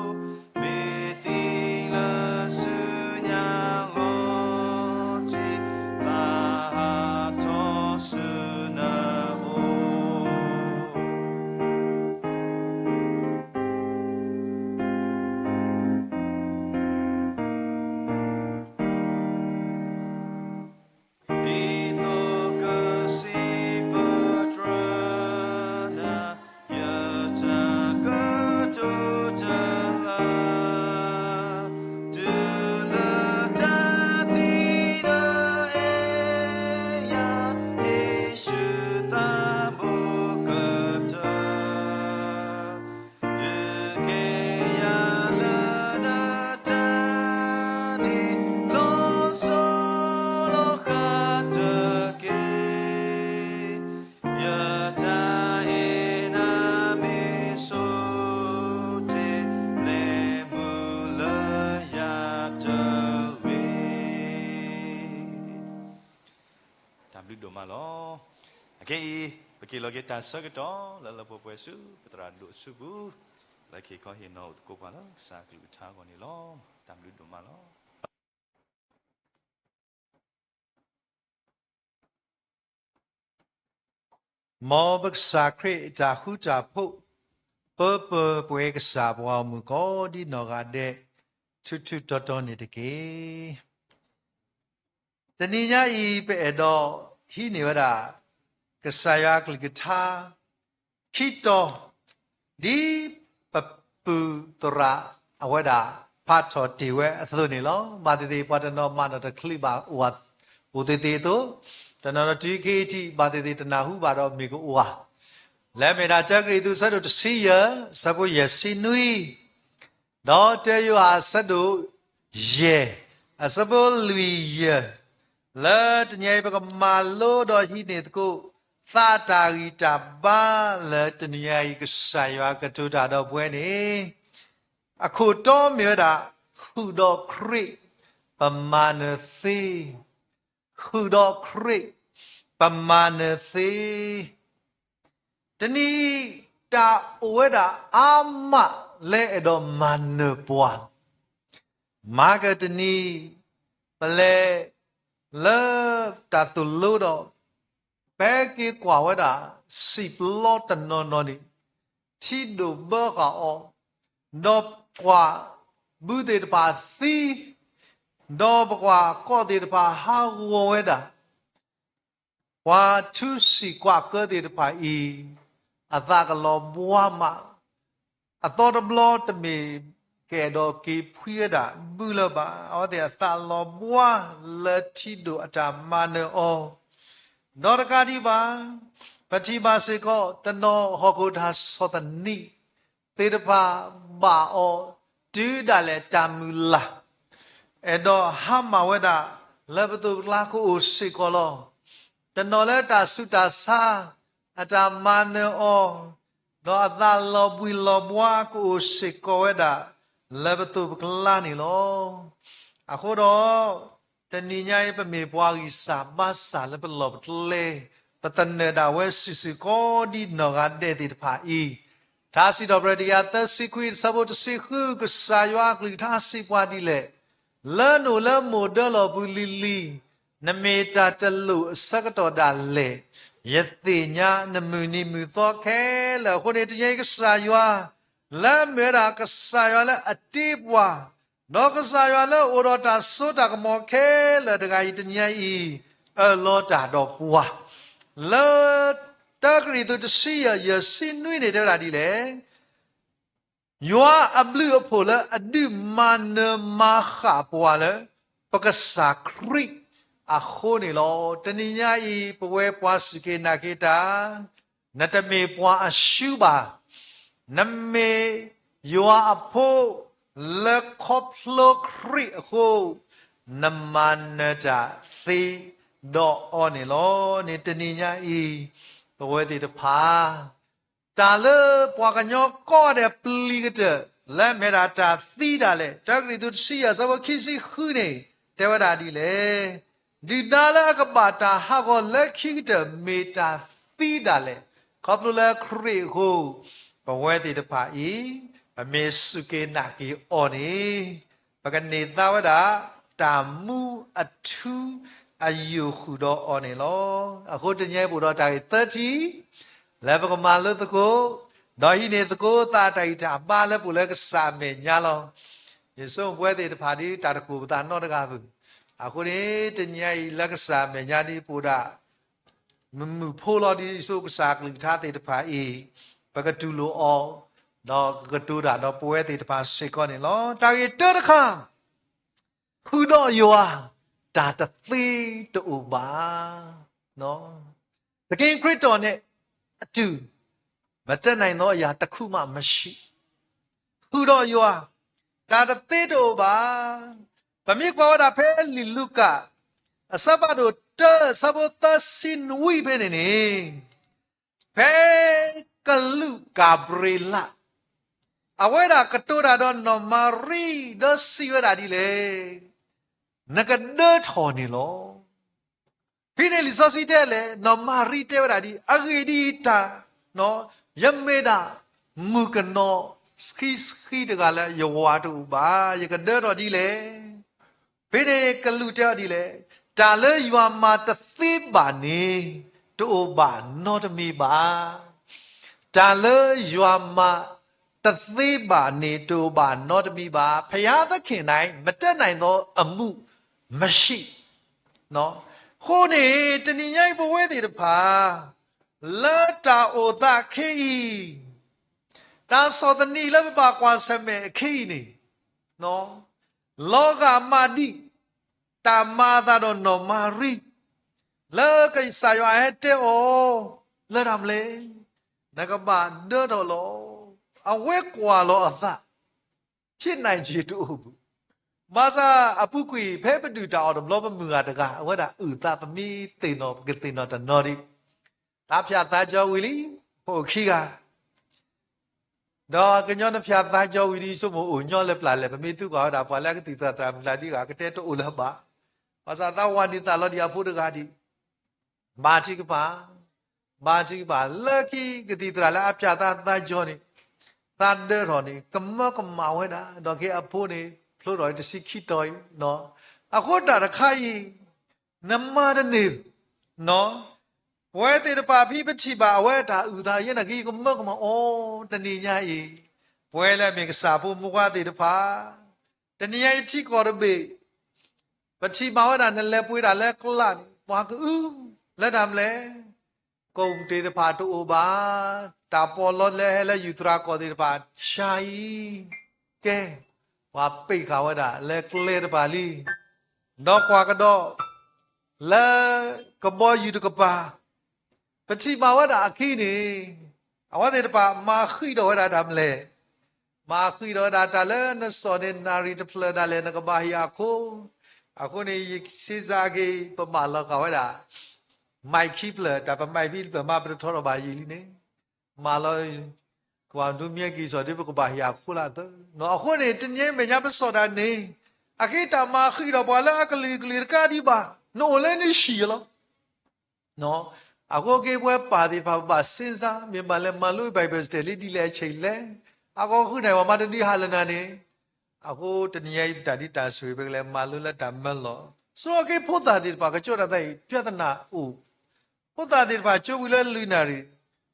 ်, မ့ၢ်သံလၢဆူညါဂီၤထံး သးဟးထီၣ်ဆူနအိၣ် ဒ်သိးကစံးပတြၢၤနၤ ယတၢ်ကတိၤတလၢ တုၤလၢတၢ်သံဒီးအဲၣ်ယၤ ယ့ၣ်ၡူးသးဘိကတၢၢ် ဒုးကဲယၤလၢနတၢ်န့ၣ် လီၤစိၤလီၤဃးတက့ၢ်. ယတၢ်အဲၣ်နၤမ့ၢ်ဆိတ့ၢ် လဲၤမုာ်လၢယၤတဂ့ၤ. တၢ်ဘျုးဒိၣ်မးလီၤ. အခဲအံၤ ပ က့ၤလီၤက့ၤတၢ်ဆၢကတီၢ်လၢလၢပှဲၤပှဲၤဆူပသရၣ်ဒိၣ်အစုပူၤ, လၢခံခီဟ့ၣ်နီၤအိၣ်သကိးပှၤလၢကစၢ်အကလုၢ်ကထါအဂီၢ်န့ၣ်လီၤ. တၢ်ဘျုးဒိၣ်မးလီၤ. မ်ပကစၢ်ခရံာ်အတၢ်ဃူတၢ်ဖိး, ပၢပၢၤပှဲၤကစၢ်ပှၤဂီၢ်မုၢ်ကိးဒ်နီၢ်ဂၤဒဲး, ထူထူတီတီန့ၣ်တက့ၢ်. တနံၤညါအံၤ ပအဲၣ်ဒိးဟံးန့ၢ်ဝဲဒၣ် ကစၢ်ယွၤအကလုၢ်ကထါ ခံတီၤ, ဒ်ပပုၢ်သရၣ်အဝဲဒၣ် ဖးထီၣ်တ့ၢ်ဝဲအသိးန့ၣ်လီၤ. ဘၣ်သ့ၣ်သ့ၣ် ပှၤတနီၤမၤနီၣ်တချုးဘၣ်အိၣ်သ့ၣ်သ့ၣ်အသိး, တနီၤနီၤတုၤခဲအံၤထံး ဘၣ်သ့ၣ်သ့ၣ်တနၢ်ဟူဘၣ်ဒီးမ့ၢ်ကအိၣ်ဧါ. လၢမ့ၢ်ဒၣ်တၢကရံၣ်သူး အဆၢဒိၣ်တဆံယဲၢ် အဆၢဖိယဲၢ်ဆံနွံ ဒီးတၢယိၤဟၣ်အဆၢဒိၣ်ယဲၢ် အဆၢဖိလွံၢ်ယဲၢ်, လၢတနံၤအံၤ ပကမၤလိဒီးဟံးန့ၢ်သကိး သးတၢ်ဂံၢ်တၢ်ဘါလၢတနံၤအံၤ ကစၢ်ယွၤကတိၤတၢ်ဒီးပဝဲန့ၣ်, အခိၣ်တီမ့ၢ်ဝဲဒၣ် ဃုာ်ဒီးခရံာ် ပမၤနၢၤသ့, ဃုာ်ဒီးခရံာ် ပမၤနၢၤသ့ တနံၤအံၤ တၢ်အိၣ်ဝဲဒၣ်အါမးလၢအဲၣ်ဒိးမၤနၢၤပှၤ, မၤကတနံၤ ပလဲၤလၢတၢ်သိၣ်လိဒီး ပဟဲက့ၤကွၢ်ဝဲဒၣ် စံာ်ပျီတနီၤနီၤန့ၣ် ထံဒိၣ်ဘၢဃာ်အီၤ, ဒီးပကွၢ်ဘုသ့ၣ်တဖၣ်သံ, ဒီးပကွၢ်ကီၢ်သ့ၣ်တဖၣ်ဟးဂီၤဝဲဒၣ် ပှၤထူစံာ်ကွၢ်ကၢသ့ၣ်တဖၣ်အံၤ အသးကလီၤဘှါမး, အသီတဘျီတမ့ၢ်ကအဲၣ်ဒိးက့ၤဖှံဝဲဒၣ်ဘုလၢၤဘၣ်. အဝဲသ့ၣ်အသးလီၤဘှါလၢထံဒိၣ်အတၢ်မၤနၢၤအီၤ, ဒီးတကးဒံးဘၣ် ပထံၣ်ဘၣ်စ့ၢ်ကီး တနီၤဟီၣ်ခိၣ်တၢ်ဆီၣ်သနံးသ့ၣ်တဖၣ်ဘၣ်အီၤ တုၤဒၣ်လဲာ်တၢ်မုၢ်လၢ် အဲၣ်ဒိးဟါမၢ်ဝဲဒၣ် လၢပသိးပကျါကအိၣ်စ့ၢ်ကီးလီၤ. တနီၤလၢတၢ်ဆူးတၢ်ဆါ အတၢ်မၤနၢၤအီၤ, ဒီးအသးလီၤဘှံးလီၤဘှါကအိၣ်စ့ၢ်ကီးဝဲဒၣ် လၢပသိးပကျါန့ၣ်လီၤ. အဃိဒီး တနံၤညါအံၤ ပမ့ၢ်ပှၤဂံၢ်စၢ်ဘါစၢ်လၢပလီၢ်ပကျဲ, ပသနၢၣ်ဒၣ်ဝဲစုာ်စုာ်ကိးဒ်နီၢ်ဂၤဒဲးသ့ၣ်တဖၣ်အံၤ, ထါစံးထီၣ်ပတြၢၤ တကယၤသၢဆံခွံ အဆၢဖိတဆံဃု ကစၢ်ယွၤအကလုၢ်ကထါစံးပှၤဒ်လဲၣ်, လၢနအိၣ်လၢမိၢ်ဒၢလီၢ်ပူၤလံၤလံၤ, နမ့ၢ်တၢ်တလိၣ်အဆၢကတီၢ်ဒၣ်လဲာ်, ယသ့ၣ်ညါနမုၢ်နံၤမုၢ်သီခဲလၢာ်. အဃိန့ၣ် တနံၤအံၤကစၢ်ယွၤ လၢမ့ၢ်ဝဲဒၣ်ကစၢ်ယွၤလၢအတ့ပှၤ, ဒီးကစၢ်ယွၤလၢအိၣ်ဒီးတၢ်စိတၢ်ကမီၤခဲလၢာ်တဂၤအံၤ တနံၤအံၤ အၢၣ်လီၤတၢ်ဒီးပှၤ လၢ တၢကရံၣ်သူးတဆံယဲၢ် ယဲၢ်ဆံနွံန့ၣ် တဲဝဲဒၣ်ဒ်လဲၣ်, ယွၤအဘျုးအဖှိၣ်လၢအဒုးမၤနၢၤမၤဃၣ်ပှၤလၢ ပကစၢ်ခရံာ်အဃိန့ၣ်လီၤ. တနံၤညါအံၤ ပဝဲပှၤစူၢ်က့ၤနာ်က့ၤတၢ် နတမ့ၢ်ပှၤအရှုံးဘၣ်. နမ့ၢ်ယွၤအဖိ လၢခီဖျိခရံာ်အဃိ နမၤနၢၤတၢ်သ့ဒီးအီၤန့ၣ်လီၤ. န့ၣ်တနံၤညါအံၤ ပဝဲသ့ၣ်တဖၣ် တၢ်လၢပှၤကညီကိးဂၤဒဲးပျံၤကတၢၢ် လၢအမ့ၢ်ဒၣ်တၢ်သံဒၣ်လဲာ် တၢကရံၣ်သူးတဆံယဲၢ် အဆၢဖိခံဆံဃုန့ၣ် တဲဝဲဒၣ်ဒ်လဲၣ်, ဒုၣ်ဒါလၢအကဘၣ်တၢ်ဟးဂီၤလၢခံကတၢၢ် မ့ၢ်တၢ်သံဒၣ်လဲာ်. ခီဖျိလၢခရံာ်အဃိ ပဝဲသ့ၣ်တဖၣ်အံၤ ပမ့ၢ်စူၢ်က့ၤနာ်က့ၤအီၤန့ၣ် ပကန့ၢ်သါဝဲဒၣ် တၢ်မူအထူအယိာ်ဃုာ်ဒီးအီၤန့ၣ်လီၤ. အဃိတနံၤအံၤ ပအိၣ်ဒီးတၢ်ဂ့ၢ်သၢထံၣ် လၢပကမၤလိသကိး ဒီးဟံးန့ၢ်သကိးသးတၢ်ဂံၢ်တၢ်ဘါလၢပအိၣ်လၢကစၢ်အမဲာ်ညါလီၤ. ယဆိကမိၣ်ပဝဲသ့ၣ်တဖၣ်ဒ်တၢ်တကိၢ်ပသးနီတဂၤဘၣ်. အဃိန့ၣ် တနံၤအံၤလၢကစၢ်အမဲာ်ညါဒ်ပအိၣ်ဒၣ် မုာ်မုာ်ဖိလီၤ. ဒ်ယဆိကမိၣ်ကစၢ်အကလုၢ်ကထါသ့ၣ်တဖၣ်အံၤ ပကတူၢ်လိာ်အီၤ ဒီးကကတိၤတၢ်ဒီးပဝဲသ့ၣ်တဖၣ်စ့ၢ်ကီးန့ၣ်လီၤ. တၢ်ဂ့ၢ်တၢတခါ ဃုာ်ဒီးယွၤ တၢ်တသ့တအိၣ်ဘၣ်. သခင်ခရစ်တော်နဲ့အတူ မတတ်နိုင်သောအရာတစ်ခုမှမရှိ. ဃုာ်ဒီးယွၤ တၢ်တသ့တအိၣ်ဘၣ်. ပမ့ၢ်ကွၢ်ဝဲဒၣ်ဖဲလံာ်လူၤကၣ် အဆၢဖးဒိၣ်တၢ အဆၢဖိသၢဆံနွံဖဲန့ၣ်န့ၣ် ဖဲကလူးကၤဘြ့းလး အဝဲဒၣ်ကတိၤတၢ်ဒီးနီၢ်မၤရံ ဒီးစံးဝဲဒၣ်ဒ်လဲၣ်, နကဒၢထီၣ်န့ၣ်လီၤ. ဖဲန့ၣ်လံာ်စီဆှံတဲလဲၣ်, နီၢ်မၤရံတဲဝဲဒၣ်ဒ်အံၤ, အဂ့ၢ်ဒ်အံၤ, တၢ်, ယမ့ၢ်ဒၣ်မုၣ်ကနီၤဆှံဆှံတဂၤလၢယဝၤတအိၣ်ဘၣ်, ယကဒၢထီၣ်ဒ်လဲၣ်. ဖဲန့ၣ်ကလူးတဲအီၤဒ်လဲၣ်, တၢ်လၢယွၤမၤတသ့ဘၣ်န့ၣ် တအိၣ်ဘၣ်နီတမံၤဘၣ်. တၢ်လၢယွၤမၤတသ့ဘၣ်န့ၣ် တအိၣ်ဘၣ်နီတမံၤဘၣ်. ဘုရားသခင်၌ မတတ်နိုင်သောအမှုမရှိ. အဃိန့ၣ် တနံၤညါအံၤပဝဲသ့ၣ်တဖၣ် လၢတၢ်အိၣ်သးခဲအံၤ, တၢ်ဆီၣ်သနံးလၢပဘၣ်ကွၢ်ဆၢၣ်မဲာ်အခဲအံၤန့ၣ်, လီၤဂာ်မးဒံး တၢ်မၤအသးဒီးနီၢ်မၤရံ လၢကစၢ်ယွၤဟဲတဲအီၤ လၢတၢ်မနုၤလဲၣ်, နကဘၣ်ဒၢထီၣ်လီၤ. အဝဲကွၢ်လီၤအသး ဖြစ်နိုင်ခြေ တအိၣ်ဘူး. ဘၣ်ဆၣ်အပူၤကွံာ် ဖဲပဒုၣ်တၢ်အီၣ်တဘျီ ပမုၢ်ဂၤတဂၤ အဝဲဒၣ်အုၣ်သး ပမ့ၢ်သ့ၣ်နီၣ် ပကသ့ၣ်နီၣ်တနီၤဒံး, တၢ်ဖၠၣ်သးကၠီဝံၤလံ, ဖိၣ်ခံဂၤ ဒီးကညီနဖၠၣ်သးကၠီဝံၤဒီး ယဆိကမိၣ်အိၣ်ညီလၢပျၢ်လဲၣ်, ပမ့ၢ်သံကွၢ်ဝဲဒၣ် ပှၤလၢအကသံၣ်သရၣ်သရၣ်မုၣ်ကျါဒ်ဂၤ ကတဲတအိၣ်လၢၤဘၣ်. ဘၣ်ဆၣ်သးဝးနံၤသးလီၤဒံးအဖိတဂၤဒံး, ဘါထုကဖၣ်, ဘါထုကဖၣ်, လၢခံကသံၣ်သရၣ်လၢ အဖၠၣ်သးသးကၠီန့ၣ်, သးဒၢထီၣ်န့ၣ် ကမၢကမၣ်ဝဲဒၣ်, ဒီးက့ၤအဖိန့ၣ် ဖျိထီၣ်တဆံခံတီၤအံၤ, အဃိတၢ်တခါအံၤ နမၤတန့ၢ်, ပဝဲသ့ၣ်တဖၣ်ဖဲပထံၣ်ဘၣ်အဝဲတၢ်အုၣ်သးယဲနာ်က့ ကမၢကမၣ်အီၤတနံၤညါအံၤ, ပဝဲလၢအမ့ၢ်ကစၢ်ဖိမုၣ်ခွါသ့ၣ်တဖၣ်, တနံၤညါအံၤထံကီၢ်တဘ့ၣ် ပထံၣ်ဘၣ်ဝဲဒၣ်နလဲၤပှ့ၤတၢ်လၢကျးန့ၣ် ပှၤကအု လၢတၢ်မနုၤလဲၣ်, ကိးမုၢ်တ့ၢ်တဖၣ်တအိၣ်ဘၣ်, တၢ်ပီးလီလဲဟဲလၢယူၤသရၣ်ကီၢ်သ့ၣ်တဖၣ် ဆါအံၤ, ကဲ, ပှၤပ့ၢ်ဃာ်ဝဲဒၣ်လၢကျဲတဖၣ်လံ, ဒီးကွၢ်ကဒီး လၢကဘီယူၤတကပၤ ပထံၣ်ဘၣ်ဝဲဒၣ်အခံန့ၣ်, အဝဲသ့ၣ်တဖၣ်မၤဃံးထီၣ်ဝဲဒၣ်တၢ်မနုၤလဲၣ်, မၤဃံးထီၣ်ဝဲဒၣ်တၢ်လၢနစီၣ်န့ၣ် နၣ်ရံၣ်တဖျၢၣ်ဒၣ်လဲာ် နကဘၣ်ဟ့ၣ်အခိၣ်, အဃိန့ၣ် ယစ့စ့က့ၤ ပမၤလီၤဃာ်ဝဲဒၣ် မိုက်ခံဖျၢၣ်, တၢ်ပမိုက်ခံတဖျၢၣ်မး ပတထီထီၣ်ဘၣ်ယံာ်လံန့ၣ်, မၤလီၤ ကွၢ်ဒိမ့ၢ်က့ၤစီၣ်ဒ် ပကဘၣ်ဟ့ၣ်အခိၣ်လၢအသၢ, အဃိန့ၣ် တနံၤအံၤမဲာ်ညါပစီၣ်တၢ်န့ၣ်, အဃိတၢ်မၤဃံးဒီးပှၤလၢအကလုာ်ကလုာ်တကးဒံးဘၣ်, နအိၣ်လၢနဟံၣ်လီၤ. အဃိက့ၤပဝဲပၢ်သ့ၣ်တဖၣ် ပဘၣ်စ့စ့ မ့ၢ်ဘၣ်လဲၤမၤလိ Bible study ဒ်လဲၣ်အဆၢအံၤလဲၣ်, အဂီၢ်ဃုာ်န့ၣ် ပှၤမၤတဒုးဟးလၢနၤန့ၣ်, အဃိတနံၤအံၤ ပတၢ်ဒ်တၢ်ဆိၣ်ဂ့ၤ ပကလဲၤမၤလိလၢတၢ်မၢလီၤ, ဆိအက့ၤဖိသၣ်သ့ၣ်တဖၣ် ကကၠီတၢ်သးအံၤ ပြဿနာအိၣ် ဖိသၣ်သ့ၣ်တဖၣ် ကၠိဝံၤလၢလွံၢ်နၣ်ရံၣ်,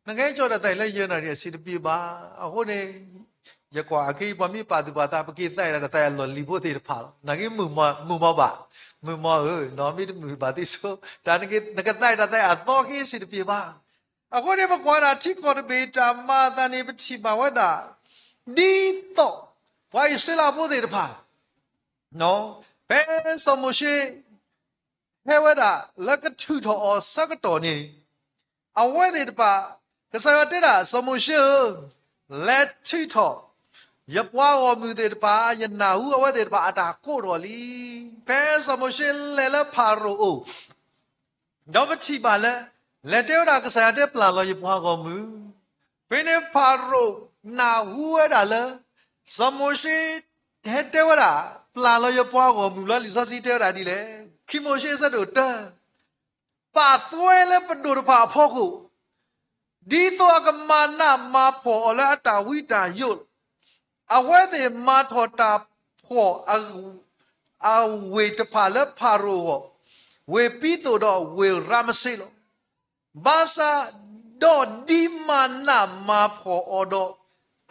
နကဟဲကၠီတၢ်သးအံၤလၢယဲၢ်နၣ်ရံၣ် အဆင်တပြေဘၣ်. အဃိန့ၣ် ယကွၢ်အခဲအံၤ ပှၤမ့ၢ်ပာ်သူၣ်ပာ်သး ပက့ၤသးအံၤတၢ်သးအံၤအလီၢ်လံၤဖိသ့ၣ်တဖၣ်လီၤ. နာ်က့မုၢ်မီၤ, မုၢ်မီၤဘၣ်, မုၢ်မီၤဧၢ, နီၢ်မ့ၢ်တမုာ်ဘၣ်သ့ၣ်ဆိ, တၢ်နကသးအံၤတၢ်သးအံၤအသီက့ၤအဆင်တပြေဘၣ်. အဃိန့ၣ် ပကွၢ်ဒၣ်ထံကီၢ်တဘ့ၣ်တၢ်မၤအသးန့ၣ် ပထံၣ်ဘၣ်ဝဲဒၣ် ဒ်သိး ပှၤအံၣ်စရ့လးဖိသ့ၣ်တဖၣ် ဖဲစီၤမိၤၡ့ ဟဲဝဲဒၣ်လၢကထုးထီၣ်အီၤဆၢကတီၢ်န့ၣ်, အဝဲသ့ၣ်တဖၣ်, ကစၢ်ယွၤတဲဒၣ် စီၤမိၤၡ့ဧၢ, လဲၤထုးထီၣ် ယပှၤဂီၢ်မုၢ်သ့ၣ်တဖၣ်, ယနၢ်ဟူအဝဲသ့ၣ်တဖၣ်အတၢ်ကိးထီၣ်လံ. ဖဲစီၤမိၤၡ့လဲၤလၢဖၤရိၤအအိၣ် ဒီးပထံၣ်ဘၣ်လၢ လဲၤတဲဝဲဒၣ်ကစၢ်ယွၤတဲပျၢ်လီၤယပှၤဂီၢ်မုၢ်, ဖဲန့ၣ်ဖၤရိၤနၢ်ဟူဝဲဒၣ်လၢ စီၤမိၤၡ့ ဟဲတဲဝဲဒၣ် ပျၢ်လီၤယပှၤဂီၢ်မုၢ်လီၤ. လံာ်စီဆှံတဲဝဲဒၣ်ဒ်လဲၣ်, ခံမိၤၡ့အဆၢဒိၣ်တၢ ပာ်သွဲလၢပဒိၣ်တဖၣ်အဖီခိၣ်, ဒ်သိးအကမၤနးမၤဖှီၣ်အီၤလၢအတၢ်ဝံတၢ်ယိး, အဝဲသ့ၣ်မၤထီၣ်တၢ်ဖှီၣ် အဝ့ၢ်တဖၣ်လၢဖၤရိၤအဂီၢ်, ဝ့ၢ်ပံသိၣ်ဒီးဝ့ၢ်ရၤမစ့းလီၤ. ဘၣ်ဆၣ် ဒီးဒ်မၤနးမၤဖှီၣ်အီၤဒီး,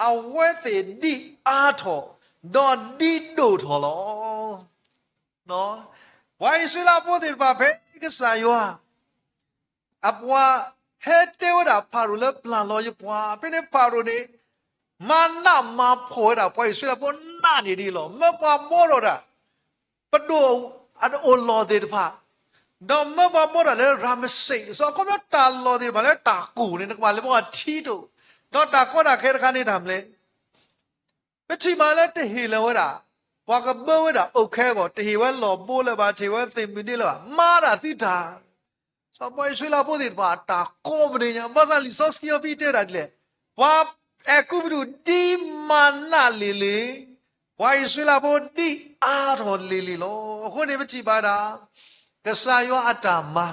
အဝဲသ့ၣ်ဒ်အါထီၣ်, ဒီးဒ်ဒိၣ်ထီၣ်လီၤ. ပှၤအံၣ်စရ့လးဖိသ့ၣ်တဖၣ် ဖဲကစၢ်ယွၤ အပှၤဟဲတဲဝဲဒၣ်ဖၤရိၤလၢပျၢ်လီၤယပှၤ, ဖဲန့ၣ်ဖၤရိၤန့ၣ် မၤနးမၤဖှီၣ်ဝဲဒၣ်ပှၤအံၣ်စရ့လးဖိနးန့ၢ်ဒံးလီၤ. မၢပှၤဘှီထီၣ်ဒၣ် ပဒိၣ်အအိၣ်လီၢ်သ့ၣ်တဖၣ်, ဒီးမၢပှၤဘှီထီၣ်လၢရၤမစ့း, စီၤအခီပညီတၢ်လီၢ်သ့ၣ်တဖၣ်လၢတၢ်ကိၢ်န့ၣ် နကဘၣ်လဲၤဘှီထံတိၢ်, ဒီးတၢ်ကီတၢ်ခဲတခါန့ၣ်တၢ်မနုၤလဲၣ် ပထံၣ်မးလၢတဟ့ၣ်လၢၤဝဲဒၣ်, ပှၤကဘၢဝဲဒၣ်အိၣ်ခဲအဂီၢ်, တဟ့ၣ်ဝဲလီၢ်ဘိလၢၤဘၣ်, တဟ့ၣ်ဝဲသ့ၣ်မုၢ်ဒ့လၢၤဘၣ်, မၤဒၣ်သုတၢ်. စီၤပှၤအံၣ်စရ့လးဖိသ့ၣ်တဖၣ် တၢ်ကိးမံၤဒဲးညါ, ဘၣ်ဆၣ်လံာ်စီဆှံအီၤဖဲတဲဝဲဒၣ်ဒ်လဲၣ်, ပှၤအဲၤကူပတူးဒ်မၤနးလံၤလံၤ, ပှၤအံၣ်စရ့လးဖိဒ်အါထီၣ်လံၤလံၤလီၤ. အဃိန့ၣ်ပထံၣ်ဘၣ်ဒၣ် ကစၢ်ယွၤအတၢ်မၤ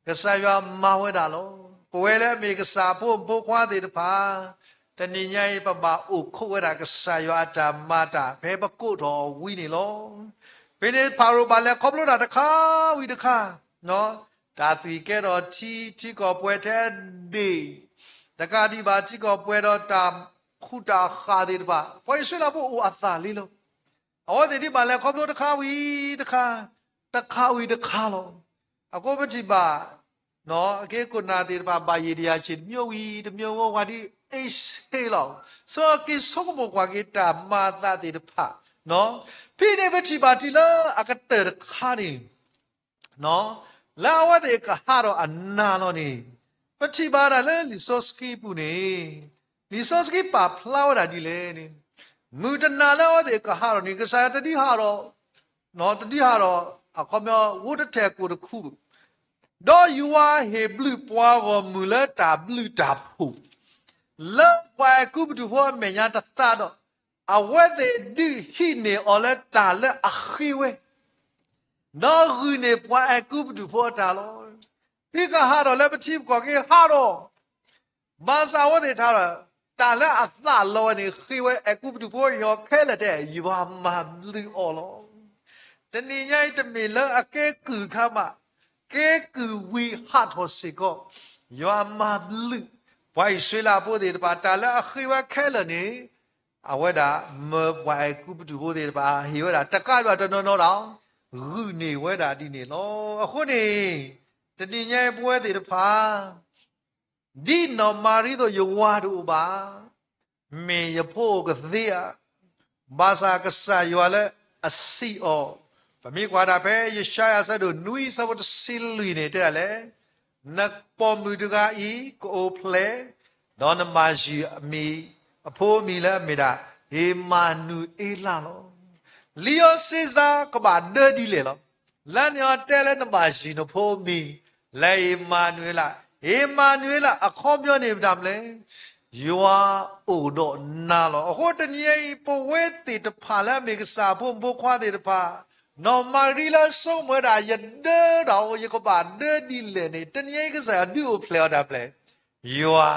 ကစၢ်ယွၤမၤဝဲဒၣ်လီၤ. ပဝဲလၢအမ့ၢ်ကစၢ်အဖိမုၣ်ဖိခွါသ့ၣ်တဖၣ်, တနံၤညါအံၤ ပဘၣ်အိၣ်ခိးဝဲဒၣ်ကစၢ်ယွၤအတၢ်မၤတၢ် ဖဲပကိးထီၣ်အီၤဝံၤန့ၣ်လီၤ. ဖဲန့ၣ်ဖၤရိၤဘၣ်လဲၤခီဖျိတၢ်တခါဝံၤတခါ, တၢ်သွံၣ်ကဲထီၣ်ထံ, ထံကီၢ်ပှဲၤထဲဒ့ၣ်, တကးဒံးဘၣ် ထံကီၢ်ပှဲၤဒီးတၢ်ဃူတၢ်ဃာ်သ့ၣ်တဖၣ်, ပှၤအံၣ်စရ့လးဖိအိၣ်အသးလံလီၤ. အဝဲသ့ၣ်ဒ်ဘၣ်လဲၤခီဖျိတခါဝံၤတခါ, တခါဝံၤတခါလီၤ. အဃိပထံၣ်ဘၣ် အက့ကိၣ်နၢ်သ့ၣ်တဖၣ် ဘၣ်ယံာ်တယၤဆံး တမံၤဝံၤတမံၤဝဲဝဲဒ်အ့ၣ်စ့လီၤ. ဆိက့ၤဆိကမိၣ်ကွၢ်က့ၤတၢ်မၤအသးသ့ၣ်တဖၣ်, ဖဲန့ၣ်ပထံၣ်ဘၣ်တုၤလၢအကတၢၢ်တခါန့ၣ် လၢအဝဲသ့ၣ်ကဟးထီၣ်အနၤလီၤန့ၣ်, ပထံၣ်ဘၣ်ဒၣ်လၢလံာ်စီဆှံပူၤန့ၣ်, လံာ်စီဆှံပာ်ဖျါဝဲဒၣ်ဒ်လဲၣ်န့ၣ်, မုၢ်တနၤလၢအဝဲသ့ၣ်ကဟးထီၣ်န့ၣ် ကစၢ်ယွၤတဒုးဟးထီၣ်, တဒုးဟးထီၣ်, အခီပညီ ဝိတထၢၣ်ကိၣ်တခူ, ဒီးယွၤဟ့ၣ်ဘျုးပှၤဂီၢ်မုၢ်လၢတၢ်ဘျုးတၢ်ဖှိၣ် လၢပှၤအဲၤကူပတူးဖိအမဲာ်ညါတသးဒီး, အဝဲသ့ၣ်ဒုးဟံးန့ၢ်အီၤလၢတၢ်လၢအဃ့ဝဲ, ဒီးဂုာ်န့ၢ်ပှၤအဲၤကူပတူးဖိအတၢ်လီၤ. သုကဟးထီၣ်လၢပထံပကီၢ်က့ၤဟးထီၣ်, ဘၣ်ဆၣ်အဝဲသ့ၣ်ထးဒီး, တၢ်လၢအသးလီဝဲန့ၣ် ဃ့ဝဲအဲၤကူပတူးဖိအဟံၣ်အီၤခဲလၢာ်တဲ ယွၤမၤဘျုးအီၤလီၤ. တနံၤညါအံၤတမ့ၢ်လၢအကဲကုၢ်ခါမး, ကဲကုၢ်ဝံၤဟးထီၣ်စ့ၢ်ကီး, ယွၤမၤဘျုး, ပှၤအံၣ်စရ့လးဖိသ့ၣ်တဖၣ် တၢ်လၢအဃ့ဝဲခဲလၢာ်န့ၣ်, အဝဲဒၣ်မၢပှၤအဲၤကူပတူးဖိသ့ၣ်တဖၣ် ဟ့ၣ်ဝဲဒၣ်တကးဒံးဘၣ်တနီၤနီၤဒီး, ဂုာ်န့ၢ်ဝဲဒၣ်ဒ်န့ၣ်လီၤ. အဃိန့ၣ်, တနံၤညါအံၤပဝဲသ့ၣ်တဖၣ် ဒ်နီၢ်မၤရံသိးယဝၤတအိၣ်ဘၣ်, မ့ၢ်ယဖိအိၣ်ကသ့ဧါ, ဘၣ်ဆၣ်ကစၢ်ယွၤလၢအစံးအီၤ, ပမ့ၢ်ကွၢ်တၢ်ဖဲယၡါယၤအဆၢဒိၣ်နွံအဆၢဖိတဆံလွံၢ်န့ၣ် တဲဒၣ်လဲၣ်, နပိာ်မုၣ်တဂၤအံၤကအိၣ်ဖျဲၣ်, ဒီးနဘၣ်ယုၢ်အမံၤ, အဖိအမံၤလၢအမ့ၢ်ဒၣ် အ့မၤနူၤအ့လးလီၤ. လံာ်စီဆှံကဘၣ်ဒၢဒ်လဲၣ်လီၤ. လၢန့ၣ်အီၤတဲလၢနဘၣ်ယုၢ်နဖိမံၤ လၢအ့မၤနူၤအ့လး, အ့မၤနူၤအ့လး အခီပညီန့ၣ်မတၤမလဲၣ်, ယွၤအိၣ်ဒီးနၤလီၤ. အဃိတနံၤအံၤ ပဝဲသ့ၣ်တဖၣ်လၢအမ့ၢ်ကစၢ်အဖိမုၣ်ဖိခွါသ့ၣ်တဖၣ်, နီၢ်မၤရံလၢဆိကမိၣ်ဝဲဒၣ် ယဒၢတၢ်အိၣ် ယကဘၣ်ဒၢဒ်လဲၣ်န့ၣ် တနံၤအံၤကစၢ်ယွၤဒုးအိၣ်ဖျဲၣ်အီၤတၢ်ဖျဲၣ် ယွၤ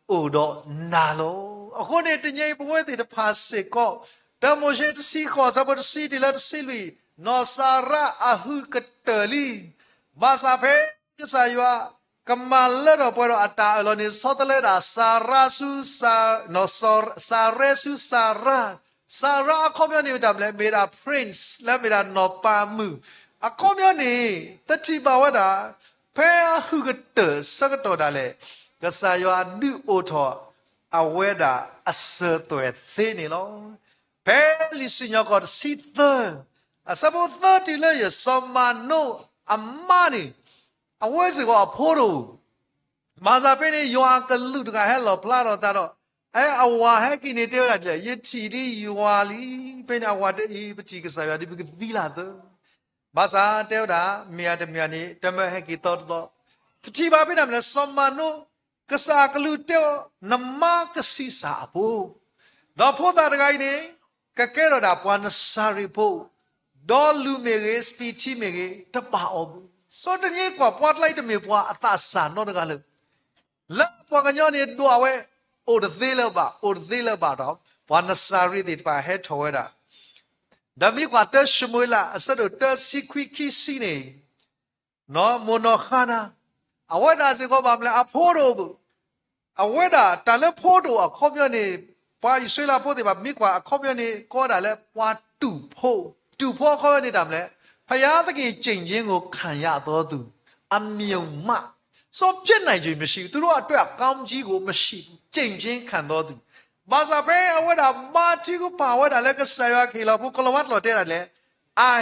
အိၣ်ဒီးနၤလီၤ. အဃိန့ၣ် တနံၤအံၤပဝဲသ့ၣ်တဖၣ်စ့ၢ်ကီး, တၢမိၤၡ့တဆံဃိး အဆၢဖိတဆံတုၤလၢတဆံလွံၢ်, နီၢ်စၤရါအဟုးကတၢၢ်လံ. ဘၣ်ဆၣ်ဖဲကစၢ်ယွၤကမၤလၢထီၣ်ပှဲၤထီၣ်အတၢ်အၢၣ်လီၤန့ၣ် ဆီတလဲဒၣ်စၤရါဆူ, စၤရဲဆူစၤရါ, စၤရါအခီပညီန့ၣ်မတၤမလဲၣ်, မ့ၢ်ဒၣ် prince လၢမ့ၢ်ဒၣ်နီၢ်ပၤမုၣ်, အခီပညီန့ၣ် ပထံၣ်ဘၣ်ဝဲဒၣ် ဖဲအဟုးကတၢၢ်ဆၢကတီၢ်ဒၣ်လဲာ်, ကစၢ်ယွၤဒုးအိၣ်ထီၣ်အဝဲဒၣ်အစၢၤသွဲၣ်သ့န့ၣ်လီၤ. ဖဲလံာ်စံၣ်ညီၣ်ကွီၢ်တဆံသၢ, အဆၢဖိသၢတုၤလၢယဲၢ် စီၤမၤနိအမါန့ၣ်, အဝဲစ့ၢ်ကီးအဖိတအိၣ်, ဘၣ်ဆၣ်ဖဲန့ၣ် ယွၤအကလူးတဂၤဟဲလီၣ်ဖျါထီၣ်အသးဒီး, အဝၤဟဲက့ၤန့ၣ်တဲဝဲဒၣ်ဒ်လဲၣ်, ယထံၣ်ဒ်ယွၤလံ. ဖဲန့ၣ်အဝၤတဲအံၤ ပထံၣ်ကစၢ်ယွၤဒ်ပကသံလၢအသၢ ဘၣ်ဆၣ်တဲဝဲဒၣ် မ့ၢ်အတမ့ၢ်န့ၣ် တမၢဟဲက့ၤသီတသီ. ပထံၣ်ဘၣ်ဖဲန့ၣ်မလဲၣ်, စီၤမၤနိ, ကစၢ်အကလူးတဲအီၤ, နမါကဆံးစၢ်အဖိ, ဒီးဖိသၣ်တဂၤအံၤန့ၣ် ကကဲထီၣ်ဒၣ်ပှၤနစၤရ့းဖိ, ဒီးလူၤမ့ၢ်ဂ့ၤ စပံးထံမ့ၢ်ဂ့ၤ တဘၣ်အီၤဘၣ်. စီၤတနံၤကွၢ်ပှၤကျါအံၤတမ့ၢ်ပှၤအသးစၢ်နီတဂၤလၢ လၢပှၤကညီန့ၣ်ဒွးဝဲ, အိၣ်တသ့လၢၤဘၣ်, အိၣ်တသ့လၢၤဘၣ်ဒီး ပှၤနစၤရ့းသ့ၣ်တဖၣ်ဟဲထီၣ်ဝဲဒၣ်. ဒီးမ့ၢ်ကွၢ်တၢၡမူၤအ့လး အဆၢဒိၣ်တၢ ဆံခွံ ခံဆံန့ၣ်, မိၢ်နီၢ်ဃါနၤ, အဝဲဒၣ်စ့ၢ်ကီးဘၣ်မနုၤလဲၣ် အဖိတအိၣ်ဘၣ်. အဝဲဒၣ်တၢ်လၢဖိတအိၣ်အခီပညီန့ၣ်, ပှၤအံၣ်စရ့လးဖိသ့ၣ်တဖၣ် မ့ၢ်ကွၢ်အခီပညီန့ၣ် ကိးဝဲဒၣ်လၢပှၤတူာ်ဖိ, တူာ်ဖိအခီပညီန့ၣ်တၢ်မနုၤလဲၣ်, ဘုရားသခင်ကျင့်ခြင်းကို ခံရသောသူ, အမြင့်မ, ဆိုးပြစ်နိုင်ခြင်းမရှိဘူး, သူတို့အတွက်ကောင်းကြီးကိုမရှိဘူး, ကျင့်ခြင်းခံသောသူ. ဘၣ်ဆၣ်ဖဲအဝဲဒၣ်ဘါထုကဖၣ်ဝဲဒၣ်လၢကစၢ်ယွၤကဟ့ၣ်လီၤဖိ ကလီၤဝါတလီၤတဲဒၣ်လဲၣ်, I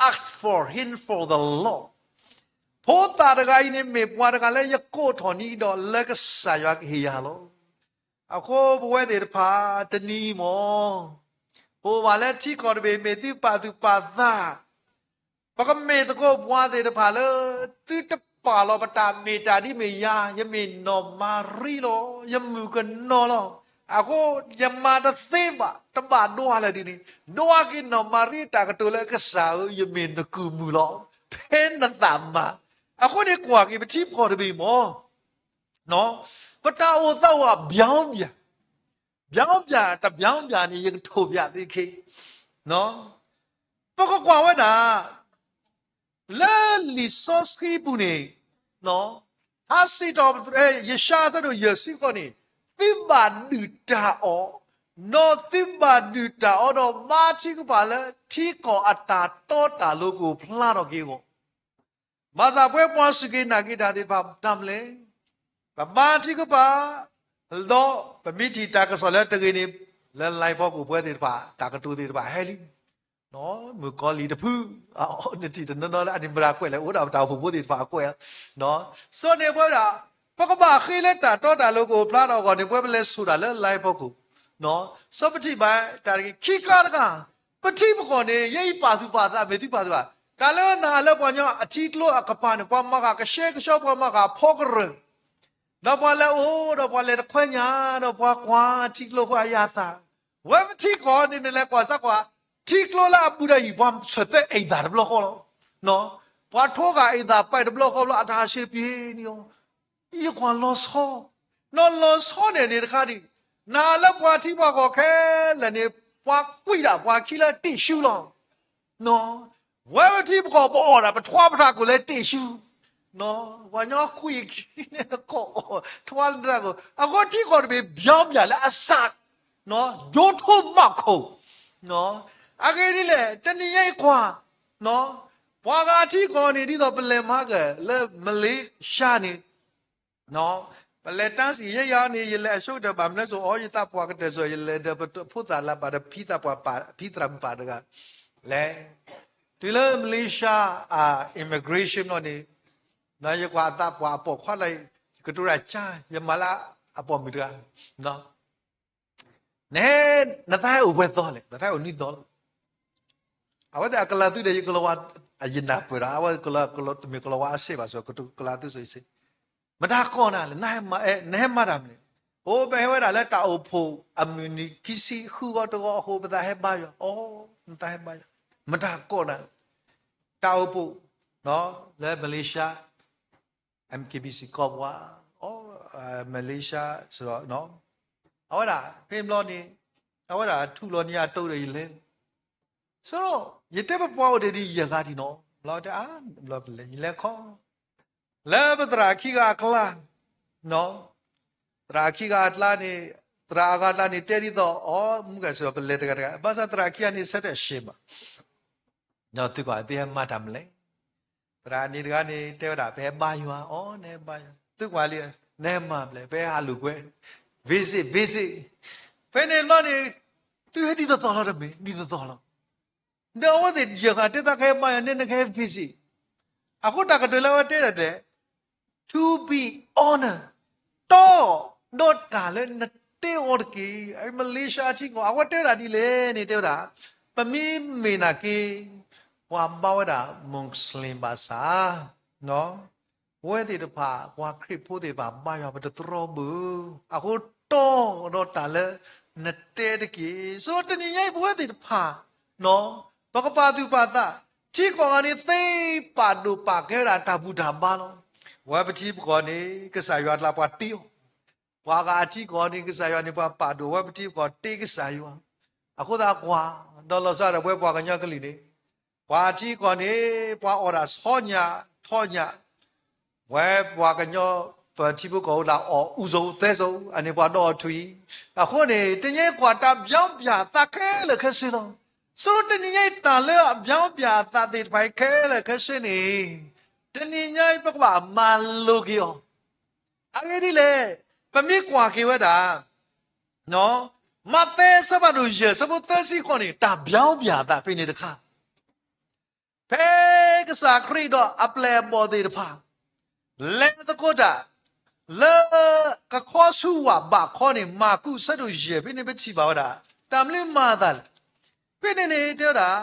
ask for him for the Lord. ဖိသၣ်တဂၤအံၤန့ၣ်မ့ၢ်ပှၤတဂၤလၢယကိးထီၣ်န့ၢ်ဒီးလၢကစၢ်ယွၤကဟ့ၣ်ယၤလီၤ. အဃိပဝဲသ့ၣ်တဖၣ်တနံၤမ့ၢ်, ပအိၣ်ဘၣ်လၢထံကီၢ်တဘ့ၣ် မ့ၢ်သုပာ်သူၣ်ပာ်သး ပကမ့ၢ်သကိးပှၤသ့ၣ်တဖၣ်လၢ သုတပာ်လီၤပတၢ်မ့ၢ်တၢ်ဒ်မ့ၢ်ယၤ, ယမ့ၢ်နီၢ်မၤရံလီၤ, ယမုၣ်ကနီၤလီၤ. အဃိယမၤတသ့ဘၣ်, တဘၣ်ဒွးလၢၤဒ်န့ၣ်, ဒွးက့ၤနီၢ်မၤရံတၢ်ကတိၤလၢကစၢ်ဧၢ, ယမ့ၢ်နကုၢ်မုၣ်လီၤ. ဖဲနသးမၤ အဃိန့ၣ်ကွၢ်က့ၤပထံပကီၢ်တဘ့ၣ်မ့ၢ် ပတၢ်အိၣ်သးအိၣ်အဘျီဘျၣ်, ဘျီဘျၣ်တဘျီဘျၣ်န့ၣ် ယကထိၣ်ဘၣ်သုခဲ, ပကကွၢ်ဝဲဒၣ် လၢလံာ်စီဆှံပူၤန့ၣ်, ထါစံးထီၣ်ပတြၢၤ ယၡါယၤ အဆၢဒိၣ်ယဲၢ်ဆံဃိးန့ၣ်, သုဘၣ်ဒုးတၢ်အီၣ်, ဒီးသုဘၣ်ဒုးတၢ်အီဒီး ဘါထုကဖၣ်လၢထံကီၢ်အတၢ်တီတၢ်လိၤကအိၣ်ဖျါထီၣ်က့ၤအဂီၢ်, ဘၣ်ဆၣ်ပဝဲပှၤစူၢ်က့ၤနာ်က့ၤတၢ်သ့ၣ်တဖၣ် တၢ်မနုၤလဲၣ်, ပဘါထုကဖၣ်, ဒီးပမ့ၢ်ထံၣ်တၢ်ကစီၣ်လၢတဂ့ၤန့ၣ်, လၢ line ဖီခိၣ်ပဝဲသ့ၣ်တဖၣ် တၢ်ကတိၤသ့ၣ်တဖၣ်ဟဲလံ, မုၣ်ကီၤလံၢ်တဖု, နထံၣ်တနီၤနီၤလၢအန့ၣ် မတၤကွဲးလဲၣ်, အိၣ်ဒၣ်ပတၢ်အိၣ်ဖှိၣ်ဖိသ့ၣ်တဖၣ်အကွဲး, စီၤန့ၣ်ပဝဲဒၣ်, ပကဘၣ်ဃ့လၢတၢ်တီတၢ်လိၤကအိၣ်ဖျါထီၣ်အဂီၢ်န့ၣ် ပဝဲပလဲၤဆိၣ်တၢ်လၢ line ဖီခိၣ်, စီၤပထံၣ်ဘၣ်တၢ်တဂ့ၤ ခံခါတခါ, ပထံပကီၢ်န့ၣ် ယဲအံၤပာ်သူၣ်ပာ်သး မ့ၢ်သုပာ်သူၣ်ဘၣ်, တၢ်လၢနၤလၢပှၤကညီအထံကျိအကပၤန့ၣ် ပှၤမၤဃာ်ကဆှဲကဆှီ ပှၤမၤဃာ်ဖီကရၢၢ် ဒီးပှၤလဲၤအိၣ်ဒီးပှၤလဲၤတခွဲညၣ် ဒီးပှၤကွၢ်ထံကျိဖိအယၤသး, ဝဲပထံကီၢ်န့ၣ် နလဲၤကွၢ်စၢ်ကွၢ်, ထံကျိလၢအဘူးဒီးအံၤ ပှၤဆဲးသဲအိမ်သာတဘျီဃီလီၤ, ပှၤထိဂာ်အိမ်သာပဲတဘျီဃီလီၤ အတၢ်ဟးဆှဲပှ့ၤန့ၢ်အီၤ, ယကွၢ်လီၤဆီ, နီၢ်လီၤဆီန့ၣ်န့ၣ်တခါဒံး, နၤလၢပှၤထံပှၤကီၢ်ခဲလၢာ်န့ၣ်, ပှၤကွံာ်ဒၣ်ပှၤခံလၢတ့ၢ်ရှူလီၤ ဝဲပထံပကီၢ်ပအီၣ်ဒၣ် ပထွါပတၢ်ကိၣ်လၢတ့ၢ်ရှူ, ပှၤညီကွံာ်ခံန့ၣ်တကီၢ်, ထွါလၢတၢ်ကိၣ်, အဃိထံကီၢ်တဘ့ၣ် ဘျီဘျၣ်လၢအစး, ဒိထိၣ်မးခိၣ်, အဂ့ၢ်ဒ်လဲၣ် တနံၤညါအံၤကွၢ်, ပှၤဂၤထံကီၢ်န့ၣ် ဒ်သိးပလဲၤမၤကလၢမလ့ၡါန့ၣ် ပလဲၤတၢ်စံၣ်ယဲယၤန့ၣ် ယလဲၤအဆိကတၢၢ်ဘၣ်မနုၤစိၤ အီ ယသးပှၢ်ကတၢၢ်စိၤ ယလဲၤဒီးပဖိသၣ်လၢပှၤဒီးဖံသးပှၢ်ပာ် ဖံသရၣ်မုၣ်ပာ်တဂၤ, လဲၤ, တုၤလၢမလ့ၡါ အ immigration လီၤန့ၣ်, ယကွၢ်အသးပှၢ်အပိာ်ခွါလၢ ယကတိၤတၢ်ကါ ယမၤလၢအပိာ်မုၣ်တဂၤ နဟဲ, နသးဟဲအိၣ်ပှဲၤသီလဲၣ်, နသးဟဲအိၣ်နွံသီလီၤ. အဝဲသ့ၣ်အကလၤသူဒီးယကလၤဝါ, ယနၢ်ပၢၢ်ဒီး အဝဲကလၤ, တမ့ၢ်ကလၤဝါအစ့ဘၣ် ဆိကတိၤကလၤသူစိၤအစ့, မတၤကိးနၤလဲၣ်, နဟဲမၤတၢ်မနုၤလဲၣ်, အိၣ် ပဟဲဝဲဒၣ်လၢတၢ်အိၣ်ဖှိၣ်အမုၢ်နံၤခံဆံဃုဂီၤတဂီၤအဃိ ပသးဟဲဘါယွၤ, အိၣ် နသးဟဲဘါယွၤ, မတၤကိးနၤလဲၣ်, တၢ်အိၣ်ဖှိၣ်, လၢမလ့ၡါ MKBC ကီၢ်ပှၤ, အ Malaysia စ့ၢ်ကီး, အဝဲဒၣ် ဖဲဘျီန့ၣ်, အဝဲဒၣ်ထူၣ်လီၤန့ၢ်အတိၢ်ဒီးယလဲၤ, ဆိ, ယတဲပပှၤအိၣ်ဒံးဒ်ယဲၢ်ဂၤဒံးနီၤ, ဘျီတဲအါ, ဘျီပလဲၤ ယလဲၤခီ, လၢပသရၣ်ခံဂၤအကျါ, သရၣ်ခံဂၤအကျါန့ၣ်, သရၣ်အဂၤအကျါန့ၣ် တဲဒ်သိးအီၤ မုၢ်ဂၤစ့ၢ်ကီး ပလဲၤတဂၤတဂၤ, ဘၣ်ဆၣ်သရၣ်ခံဂၤန့ၣ် ဆၢထၢၣ်ရှဲမး ဒီးသုကွၢ်သုဟဲမၤတၢ်မနုၤလဲၣ်, သရၣ်န့ၣ်တဂၤန့ၣ် တဲဝဲဒၣ် ပဟဲဘါယွၤ, အိၣ် နဟဲဘါယွၤ, သုကွၢ်လံ, နဟဲမၤဘျဲၣ်, ပဟဲဟးလိာ်ကွဲ, visit visit, ဖဲန့ၣ်တဘျီန့ၣ်, သုဟဲဒ်သိးသိးလီၤ တမ့ၢ်ဒ်သိးသိးလီၤ, ဒီးအဝဲသ့ၣ်ယဲၢ်ဂၤတဲသး ကဟဲဘါယွၤ နဲနကဟဲ visit, အဃိတၢ်ကတၢၢ်လၢအဝဲတဲဒၣ်ဒဲး to be honest, တီ, ဒီးတၢ်လၢနတဲအီၤတက့ၢ်, မလ့ၡါထံကီၢ် အဝဲတဲဝဲဒၣ်ဒ်လဲၣ်န့ၣ် တဲဝဲဒၣ်, ပမ့ၢ်မ့ၢ်နာ်က့ၤ, ပှၤဘါဝဲဒၣ် Muslim ဘၣ်ဆၣ်, ပဝဲသ့ၣ်တဖၣ် ပှၤခရံာ်ဖိသ့ၣ်တဖၣ် ဘါယွၤပတတြီဘၣ်, အဃိတီ, ဒီးတၢ်လၢနတဲတက့ၢ်, ဆိတနံၤညါအံၤ ပဝဲသ့ၣ်တဖၣ် ပကပာ်သူၣ်ပာ်သး, ထံကီၢ်ဂၤန့ၣ် သ့ပာ်ဒိၣ်ပာ်ကဲဝဲဒၣ်တၢ်ဘူၣ်တၢ်ဘါလီၤ. ဝဲပထံပကီၢ်န့ၣ် ကစၢ်ယွၤအကျါပှၤတ့အီၤ, ပှၤဂၤအထံကီၢ်န့ၣ် ကစၢ်ယွၤန့ၣ် ပှၤပာ်ဒိၣ်ဝဲပထံပကီၢ်တ့ကစၢ်ယွၤ, အဃိသတးကွၢ်, ဒီးလီၤဆီဒၣ်တၢ် ပဝဲပှၤကညီကလုာ်န့ၣ်, ပှၤထံကီၢ်န့ၣ် ပှၤအီၣ်ဒၣ်ဆီညၣ်, ထီညၣ်, ဝဲပှၤကညီ, ပထံဖိကီၢ်ဖိဒၣ်အီၣ်အူစိၤသဲစိၤ, အန့ၣ်ပှၤဒီးအီၣ်ထွံၣ်, အဃိန့ၣ် တနံၤညါအံၤကွၢ်တၢ်ဘျီဘျၣ်သးခဲလၢာ်ခဲဆ့လီၤ. ဆိတနံၤညါအံၤတၢ်လၢအဘျီဘျၣ်အသးသ့ၣ်တဖၣ်အံၤခဲလၢာ်ခဲဆ့န့ၣ်, တနံၤညါအံၤပကဘၣ်မၤလိက့ၤအီၤ, အဂ့ၢ်ဒ်လဲၣ်, ပမ့ၢ်ကွၢ်က့ၤဝဲဒၣ် မးသဲအဆၢဖးဒိၣ်ယဲၢ် အဆၢဖိသၢဆံဃိးန့ၣ် တၢ်ဘျီဘျၣ်အသးဖဲန့ၣ်တခါ, ဖဲကစၢ်ခရံာ်ဒီးအပျဲၢ်အဘီၣ်သ့ၣ်တဖၣ် လဲၤသကိးတၢ် လၢကခီဆူဝၣ်ဘးခီန့ၣ် မၢ်ကူးအဆၢဒိၣ်ယဲၢ် ဖဲန့ၣ်ပထံၣ်ဘၣ်ဝဲဒၣ် တၢ်မနုၤမၤအသးလဲၣ်. ဖဲန့ၣ်န့ၣ်တဲဝဲဒၣ်,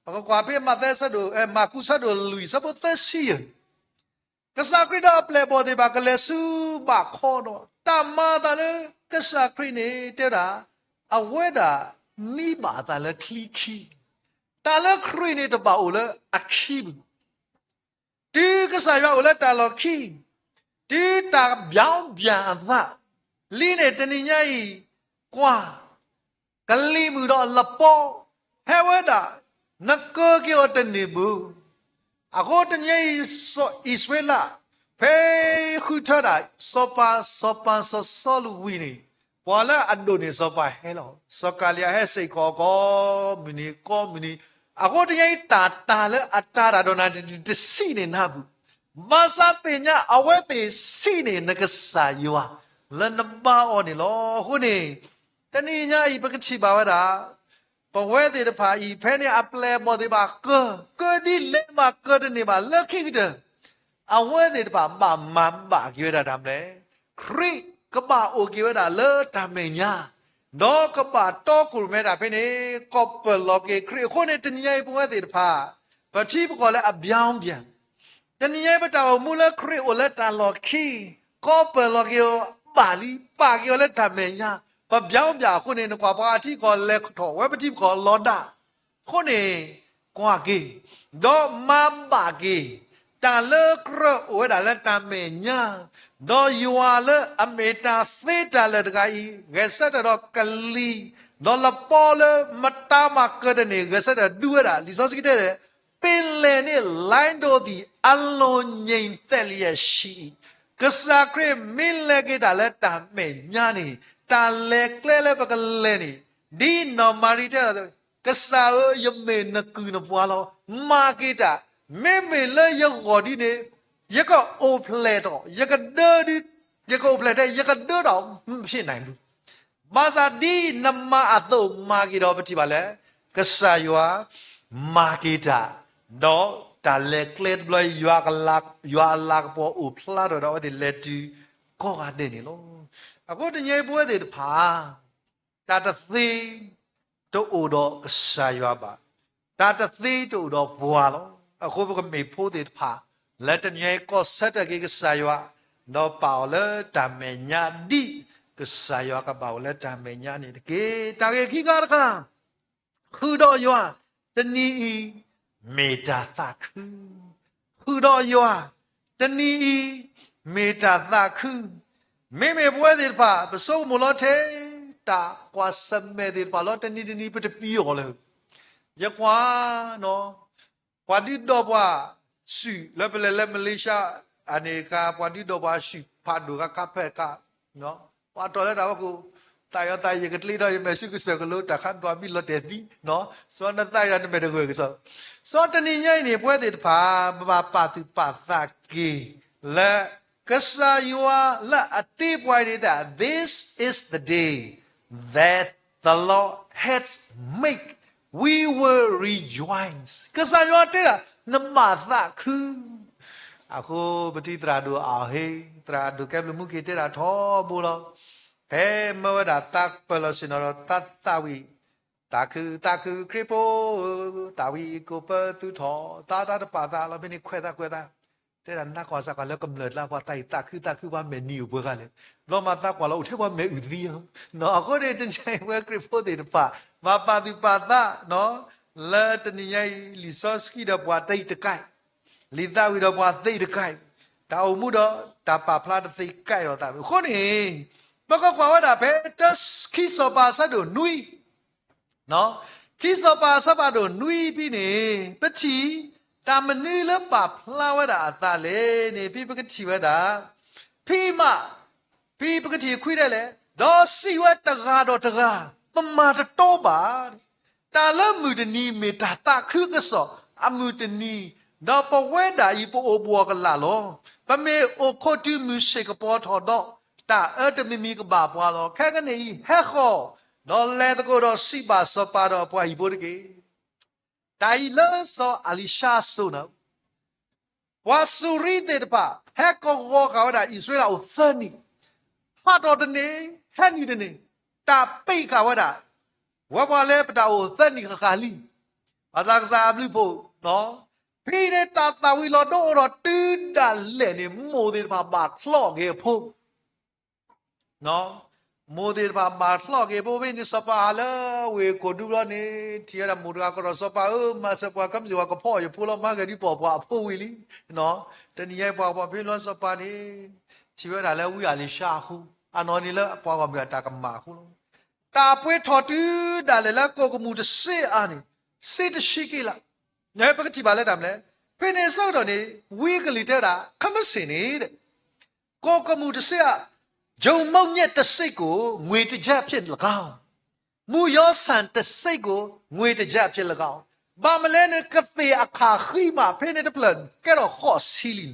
ပကကွၢ်ဖဲမးသဲအဆၢဒိၣ်, မၢ်ကူးအဆၢဒိၣ်လွံၢ် အဆၢဖိသၢဆံယဲၢ် ကစၢ်ခရံာ်ဒီးအပျဲၢ်အဘီၣ်သ့ၣ်တဖၣ် ကလဲၤဆူဘးခီဒီး တၢ်မၤအသးလၢကစၢ်ခရံာ်န့ၣ် တဲဝဲဒၣ်, အဝဲဒၣ်မံဘၣ်အသးလၢချံခံ, တၢ်လၢခရံာ်န့ၣ်တဘၣ်အိၣ်လၢအခံပူၤ, တုၤကစၢ်ယွၤအိၣ်လၢတၢ်လီၢ်ခံ, တုၤတၢ်ဘျီဘျၣ်အသးလံန့ၣ် တနံၤညါအံၤ, ကွၢ် ကလံၤမုၢ်ဒီးလပီ ဟဲဝဲဒၣ်, နကၢၤက့ၤအီၤတန့ၢ်ဘၣ်. အဃိတနံၤအံၤ စီၤအံၣ်စရ့လး ဖဲဃုထၢဒၣ် စီၤပၤ စီၤပၤစီၤစီလူးဝံၤန့ၣ်, ပှၤလၢအဒိၣ်န့ၢ်စီၤပၤဟဲလီၤ. စီၤကၤလံယၤဟဲစ့ၢ်ကီး ကိးမုၢ်နံၤ ကိးမုၢ်နံၤ. အဃိတနံၤအံၤ တၢ်တၢ်လၢအတၢ်တၢ်ဒီးနၤ တဆံးန့ၢ်နၤဘၣ်. ဘၣ်ဆၣ်သ့ၣ်ညါ အဝဲသ့ၣ်ဆံးန့ၢ်နကစၢ်ယွၤ လၢနဘါအီၤန့ၣ်လီၤ. အဃိန့ၣ် တနံၤညါအံၤ ပကထံၣ်ဘၣ်ဝဲဒၣ် ပဝဲသ့ၣ်တဖၣ်အံၤ ဖဲန့ၣ်အပျဲၢ်အဘီၣ်သ့ၣ်တဖၣ် ကၢၤ, ကၢၤဒ်လဲၣ်မး ကၢၤတန့ၢ်ဘၣ် လၢခံကတၢၢ် အဝဲသ့ၣ်တဖၣ်ဘၣ်မၤဘၣ်က့ၤဝဲဒၣ်တၢ်မနုၤလဲၣ်. ခရံာ်ကဘၣ်အိၣ်က့ၤဝဲဒၣ်လၢတၢ်မဲာ်ညါ, ဒီးကဘၣ်တီခိၣ်ရိၣ်မဲဒၣ်ဖဲန့ၣ် ကီၢ်ပၢၢ်လီၤက့ၤခရံာ်. အဃိန့ၣ် တနံၤညါအံၤ ပဝဲသ့ၣ်တဖၣ် ပထံပကီၢ်လၢအဘျီဘျၣ် တနံၤညါအံၤ ပတၢ်အိၣ်မူလၢခရံာ်အိၣ်လၢတၢ်လီၢ်ခံ, ကီၢ်ပၢၢ်လီၤက့ၤအီၤဘၣ်လံ, ပာ်က့ၤအီၤလၢတၢ်မဲာ်ညါ, ပဘျီဘျၣ်အဃိန့ၣ် နကွၢ်ပှၤအထံကီၢ်လဲၤထီၣ် ဝဲပထံပကီၢ်လီၤဒၣ်. အဃိန့ၣ် ကွၢ်က့ၤ, ဒီးမၤဘၣ်က့ၤ တၢ်လၢကြၢးအိၣ်ဝဲဒၣ်လၢတၢ်မဲာ်ညါ, ဒီးယွၤလၢအမ့ၢ်တၢ်သ့တၢ်လၢာ်တဂၤအံၤ ဂဲၤဆၢထၢၣ်ဒီးကလံၤ, ဒီးလပီလၢမတၤမၤကၢၤတန့ၢ် ဂဲၤဆၢထၢၣ်ဒုးဝဲဒၣ်. လံာ်စီဆှံတဲ ပ့လဲၣ်န့ၣ် လိုင်းဒိၣ်သံၣ်အလိၤ ငြိမ်သက်လျက်ရှိ, ကစၢ်ခရံာ်မ့ၢ်လဲၤက့ၤတၢ်လၢတၢ်မဲာ်ညါန့ၣ်, တၢ်လဲၤကျဲလၢပကလဲၤန့ၣ်, ဒ်နီၢ်မၤရံတဲ, ကစၢ်ဧၢ, ယမ့ၢ်နကုၢ်နပှၤလီၤ. မၤက့ၤတၢ်, မ့မ့ၢ်လၢယဂီၢ်ဒ်န့ၣ်, ယကအိၣ်ဖျဲၣ်ထီၣ်, ယကဒၢဒ်, ယကအိၣ်ဖျဲၣ်ထဲ ယကဒၢဒီး မ့ၢ်ဖဲန့ၣ် ဘၣ်ဆၣ်ဒ်နမၤအသိးမၤက့ၤဒီး ပထံၣ်ဘၣ်လၢ ကစၢ်ယွၤမၤက့ၤတၢ်, ဒီးတၢ်လဲၤကျဲတဘျီ ယွၤအလၤကပီၤအိၣ်ဖျါထီၣ်ဒီး အဝဲသ့ၣ်လဲၤတုၤကိးဂၤဒဲးန့ၣ်လီၤ. အဃိတနံၤအံၤ ပဝဲသ့ၣ်တဖၣ် တၢ်တသ့ တအိၣ်ဒီးကစၢ်ယွၤဘၣ်. တၢ်တသ့တအိၣ်ဒီးပှၤလီၤ. အဃိပကမ့ၢ်ဖိသ့ၣ်တဖၣ် လၢတနံၤအံၤကီၢ်ဆၢထၢၣ်က့ၤကစၢ်ယွၤ, ဒီးပာ်အီၤလၢတၢ်မဲာ်ညါဒ်ကစၢ်ယွၤကဘၣ်အိၣ်လၢတၢ်မဲာ်ညါန့ၣ်တက့ၢ်. တၢ်ဂ့ၢ်ခံခါတခါ ဃုာ်ဒီးယွၤ, တနံၤအံၤ မ့ၢ်တၢ်သးခု. ဃုာ်ဒီးယွၤ, တနံၤအံၤ မ့ၢ်တၢ်သးခု. မ့မ့ၢ်ပဝဲသ့ၣ်တဖၣ် ပဆိကမိၣ်လီၤထဲ တၢ်ကွၢ်ဆၢၣ်မဲာ်သ့ၣ်တဖၣ်လီၤ. တနံၤတနံၤ ပတပံၤအီၤလၢၤ. ယကွၢ်နီၤ ပှၤဒုးဒီးပှၤဆူၣ် လၢပလဲၤလၢ Malaysia အန့ၣ်အခါ ပှၤဒုးဒီးပှၤဆူၣ်ဖးဒိၣ်ခါ ခါဖဲခါ, ပှၤတီၢ်လၢတၢ်ဝဲခိၣ်, သးယီၤသးယံာ်ကတျ့ထီၣ် ယမဲာ်ဆူကစၢၢ်ကလိ တၢ်ခါဒွးမံလီၤတဲာ်သံ, စီၤနသးအံၤဒီးနမဲာ်တဂၢၢ်ကစီၣ်, စီၤတနံၤညါအံၤန့ၣ် ပဝဲသ့ၣ်တဖၣ် ပဘၣ်ပာ်သူၣ်ပာ်သးက့ၤ လၢ ကစၢ်ယွၤလၢအတ့ပှၤအံၤန့ၣ် This is the day that the Lord has made, we will rejoice. ကစၢ်ယွၤတဲဒၣ် နဘၣ်သးခု. အဃိပထံၣ်သရၣ်ဒိၣ်အဟ့, သရၣ်ဒိၣ်ကဲဘျုးမူက့ၤတဲဒၣ်ထီဘိလီၤ. ဖဲမၢဝဲဒၣ်သးပၢၢ်လီၤဆ့ၣ်နီၤဒီး သးသးဝံၣ်, သးခုသးခုခရံာ်ဖိ, သးဝံၣ်ကိးပၢသူၣ်ထီၣ်, သးသးတပာ်သးလီၤ. ဖဲန့ၣ်ခွဲးသးကွဲးသး, တဲဒၣ်နသးကွၢ်စးကွၢ်လၢကမျၢၢ်ကျါ ပှၤသးအံၤသးခုသးခု ပှၤမဲာ်နံၤအိၣ်ပှဲၤဂၤလဲၣ်. ဘျီမၤသးကွၢ်လီၤ အိၣ်ထဲပှၤမဲာ်အုၣ်သံလီၤ. အဃိန့ၣ် တနံၤအံၤပဝဲခရံာ်ဖိသ့ၣ်တဖၣ် ဘၣ်ပာ်သူၣ်ပာ်သး လၢတနံၤညါအံၤ လံာ်စီဆှံဒီးပှၤသ့တကဲး, လံာ်သးဝံၣ်ဒီးပှၤသ့တကဲး, တၢ်အိၣ်မူဒီးတၢ်ပာ်ဖျါတသ့ကဲးလိာ်သးဘၣ်. အဃိန့ၣ် ပကကွၢ်ဝဲဒၣ်ဖဲ တၢ ခံစီၤပၤအဆၢဒိၣ်နွံ ခံစီၤပၤအဆၢဖးဒိၣ်နွံဖဲန့ၣ် ပထံၣ် တၢ်မနုၤလၢပာ်ဖျါဝဲဒၣ်အသးလဲၣ်န့ၣ် ဖဲပကထံၣ်ဝဲဒၣ်, ဖဲမး, ဖဲပကထံၣ်ခွံဒဲးလဲၣ်, ဒီးစံးဝဲတဂၤဒီးတဂၤ, ပမၤတတီဘၣ် တၢ်လၢမုၢ်တနံၤမ့ၢ်တၢ်သးခုကစီၣ်အမုၢ်တနံၤ, ဒီးပဝဲဒၣ်အံၤပအိၣ်ဘှီၣ်ကလာ်လီၤ. ပမ့ၢ်အိၣ်ခိးတုၤမုၢ်ဆ့ၣ်ကပီၤထီၣ်ဒီး တၢ်အၢတမံၤမံၤကဘၣ်ပှၤလီၤ. ခဲကနံၣ်အံၤဟဲဃီၤ, ဒီးလဲၤသကိးဒီးစံးဘၣ်စီၤပၤဒီးပှၤဟံၣ်ဖိတက့ၢ်. တၢ်အံၤလၢစီၤအလံၤၡါအစိၤန့ၣ် ပှၤစူၤရံသ့ၣ်တဖၣ် ဟဲကဝီၤဃာ်ဝဲဒၣ်အံၣ်စရ့လးအိၣ်သၢနံၣ်, ဟးထီၣ်တန့ၢ်, ဟဲနုာ်တန့ၢ်, တၢ်ပံးဃာ်ဝဲဒၣ် ဝဲပှၤလၢပတၢ်အိၣ်သၢနံၣ်ဃၣ်ဃၣ်လံ, ဘၣ်ဆၣ်ကစၢ်အဘျုးဖှိၣ်, ဖဲန့ၣ်တၢ်သၣ်ဝံၤလီၤဒိအိၣ်ဒီးတုၤဒၣ်လဲာ်န့ၣ် မိၢ်သ့ၣ်တဖၣ်ဘၣ်ချီက့ၤအဖိ နီၢ်, မိၢ်သ့ၣ်တဖၣ်ဘၣ်ထီၣ်က့ၤဖိဖဲန့ၣ် စီၤပၤဟးလၢဝ့ၢ်ခိၣ်ဒူဘျီန့ၣ် ထံၣ်ဝဲဒၣ်မိၢ်တဂၤကဒီး စီၤပၤဧၢ, မၤစၢၤပှၤ ခဲမုၢ်ဆ့ၣ် ပှၤကဖီအီၣ်ယဖိလီၤ, မၤဂ့ၤဒုး ပအီၣ်ပှၤအဖိဝံၤလံ. တနံၤညါအံၤ ပှၤကဖီဖဲလီၤ စီၤပၤန့ၣ် ထံၣ်ဝဲဒၣ်လၢဝံအလံၤၡါအဃိ, အနီၢ်န့ၣ်လၢပှၤဂီၢ်မုၢ်အတၢ်ကမၣ်အဃိလီၤ. တၢ်ပှ့ၤထီၣ်တုၤဒၣ်လဲာ်လၢကိၢ်ကမူၣ်တစ့အါန့ၣ် စ့တဆံက့လး, ပကထံၣ်ဘၣ်လၢတၢ်မနုၤလဲၣ်. ဖဲန့ၣ်အဆၢကတီၢ်န့ၣ် ဝံအကလုၢ်တဲဝဲဒၣ် ခဲမုၢ်ဆ့ၣ်န့ၣ် ကိၢ်ကမူၣ်တစ့အါ, ယိၤမူးညဲၣ်တစ့ၢ်ကိၣ် ငွေတစ်ကျပ်ဖြင့်လည်းကောင်း, မုၢ်ယီၤဆၣ်တစ့ၢ်ကိၣ် ငွေတစ်ကျပ်ဖြင့်လည်းကောင်း, ဘၣ်မနုၤလဲၣ်န့ၣ် ကသ့ၣ်အခးဃံမး ဖဲန့ၣ်တဖျၢၣ် ကဲထီၣ်ဃိးဆံလံ.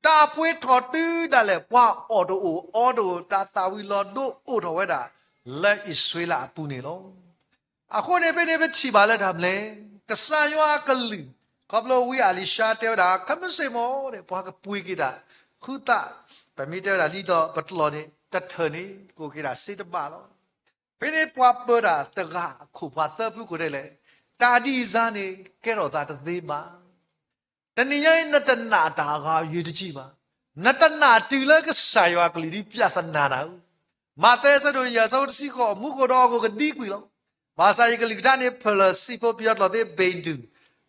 တၢ်ပှ့ၤထီၣ်တုၤဒၣ်လဲာ် ပှၤအီၣ်တအိၣ်အီတအိၣ် တၢ်သၣ်ဝံၤလီၤဒိအိၣ်ထီၣ်ဝဲဒၣ် လၢအံၣ်စရ့လးအပူၤန့ၣ်လီၤ. အဃိန့ၣ် ဖဲန့ၣ်ပထံၣ်ဘၣ်လၢတၢ်မနုၤလဲၣ်, ကစၢ်ယွၤအကလုၢ်, ခီဖျိဝံအလံၤၡါတဲဝဲဒၣ် ခဲမုၢ်ဆ့ၣ်မ့ၢ်ဒီး ပှၤကပှ့ၤက့ၤတၢ် ဃုသး, ပမ့ၢ်တဲဝဲဒၣ်ဒ်သိးပတလီၢ်န့ၣ် တထၢၣ်န့ၣ် ကိးက့ၤဒၣ်စ့တဘးလီၤ. ဖဲန့ၣ်ပှၤပၢၤတၢ်တဂၤအခိၣ် ပှၤသၢဖုကိးတဲလဲၣ်, တၢ်ဒ်အံၤစ့ၢ်န့ၣ် ကဲထီၣ်သးတသ့ဘၣ်. တနံၤညါအံၤ နတနာ်တၢ်အဂၤ အရေးတကြီးဘၣ်. နတနာ်တုၤလၢကစၢ်ယွၤအကလုၢ်ဒ် ပြဿနာနၤဧၢ. မးသဲအဆၢဒိၣ်ယဲၢ် အဆၢဖိတဆံဃိး, မူခိၣ်ဒီးဟီၣ်ခိၣ်ကဒံကွံာ်လီၤ. ဘၣ်ဆၣ်ယကလုၢ်ကထါန့ၣ် ဖျၢၣ်စံးဖိ ပယီၤကျိာ်သ့ ဘ့ၣ်ဒူၣ်,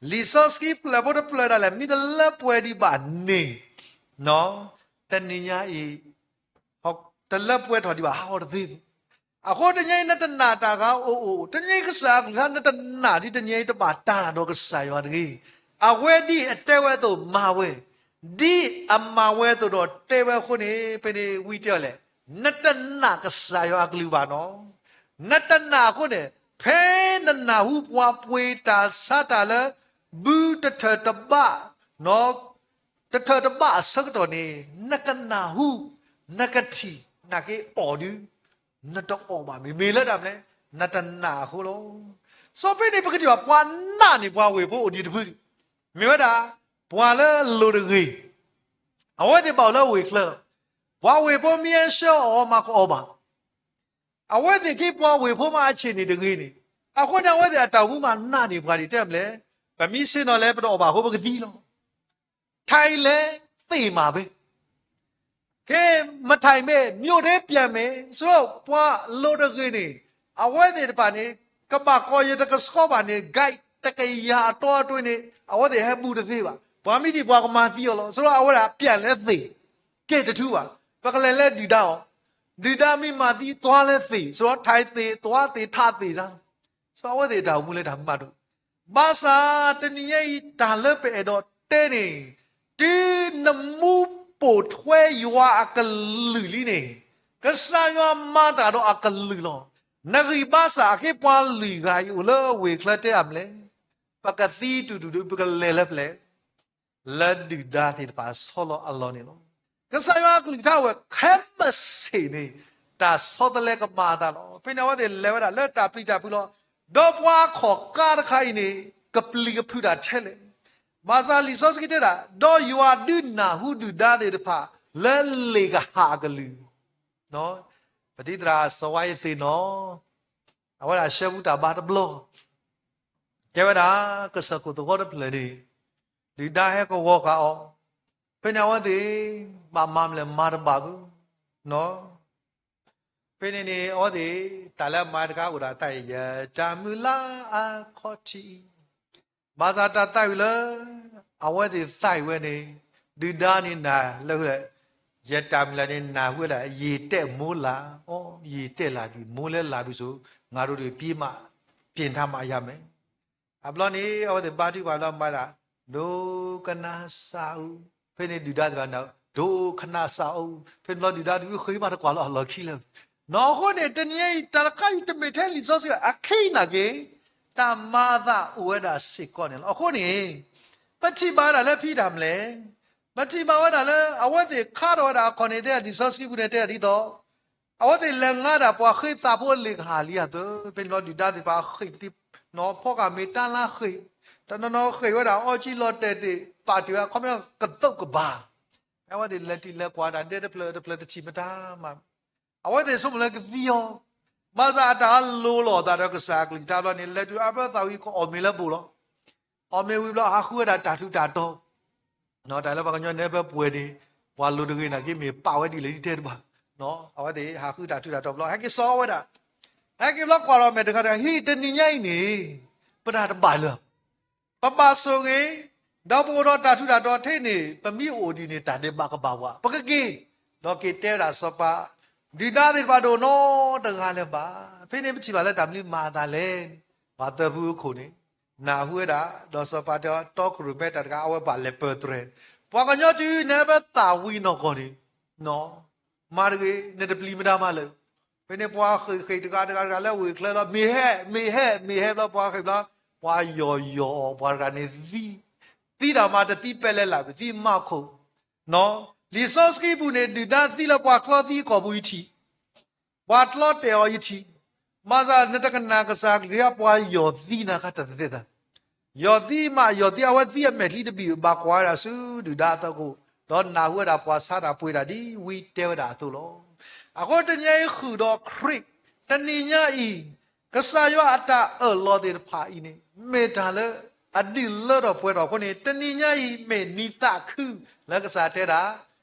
လံာ်စီဆှံဖျၢၣ်ဖိတဖျၢၣ်ဒၣ်လဲာ် မ့ၢ်တလၢပှဲၤဒံးဘၣ်န့ၣ် တနံၤညါအံၤ တလၢပှဲၤထီၣ်ဒံးဘၣ်ဟးဂီၤတသ့ဘၣ်. အဃိတနံၤညါအံၤ နတနာ်တၢ်ဂၤအိၣ်အိၣ်, တနံၤညါအံၤကစၢ်အကလုၢ်ကထါ နတနာ်ဒ်တနံၤညါအံၤ တဘၣ်တၢ်တၢ်ဒီးကစၢ်ယွၤတဂ့ၤ. အဝဲဒ်အတဲဝဲအသိးမၤဝဲ, ဒ်အမၤဝဲအသိးဒီးတဲဝဲအဃိန့ၣ် ဖဲန့ၣ်ဝံတဲအီၤလဲၣ်, နတနာ်ကစၢ်ယွၤအကလုၢ်ဘၣ်နီၤ. နတနာ်အဃိန့ၣ် ဖဲနနၢ်ဟူပှၤပှ့ၤတၢ်ဆါတၢ်လၢ ဘုတထၢၣ်တဘး တထၢၣ်တဘးအဆၢကတီၢ်န့ၣ် နကနၢ်ဟူ, နကထံၣ်, နက့ၤအီၣ်ဒုး, နတအီၣ်ဘၣ်မ့ၢ်, မ့ၢ်လၢတၢ်မနုၤလဲၣ်, နတနာ်အဃိလီၤ. စီၤပ့းန့ၣ် ပကထံၣ်ဘၣ် ပှၤနာ်န့ၢ်ပှၤဝ့ၢ်ဖိအိၣ်ဒံးတဖု, မ့ၢ်ဝဲဒၣ် ပှၤလၢအလိၤတဂ့ၤ, အဝဲသ့ၣ်ဘၣ်အိၣ်လၢဝ့ၢ်ချၢ, ပှၤဝ့ၢ်ဖိမ့ၢ်အဆှၢအီၤမးကအီၣ်ဘၣ် အဝဲသ့ၣ်က့ၤပှၤဝ့ၢ်ဖိမးအဆ့ၣ်န့ၣ်တဂ့ၤန့ၣ်, အဃိန့ၣ်အဝဲသ့ၣ်အတၢ်အိၣ်မူမးနာ်န့ၢ်ပှၤဒ်တဲမနုၤလဲၣ်, ပမ့ၢ်ဆ့ၣ်နီၤလဲၣ် ပတအီၣ်ဘၣ်အဃိပကသံလီၤ. ထိုင်လည်းသေမှာပဲ, ကဲ, မထိုင်ပဲ, မြို့ထဲပြန်မယ်, ဆိုတော့ ပှၤလိၤတဂ့ၤန့ၣ်, အဝဲသ့ၣ်တဖၣ်န့ၣ် ကဘၣ်ကီယတကဆှီဘၣ်န့ၣ် guide တကယၤအတီအတြၢန့ၣ် အဝဲသ့ၣ်ဟဲဘူးတသ့ဘၣ်. ပှၤမ့ၢ်ထံၣ်ပှၤကမၤသံအီၤလီၤ. ဆိုတော့ အဝဲဒၣ် ပြန်လည်းသေ, ကဲတထူးဘၣ်, ပကလဲၤလၢဒုၣ်ဒါအီၤ, ဒုၣ်ဒါမ့ၢ်မၤသံ သွားလည်းသေ, ဆိုတော့ ထိုင်သေ, သွားသေ, ထသ့စ့ၢ်, ဆိုတော့အဝဲသ့ၣ်တၢ်အိၣ်မူလၢတၢ်မၤဒိၣ်. ဘၣ်ဆၣ်တနံၤညါအံၤ တၢ်လၢပအဲၣ်ဒိးတဲန့ၣ်, တုၤနမူပိာ်ထွဲယွၤအကလုၢ်လံန့ၣ်, ကစၢ်ယွၤမၤတၢ်ဒီးအကလုၢ်လီၤ. နဂံၢ်ဘါစၢ်အခ့ ပှၤလွံၢ်ဂၤအံၤအိၣ်လၢဝ့ၢ်ချၢတဲအမနုၤလဲၣ်, ပကသံတုၤတုၤတုၤ ပကလဲၤလၢပျဲၢ် လၢဒုၣ်ဒါသ့ၣ်တဖၣ်ဆီလီၤအလီၢ်န့ၣ်လီၤ. ကစၢ်ယွၤအကလုၢ်ကထါဝဲ ခဲမုၢ်ဆ့ၣ်န့ၣ် တၢ်ဆီတလဲကမၤအသးလီၤ. ဖဲန့ၣ်အဝဲသ့ၣ်လဲၤဝဲဒၣ်လၢတၢ်ပျံၤတၢ်ဖုးလီၤ. ဒီးပှၤအခီၣ်ကါတခါအံၤန့ၣ် ကပျံၤကဖုးတၢ်ထဲလဲၣ်. ဘၣ်ဆၣ်လံာ်စီဆှံတဲဒၣ်, ဒီးယွၤဒုးနၢ်ဟူဒုၣ်ဒါသ့ၣ်တဖၣ် လၢလ့ၣ်ကဟၣ်အကလုၢ် ပတံၤသရၣ်စီၤဝါအ့သ့ၣ်နီၤ, အဝဲဒၣ်ဆှၢပူၤတၢ်ဘါတဘျီ, တဲဝဲဒၣ် ကစၢၢ်ခိၣ်သဝီတဖျၢၣ်န့ၣ် ဒုၣ်ဒါဟဲကဝီၤဃာ်အီၤ, ဖဲန့ၣ်အဝဲသ့ၣ် ဘၣ်မၤမနုၤလဲၣ် မၤတဘၣ်ဘၣ်, ဖဲန့ၣ်န့ၣ် အဝဲသ့ၣ် တၢ်လၢမၤတခါအိၣ်ဒၣ်တၢ်အံၤ ယတၢ်မုၢ်လၢ်အခီၣ်ထံး ဘၣ်ဆၣ်တၢ်သးဝံၣ်လၢ အဝဲသ့ၣ်သးဝံၣ်ဝဲန့ၣ် ဒုၣ်ဒါန့ၣ်နၢ်လၢ ယတၢ်မုၢ်လၢ်န့ၣ်နၢ်ဟူဝဲဒၣ် ရေတက်မိုးလင်း, အိ ရေတက်လာပြီ, မိုးလည်းလာပြီဆို, ငါတို့တွေ ပြေးမှ ပြင်ထားမှရမယ်. အဘျီန့ၣ် အဝဲသ့ၣ်ဘါထုကဖၣ်ဘျီမၤဒၣ် ဒိကနၣ်စၢ်အူ, ဖဲန့ၣ်ဒုၣ်ဒါသ့ၣ်တဖၣ်န့ၣ် ဒိကနၣ်စၢ်အူ, ဖဲန့ၣ်ဘျီဒုၣ်ဒါသ့ၣ်တဖၣ်ဃ့ဘါတကွၢ်လၢအလီၢ်ခံလၢၤ. နီၢ်အဃိန့ၣ် တနံၤအံၤ တၢ်တခါအံၤတမ့ၢ်ထဲလံာ်စီဆှံအခံနာ်က့ တၢ်မၤအသးအိၣ်ဝဲဒၣ်စ့ၢ်ကီးန့ၣ်လီၤ. အဃိန့ၣ် ပထံၣ်ဘၣ်ဝဲဒၣ်လၢဖဲတၢ်မနုၤလဲၣ်, ပထံၣ်ဘၣ်ဝဲဒၣ်လၢ အဝဲသ့ၣ်ခါထီၣ်ဝဲဒၣ်အခီၣ်န့ၣ် တဲဒၣ်လံာ်စီဆှံပူၤန့ၣ် တဲဒၣ်ဒ်သိး အဝဲသ့ၣ်လဲၤငါဒၣ်ပှၤဃ့သးဖိအလ့ၣ်ကဟၣ်လံအသိး ဖဲန့ၣ်ဘျီဒုၣ်ဒါသ့ၣ်တဖၣ်ဃ့ၢ်သ့ၣ်, နီၢ်ဖီကၤမ့ၢ်တၢ်လၢဃ့ၢ်, တနီၤနီၤဃ့ၢ်ဝဲဒၣ်အီကံလီၤတဲာ်သ့ၣ် ပာ်တ့ၢ်ဝဲအခီပညီကသိးကဘၣ်, ဖဲအဝဲသ့ၣ်လဲၤတံၢ်လဲၤကွၢ်ဒၣ်ဒဲတဖျၢၣ်တဖျၢၣ်တထံၣ်မတၤမး အဝဲသ့ၣ်ဆိကမိၣ်လၢကသံအီၤ, ဘၣ်ဆၣ်အတၢ်လိၤလိာ်အသးဒီးကစၢ်အကလုၢ်ကထါဘျီန့ၣ် လဲၤတုၤအါဘၢသးဝံၤကအီၣ်မ့ၤလၢဘူးလီၤ. အီၣ်မ့ၤဝံၤဘျီဟးဃုဝဲဒၣ်တၢ်ထူးတၢ်တီၤ, တၢ်လၢပှၤကညီနဲၣ်ဖဲပှဲၤန့ၣ် ပှၤလိၤတဂ့ၤနာ်က့မ့ၢ်ပာ်ဝဲဒ်လဲၣ်ဒ်တဲတဘၣ်, အဝဲသ့ၣ်ဟးဃုတၢ်ထူးတၢ်တီၤဘျီ ဟဲက့ၤစိာ်ဝဲဒၣ်, ဟဲက့ၤဘျီကွၢ်ဒီးမဲာ်တခါတခါ ဟံၣ်တနံၤညါအံၤန့ၣ် ပတၢ်တဘၣ်လၢၤ ပဘၣ်ဆိၣ်ဂ့ၤ, ဒီးပအိၣ်ဒီးတၢ်ထူးတၢ်တီၤထဲန့ၣ် ပမ့ၢ်အိၣ်ဒ်န့ၣ် တၢ်ဒဲးဘးကဘၣ်ပှၤ ပကက့ၤ, ဒီးက့ၤတဲဝဲဒၣ်စီၤပၤ, ဒုၣ်ဒါသ့ၣ်တဖၣ်တအိၣ်နီတဂၤလၢၤဘၣ်. ဖဲန့ၣ်ပထံၣ်ဘၣ်လၢတၢ်မနုၤမၤအသးလဲၣ်, ပှၤသၢဖုအခိၣ်န့ၣ် နၢ်ဟူဝဲဒၣ်, ဒီးစီၤပၤတဲအီၤ တီခိၣ်ရိၣ်မဲတၢ်တခါ အဝဲဘၣ်လဲၤပၢၢ်တြဲၤ, ပှၤကညီတုၤနဘၣ်သးဝံၤနီၢ်ကီၢ်န့ၣ် မၤတဂ့ၤ နတပျံၤမတၤမးလၢၤ. ဖဲန့ၣ်ပှၤဃ့ၢ်ဃ့ၢ်တဂၤတဂၤတဂၤလၢဝ့ၢ်ချၢလီၤ မ့ၢ်ဟဲ မ့ၢ်ဟဲ မ့ၢ်ဟဲဘျီ ပှၤဃ့ၢ်ဘျီ, ပှၤယီၢ်ယီၢ်အီၤ ပှၤတဂၤန့ၣ်သံ, သံတၢ်မၤတသံပဲလဲၣ်လၢ် ပသံမၤခိၣ်, လံာ်စီဆှံပူၤန့ၣ် ဒုၣ်ဒါသံလၢပှၤကျီသံအကိာ်ပူၤယထံၣ် ပှၤကျီတဲာ်အီၤယထံၣ်, မၤစၢ်နတကနၣ်ကစၢ်ခရံာ်အပှၤယီၢ်သံနၤခါတသ့သး ယီၢ်သံမး ယီၢ်သံအဝဲသံအမဲာ်ချံတဘ့ၣ် ဘၣ်ကွၢ်ဝဲဒၣ်ဆူဒုၣ်ဒါအသကိး, ဒီးနၢ်ဟူဝဲဒၣ်ပှၤဆါတၢ်ပှ့ၤတၢ်ဒ် ဝံတဲဝဲဒၣ်အသိးလီၤ. အဃိတနံၤညါအံၤဃုာ်ဒီးခရံာ်, တနံၤညါအံၤ, ကစၢ်ယွၤအတၢ်အၢၣ်လီၤသ့ၣ်တဖၣ်အံၤန့ၣ် မ့ၢ်တၢ်လၢအဒုးလၢထီၣ်ပှဲၤထီၣ်အဃိန့ၣ် တနံၤညါအံၤမ့ၢ်နံၤသးခုလၢကစၢ်တဲဒၣ်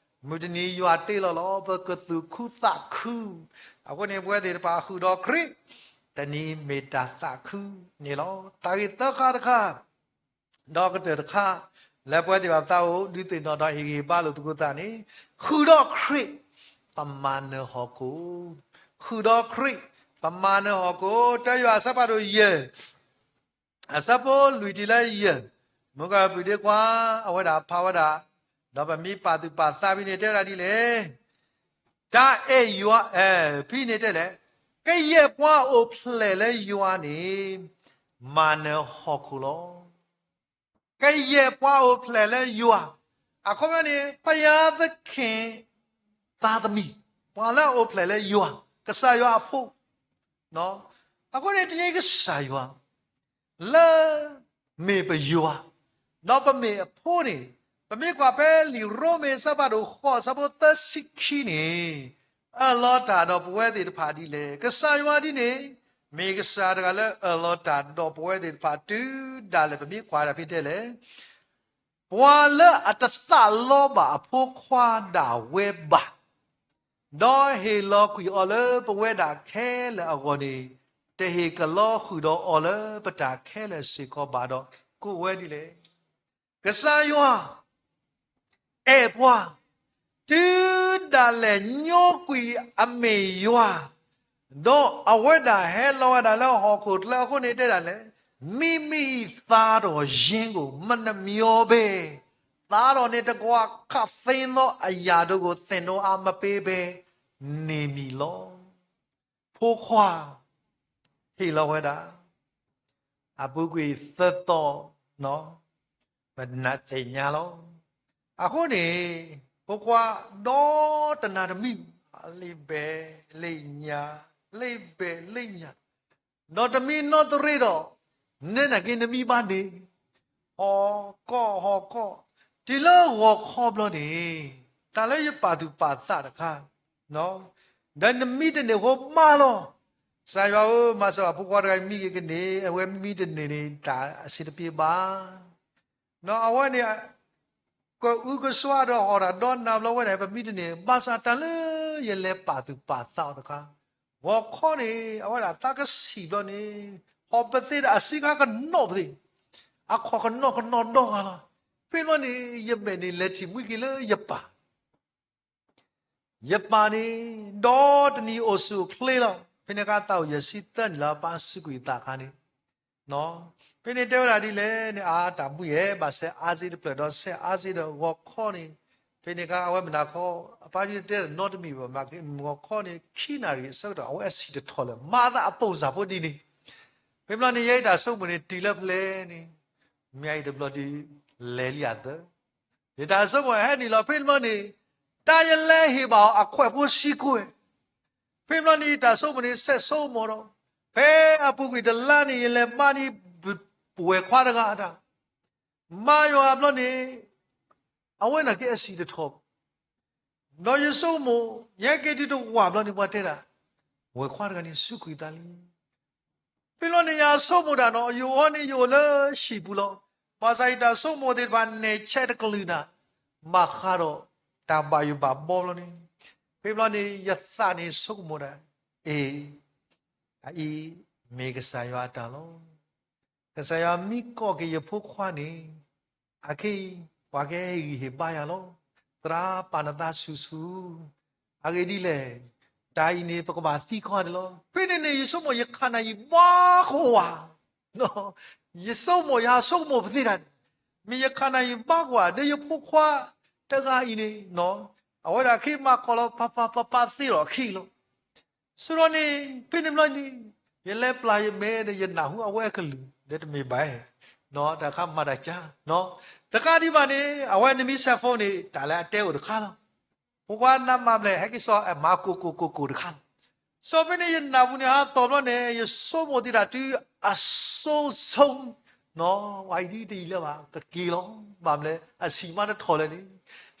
မုၢ်တနံၤယွၤတ့လီၤလီၤ ပကသူၣ်ခုသးခု, အဃိန့ၣ် ပဝဲသ့ၣ်တဖၣ်ဃုာ်ဒီးခရံာ်, တနံၤမ့ၢ်တၢ်သးခုန့ၣ်လီၤ. တၢ်ဂ့ၢ်သၢခါတခါ, ဒီးကတၢၢ်တခါ, လၢပဝဲသ့ၣ်တဖၣ်သးအိၣ်ဒုးသ့ၣ်နီၣ်ဒီးဟ့ၣ်ဂံၢ်ဟ့ၣ်ဘါလိာ်သကိးသးန့ၣ်, ဃုာ်ဒီးခရံာ်, ပမၤနၢၤဟီၣ်ခိၣ်, ဃုာ်ဒီးခရံာ်, ပမၤနၢၤဟီၣ်ခိၣ်, တၢယိၤဟၣ်အဆၢဖးဒိၣ်ယဲၢ် အဆၢဖိလွံၢ်တုၤလၢယဲၢ်, မုၢ်ကပံၤဒ့ကွၢ်, အဝဲဒၣ်ဖးဝဲဒၣ်, ဒီးပမ့ၢ်ပာ်သူၣ်ပာ်သးဖဲန့ၣ်တဲဝဲဒၣ်ဒ်လဲၣ်, တၢ်အဲၣ်ယွၤ, ဖဲန့ၣ်တဲလဲၣ်, ကယဲၢ်ပှၤအိၣ်ဖျဲၣ်လၢယွၤန့ၣ်, မၤနၢၤဟီၣ်ခိၣ်လီၤ. ကယဲၢ်ပှၤအိၣ်ဖျဲၣ်လၢယွၤ, အခီပညီန့ၣ် ဘုရားသခင်, သားသမီး, ပှၤလၢအအိၣ်ဖျဲၣ်လၢယွၤ, ကစၢ်ယွၤအဖိ, အဃိန့ၣ် တနံၤကစၢ်ယွၤ လၢမ့ၢ်ပယွၤ, ဒီးပမ့ၢ်အဖိန့ၣ်, ပမ့ၢ်ကွၢ်ဖဲလံာ်ရိမ့ၤအဆၢဖးဒိၣ်ဃိးအဆၢဖိသၢဆံခံန့ၣ်, အၢၣ်လီၤတၢ်ဒီးပဝဲသ့ၣ်တဖၣ်ဒ်လဲၣ်. ကစၢ်ယွၤဒ်န့ၣ်, မ့ၢ်ကစၢ်တဂၤလၢအၢၣ်လီၤတၢ်ဒီးပဝဲသ့ၣ်တဖၣ်တုၤဒၣ်လဲာ် ပမ့ၢ်ကွၢ်ဒၣ်ဖဲတဲလဲၣ် ပှၤလၢအတသးလီဘၣ်အဖိခွါဒၣ်ဝဲဘၣ်, ဒီးဟ့ၣ်လီၤကွံာ်အီၤလၢပဝဲဒၣ်ခဲလၢာ်အဂီၢ်န့ၣ်, တဟ့ၣ်ကလီဃုာ်ဒီးအီၤလၢပတၢ်ခဲလၢာ်စ့ၢ်ကီးဘၣ်ဒီး ကိးဝဲဒ်လဲၣ်. ကစၢ်ယွၤ အဲၣ်ပှၤ, တုၤဒၣ်လဲာ်ညိကွံာ်အမ့ၢ်ယွၤ, ဒီးအဝဲဒၣ်ဟဲလီၤဝဲဒၣ်လၢဟီၣ်ခိၣ်ချၢအဃိန့ၣ်တဲဒၣ်လဲၣ်, မိမိသားတော်ရင်းကို မနှမြော်ဘဲ, သားတော်နှင့်တကွ ခပ်သိမ်းသောအရာတို့ကို သင်တို့အား မပေးဘဲနေမည်လော. ဖိခွါ ဟ့ၣ်လီၤဝဲဒၣ် အပူၤကွံာ်သၢသီ, ပနသ့ၣ်ညါလီၤ. အဃိန့ၣ် ဖိခွါ ဒီတနၤတမံၤ လ့ဘဲလ့ညါ, လ့ဘဲလ့ညါ, ဒီးတမံၤနီၢ်သရ့ဒီး နဲနာ်က့နမံဘၣ်န့ၣ်, ဟီၣ်ကီၢ်ဟီၣ်ကီၢ်, တုၤလၢဂီၤခီဘျီန့ၣ်, တၢ်လၢယပာ်သူၣ်ပာ်သးတခါ ဒီးနမံတန့ၢ်အဃိမးလီၤ. ကစၢ်ယွၤဧၢ, မၤစၢၤအဖိခွါတဂၤအံၤမံက့ၤကန့ၢ်, အဝဲမံတန့ၢ်န့ၣ် တၢ်အဆင်တပြေဘၣ်. အဝဲန့ၣ် ကအုကစွါဒီးဟီၣ်တၢ်ဒီနၤဘျီဝဲဒၣ် ပမံတန့ၢ်, ဘၣ်ဆၣ်တၢ်လၢယလဲၤပာ်သူၣ်ပာ်သးအီၤတခါ, ဂီၤခီန့ၣ် အဝဲဒၣ်သးကဆံၣ်ဘျီန့ၣ်, ဟီၣ်ပသ့ဒီးအဆံးခါကနီၣ်ပသ့, အခီၣ်ကနီၣ်ကနီၣ်ဒီဂၤလီၤ. ဖဲဘျီန့ၣ် ယမဲာ်န့ၣ်လဲၤထံၣ်မှံက့ၤလၢယပၢ် ယပၢ်န့ၣ် ဒီတနံၤအိၣ်ဆူၣ်အိၣ်ချ့လီၤ. ဖဲန့ၣ်အခါသးအိၣ်ယဲၢ်ဆံသၢနံၣ်လီၤ, ပၢ်စူးကွံာ်သးအခါန့ၣ်, ဖဲန့ၣ်တဲဝဲဒၣ်ဒ်လဲၣ်န့ၣ်, အါတၢ်ဘှံးဧဲ, ဘၣ်ဆဲးအါစ့တဖျၢၣ်ဒီးဆဲးအါစ့ဒီးဂီၤခီန့ၣ်, ဖဲန့ၣ်အခါအဝဲမနၤခီ, အပၢ်ဒ်တဲတနီတမံၤဘၣ်, ဂီၤခီန့ၣ် ခံနၣ်ရံၣ်အဆၢကတီၢ် အဝဲအဆံၣ်တထီၣ်လၢၤ, မၤသးအပိၢ်စၢ်ဖိဒ်န့ၣ်. ဖဲဘျီန့ၣ် ယဲအံၤတၢ်ဆိကမိၣ်န့ၣ် တုၤလၢဖဲလဲၣ်န့ၣ်, မ့ၢ်အံၤတဘျီဒုး လဲၤလံအသး ယတၢ်ဆိကမိၣ်ဟဲနုာ်လီၤဖဲတဘျီန့ၣ်, တၢ်ယလဲၤဟ့ၣ်ဘၣ်အီၤအခွဲးဖိဆံကိၢ်, ဖဲဘျီန့ၣ် ယတၢ်ဆိကမိၣ်န့ၣ် စဲးဆိကမိၣ်ဒီး, ဖဲအပူၤကွံာ်တလါန့ၣ် ယလဲၤမၤန့ၢ် ဝဲၢ်ခွါတဂၤအတၢ်, မၤယွၤဘျီန့ၣ်, အဝဲနာ်က့အဆံၣ်တထီၣ် ဒီးယဆိကမိၣ် ယဟဲက့ၤတုၤတဝၢ်ဘျီန့ၣ် ပှၤတဲဒၣ်, ဝဲၢ်ခွါတဂၤန့ၣ် စူးကွံာ်သးလံ. ဖဲဘျီန့ၣ် ယဆိကမိၣ်တၢ်နီၤ, ယအိၣ်ဟီန့ၣ် ယအိၣ်လၢဟံၣ်ပူၤလီၤ. ဘၣ်ဆၣ်ယတၢ်ဆိကမိၣ်သ့ၣ်တဖၣ် နဲၣ်ဆဲးတကလုာ်နၤ, ဘၣ်ဃးဒီးတၢ်ဘၣ်ယိၣ်ဘၣ်ဘီဘျီန့ၣ်, ဖဲဘျီန့ၣ် ယသးန့ၣ်ဆိကမိၣ်ဒၣ်, အ့, အအံၤမ့ၢ်ကစၢ်ယွၤအတၢ်လီၤ. ကစၢ်ယွၤမ့ၢ်ကိးက့ၤယဖိခွါန့ၣ်, အခဲအံၤ ပှၤကဟ့ၣ်ဂံၢ်ဟ့ၣ်ဘါယၤလီၤ. သရၣ်ပာ်နသးဆူၣ်ဆူၣ်, အဂ့ၢ်ဒ်လဲၣ်, တၢ်အံၤန့ၣ် ပကဘၣ်သံကွၢ်န့ၣ်လီၤ. ဖဲန့ၣ်န့ၣ် ယဆိကမိၣ် ယခါနၢ်ယံၤဘၣ်ကဝၤ ယဆိကမိၣ် ယဆိကမိၣ်ပသ့တၢ်န့ၣ်, မ့ၢ်ယခါနၢ်ယံၤဘၣ်ကဝၤ ဒီးယဖိခွါတဂၤအံၤန့ၣ်, အဝဲဒၣ်ခဲမၤကီၢ်လီၤ ပၤပၤပၤပၤသ့လီၤအခံလီၤ. ဆိဒီးန့ၣ် ဖဲန့ၣ်ဘျီန့ၣ် ယလဲၤပျၢ်ယမဲာ်ဒီး ယနၢ်ဟူအဝဲအကလုၢ် ဒီးတမ့ၢ်ဘၣ်, တၢ်ခါမၤတၢ်ကၢ်, တကးဒံးဘၣ်န့ၣ် အဝဲန့ၣ်မ့ၢ် cell phone န့ၣ် တၢ်လၢအတဲအိၣ်တခါလီၤ. ဖိခွါနးမၤဘျဲၣ် ဟဲက့ၤစီၤ မၤကိၢ်ကိၢ်ကိၢ်ကိၢ်တခါလီၤ. စီၤဖဲန့ၣ် ယနၢ်ပူၤန့ၣ် ဟးသီၣ်ဘျီန့ၣ် ယဆိကမိၣ်သ့တၢ်တုၤအစိၤစိၤ, ဝဲအံၤဒ်တယံာ်လၢၤဘၣ် ကက့ၤလီၤ. ဘၣ်မနုၤလဲၣ် အဆံးမးတထီၣ်လၢၤန့ၣ်,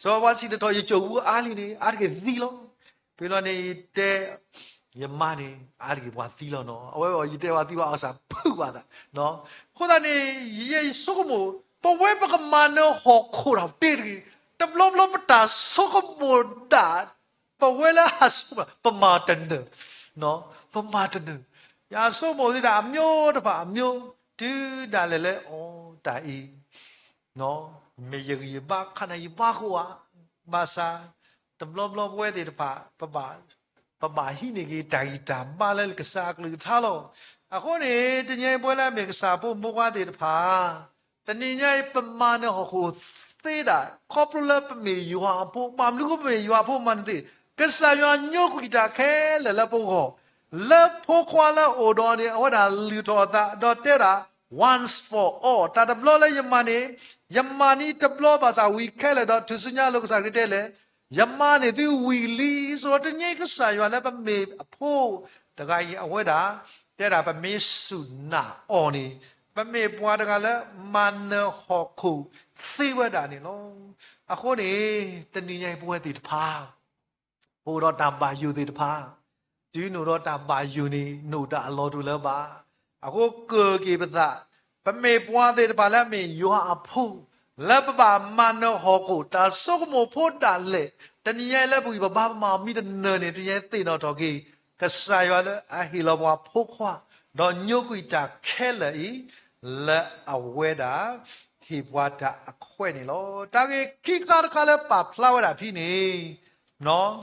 စီၤပှၤဆံးတထီၣ် ယကၠိၣ်ပူၤအါလံန့ၣ် အါတက့ၢ်သံလီၤ. ဖဲလီၤန့ၣ် ယတဲ ယမါန့ၣ် အါတက့ၢ်ပှၤသံလီၤနီၤ. အဝဲအီၤ ယတဲပှၤသံဘၣ်အီၣ်စၢ်ဖုးဘၣ်သး, အဃိသတးန့ၣ် ယဲယဆိကမိၣ် ပဝဲပကမၤနၢၤဟီၣ်ခိၣ်တၢ်တ့ၢ်တဂ့ၤ, တဘျီဘျီပတၢ်ဆိကမိၣ်ဒၣ် ပဝဲလၢဟးဆိကမိၣ် ပမၤတနၢၤ, ပမၤတနၢၤ, ယဆိကမိၣ်သ့ဒၣ်အမျိုးတဖၣ်အမျိုး, တုၤဒၣ်လဲာ်လၢအီၤတၢ်အံၤ မ့ၢ်ယဂံၢ်ယဘါ ခါနၢ်ယံၤဘါကဝၤ, ဘၣ်ဆၣ် တဘျီဘျီပဝဲသ့ၣ်တဖၣ် ပဘၣ်ဟံးန့ၢ်က့ၤတၢ်ဂံၢ်တၢ်ဘါလၢကစၢ်အကလုၢ်ကထါလီၤ. အဃိန့ၣ် တနံၤအံၤပဝဲလၢအမ့ၢ်ကစၢ်ဖိမုၣ်ဖိခွါသ့ၣ်တဖၣ်, တနံၤညါအံၤ ပမၤနၢၤဟီၣ်ခိၣ်သ့ဒၣ် ခီဖျိလၢပမ့ၢ်ယွၤအဖိ, မၤမနုၤဃိပမ့ၢ်ယွၤအဖိမၤနၢၤသ့, ကစၢ်ယွၤညိကွံာ်တၢ်ခဲလၢာ်လၢပဂီၢ်, လၢဖိခွါလၢအအိၣ်ဒီးအီၤန့ၣ် အဝဲဒၣ်လုၢ်ထီၣ်အသး ဒီးတဲဝဲဒၣ် once for all တၢ်တဘျီလၢယမၤန့ၣ်, ယမၤန့ၢ်တဘျီဘၣ်ဆၣ်ဝံၤခဲလၢာ်ဒီး ထူၣ်စုညါအလိၤကစၢ်ခရံာ်တဲလဲၣ်, ယမၤန့ၢ်သုဝံၤလံ. ဆိဒီးတနံၤညါအံၤ ကစၢ်ယွၤလၢပမ့ၢ်အဖိတဂၤအံၤ အဝဲဒၣ် တဲဒၣ်ပမ့ၢ်စူၢ်နာ်အီၤန့ၣ်, ပမ့ၢ်ပှၤတဂၤလၢမၤနၢၤဟီၣ်ခိၣ်သ့ဝဲဒၣ်န့ၣ်လီၤ. အဃိန့ၣ် တနံၤညါအံၤပဝဲသ့ၣ်တဖၣ် ပအိၣ်ဒီးတၢ်ဘၣ်ယိၣ်သ့ၣ်တဖၣ်, တုၤနအိၣ်ဒီးတၢ်ဘၣ်ယိၣ်န့ၣ် နအိၣ်တၢ်အလီၢ်တအိၣ်လၢၤဘၣ်. အဃိကၢၢ်က့ၤပသး, ပမ့ၢ်ပှၤသ့ၣ်တဖၣ်လၢအမ့ၢ်ယွၤအဖိ, လၢပဘၣ်မၤနၢၤဟီၣ်ခိၣ် တၢ်ဆိကမိၣ်ဖိဒၣ်လဲာ်, တနံၤညါအံၤလၢပဂံၢ်ပဘါပမၤမံတနၢၤန့ၣ် တနံၤညါအံၤသ့ၣ်နီၣ်ထီၣ်က့ၤ ကစၢ်ယွၤလၢအဟ့ၣ်လီၤပှၤဖိခွါ, ဒီးညိကွံာ်တၢ်ခဲလၢာ်အံၤ လၢအဝဲဒၣ် ဟ့ၣ်ပှၤတၢ်အခွဲးန့ၣ်လီၤ. တၢ်ဂ့ၢ်ခံခါတခါလၢပာ်ဖျါဝဲဒၣ်ဖဲန့ၣ်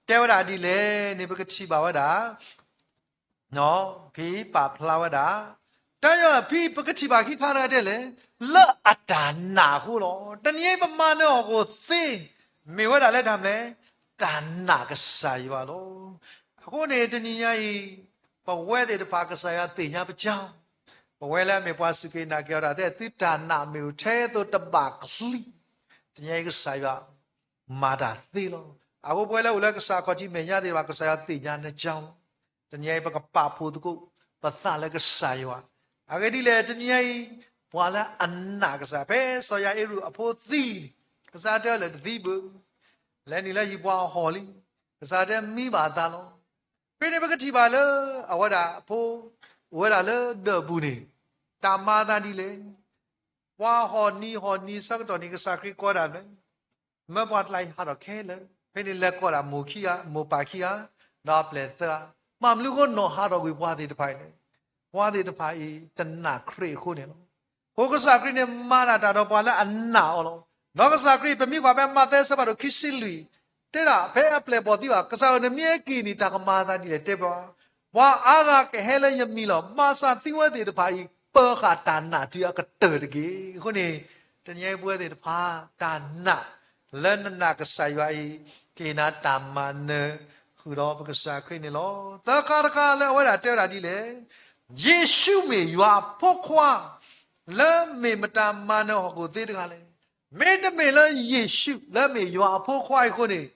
တဲဝဲဒၣ်ဒ်လဲၣ်န့ၣ် ပကထံၣ်ဘၣ်ဝဲဒၣ်, ဖဲပာ်ဖျါဝဲဒၣ်, တၢ်ယီၤဖဲပကထံၣ်ဘၣ်ခံခါတခါဒ်လဲၣ်, လၢအတၢ်နာ်အဃိလီၤ. တနံၤအံၤပမၤနၢၤဟီၣ်ခိၣ်သ့, မ့ၢ်ဝဲဒၣ်လၢတၢ်မနုၤလဲၣ်, တၢ်နာ်ကစၢ်ယွၤလီၤ. အဃိန့ၣ် တနံၤညါအံၤ ပဝဲသ့ၣ်တဖၣ်ကစၢ်ယွၤသ့ၣ်ညါပကၢ, ပဝဲလၢအမ့ၢ်ပှၤစူၢ်က့ၤနာ်က့ၤအီၤတၢ်တဲ သုတၢ်နာ်မ့ၢ်အိၣ်ထဲသိးတဘၣ်ချံ, တနံၤအံၤကစၢ်ယွၤ မၤတၢ်သ့လီၤ. အဃိပဝဲလၢအိၣ်လၢကစၢ်ခီၣ်ထံးမဲာ်ညါသ့ၣ်တဖၣ် ကစၢ်ယွၤသ့ၣ်ညါနကၢလီၤ. တနံၤအံၤပကပာ်ဖှိၣ်သကိး ပသးလၢကစၢ်ယွၤ, အဂ့ၢ်ဒ်လဲၣ် တနံၤအံၤ ပှၤလၢအနာ်ကစၢ် ဖဲစီၤယၤအ့ရူးအဖိသံလံန့ၣ် ကစၢ်တဲလၢတသံဘၣ်, လဲၤနုာ်လၢဟံၣ်ပှၤအဟီၣ်လံ, ကစၢ်တဲမံဘၣ်အသးလီၤ. ဖဲန့ၣ်ပကထံၣ်ဘၣ်လၢ အဝဲဒၣ်အဖိ အိၣ်ဝဲဒၣ်လၢဒၢးပူၤန့ၣ် တၢ်မၤအသးဒ်လဲၣ် ပှၤဟီၣ်နံၤဟီၣ်နံၤဆၢကတီၢ်န့ၣ် ကစၢ်ခရံာ်ကိးဒၣ်လဲၣ်, မၢပှၤကျါအံၤဟးထီၣ်ခဲလၢာ်, ဖဲန့ၣ်လဲၤကိးဒၣ်မိၢ်ခံဂၤ မိၢ်ပၢ်ခံဂၤ, ဒီးအပျဲၢ်သၢဂၤ, မ့ၢ်မနုၤအဃိနီၢ်ဟးထီၣ်ကွံာ်ပှၤသ့ၣ်တဖၣ်အံၤလဲၣ်. ပှၤသ့ၣ်တဖၣ်အံၤ တနာ်ခရံာ်အဃိန့ၣ်လီၤ. အဃိကစၢ်ခရံာ်န့ၣ်မၤတၢ်တၢ်ဒီးပှၤလၢအနာ်အီၤလီၤ. ဒီးကစၢ်ခရံာ် ပမ့ၢ်ကွၢ်ဖဲမးသဲအဆၢဖးဒိၣ်ခံဆံလွံၢ် တဲဒၣ် ဖဲအပျဲၢ်အဘီၣ်သံဘၣ် ကစၢ်ဧၢ နမ့ၢ်ဟဲက့ၤန့ၣ် တၢ်ကမၤအသးဒ်လဲၣ် တဲပှၤ, ပှၤအါဂၤကဟဲလၢယမံၤလီၤ. ဘၣ်ဆၣ်သုဝဲသ့ၣ်တဖၣ်အံၤ ပၢဃာ်တၢ်နာ်တုၤအကတၢၢ်တက့ၢ်. အဃိန့ၣ် တနံၤအံၤပဝဲသ့ၣ်တဖၣ် တၢ်နာ် လၢနနာ်ကစၢ်ယွၤအံၤ ကဟ့ၣ်နၤတၢ်မၤနၢၤ ဃုာ်ဒီးပကစၢ်ခရံာ်န့ၣ်လီၤ. သၢခါတခါလၢအဝဲဒၣ်တဲဝဲဒၣ်ဒ်လဲၣ်, ယ့ၣ်ၡူးမ့ၢ်ယွၤအဖိခွါ လၢမ့ၢ်မတၤမၤနၢၤဟီၣ်ခိၣ်သ့တဂၤလဲၣ်. မ့တမ့ၢ်လၢယ့ၣ်ၡူးလၢမ့ၢ်ယွၤအဖိခွါအံၤအဃိန့ၣ်,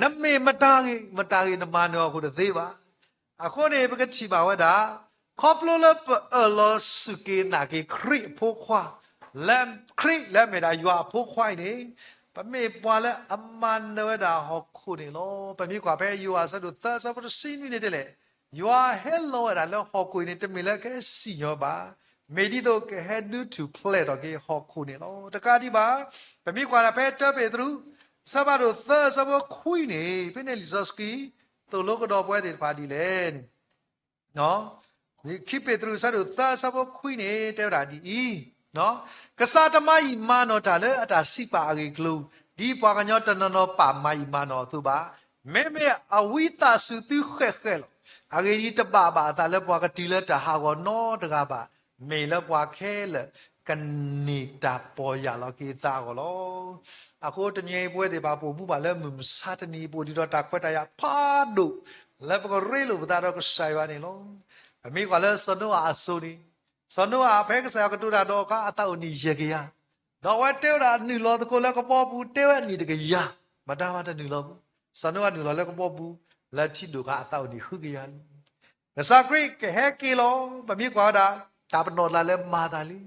နမ့ၢ်မတၤဂ့ၤမတၤဂ့ၤ နမၤနၢၤဟီၣ်ခိၣ်တသ့ဘၣ်. အဃိန့ၣ် ပကထံၣ်ဘၣ်ဝဲဒၣ်, ခီဖျိလၢပအၢၣ်လီၤစူၢ်က့ၤနာ်က့ၤခရံာ်အဖိခွါ, လၢခရံာ်လၢအမ့ၢ်ဒၣ်ယွၤအဖိခွါအံၤန့ၣ်, ပမ့ၢ်ပှၤလၢအမၤနၢၤဝဲဒၣ်ဟီၣ်ခိၣ်န့ၣ်လီၤ. ပမ့ၢ်ကွၢ်ဖဲယိၤဟၣ်အဆၢဒိၣ်သၢအဆၢဖိတဆံနွံန့ၣ်တဲလဲၣ်, ယွၤဟဲလီၤဝဲဒၣ်လၢဟီၣ်ခိၣ်အံၤန့ၣ် တမ့ၢ်လၢကဟဲစံၣ်ညီၣ်ဘၣ်, မ့ၢ်ဒ်သိးကဟဲဒုးထူၣ်ဖျဲးထီၣ်က့ၤဟီၣ်ခိၣ်န့ၣ်လီၤ. တကးဒံးဘၣ်, ပမ့ၢ်ကွၢ်ဒၣ်ဖဲတၢပ့းတရူး အဆၢဖးဒိၣ်သၢအဆၢဖိခွံန့ၣ် ဖဲန့ၣ်လံာ်စီဆှံ သိၣ်လိကဒီးပဝဲသ့ၣ်တဖၣ်ဒ်လဲၣ်န့ၣ် ခံပ့းတရူးအဆၢဒိၣ်သၢအဆၢဖိခွံန့ၣ် တဲဝဲဒၣ်ဒ်အံၤ, ကစၢ်တမၤယံာ်မၤနီၢ်တၢ်လၢအတၢ်စံးပာ်အဂ့ၢ်အကျိၤ, ဒ်ပှၤကညီတနီၤနီၤပာ်မၤယံာ်မၤနီၢ်အသိးဘၣ်. မ့မ့ၢ်အဝံသးစူၤသုဃဲးဃဲးလီၤ. အဂ့ၢ်ဒ်အံၤ, တဘၣ်ဘၣ်အသးလၢပှၤကတုၤလၢတၢ်ဟးဂီၤနီတဂၤဘၣ်. မ့ၢ်လၢပှၤခဲလၢာ်ကန့ၢ်တၢ်ပီၢ်ယၢ်လီၤက့ၤအသးအဂီၢ်လီၤ. အဃိတနံၤအံၤပဝဲသ့ၣ်တဖၣ်ပအိၣ်မူဘၣ်လၢမုၢ်မဆါတနံၤအံၤ ပအိၣ်ဒံးဒီးတၢ်ခွဲးတၢ်ယာ်ဖးဒိၣ် လၢပကရ့လိာ်ပသးဒီးကစၢ်ယွၤန့ၣ်လီၤ. ပမ့ၢ်ကွၢ်လၢစီၤနိအၤအစိၤန့ၣ်, စီၤနိအၤဖဲကစၢ်ယွၤကတိၤတၢ်ဒီးအခါ အသးအိၣ်နံၣ်ယဲၢ်ကယၤ, ဒီးအဝဲတဲဝဲဒၣ်နုာ်လီၤသကိးလၢကဘီပူၤ တဲဝဲအနံၣ်တကယၤ, မတၤမၤတနုာ်လီၤဘၣ်. စီၤနိအၤနုာ်လီၤလၢကဘီပူၤ လၢထံဒိၣ်ဃာ်အသးအိၣ်နံၣ်ဃုကယၤလံ. ကစၢ်ခရံာ်ကဟဲက့ၤလီၤ. ပမ့ၢ်ကွၢ်ဝဲဒၣ် တၢ်ပနီၣ်တၢ်လၢမၤသးလံ.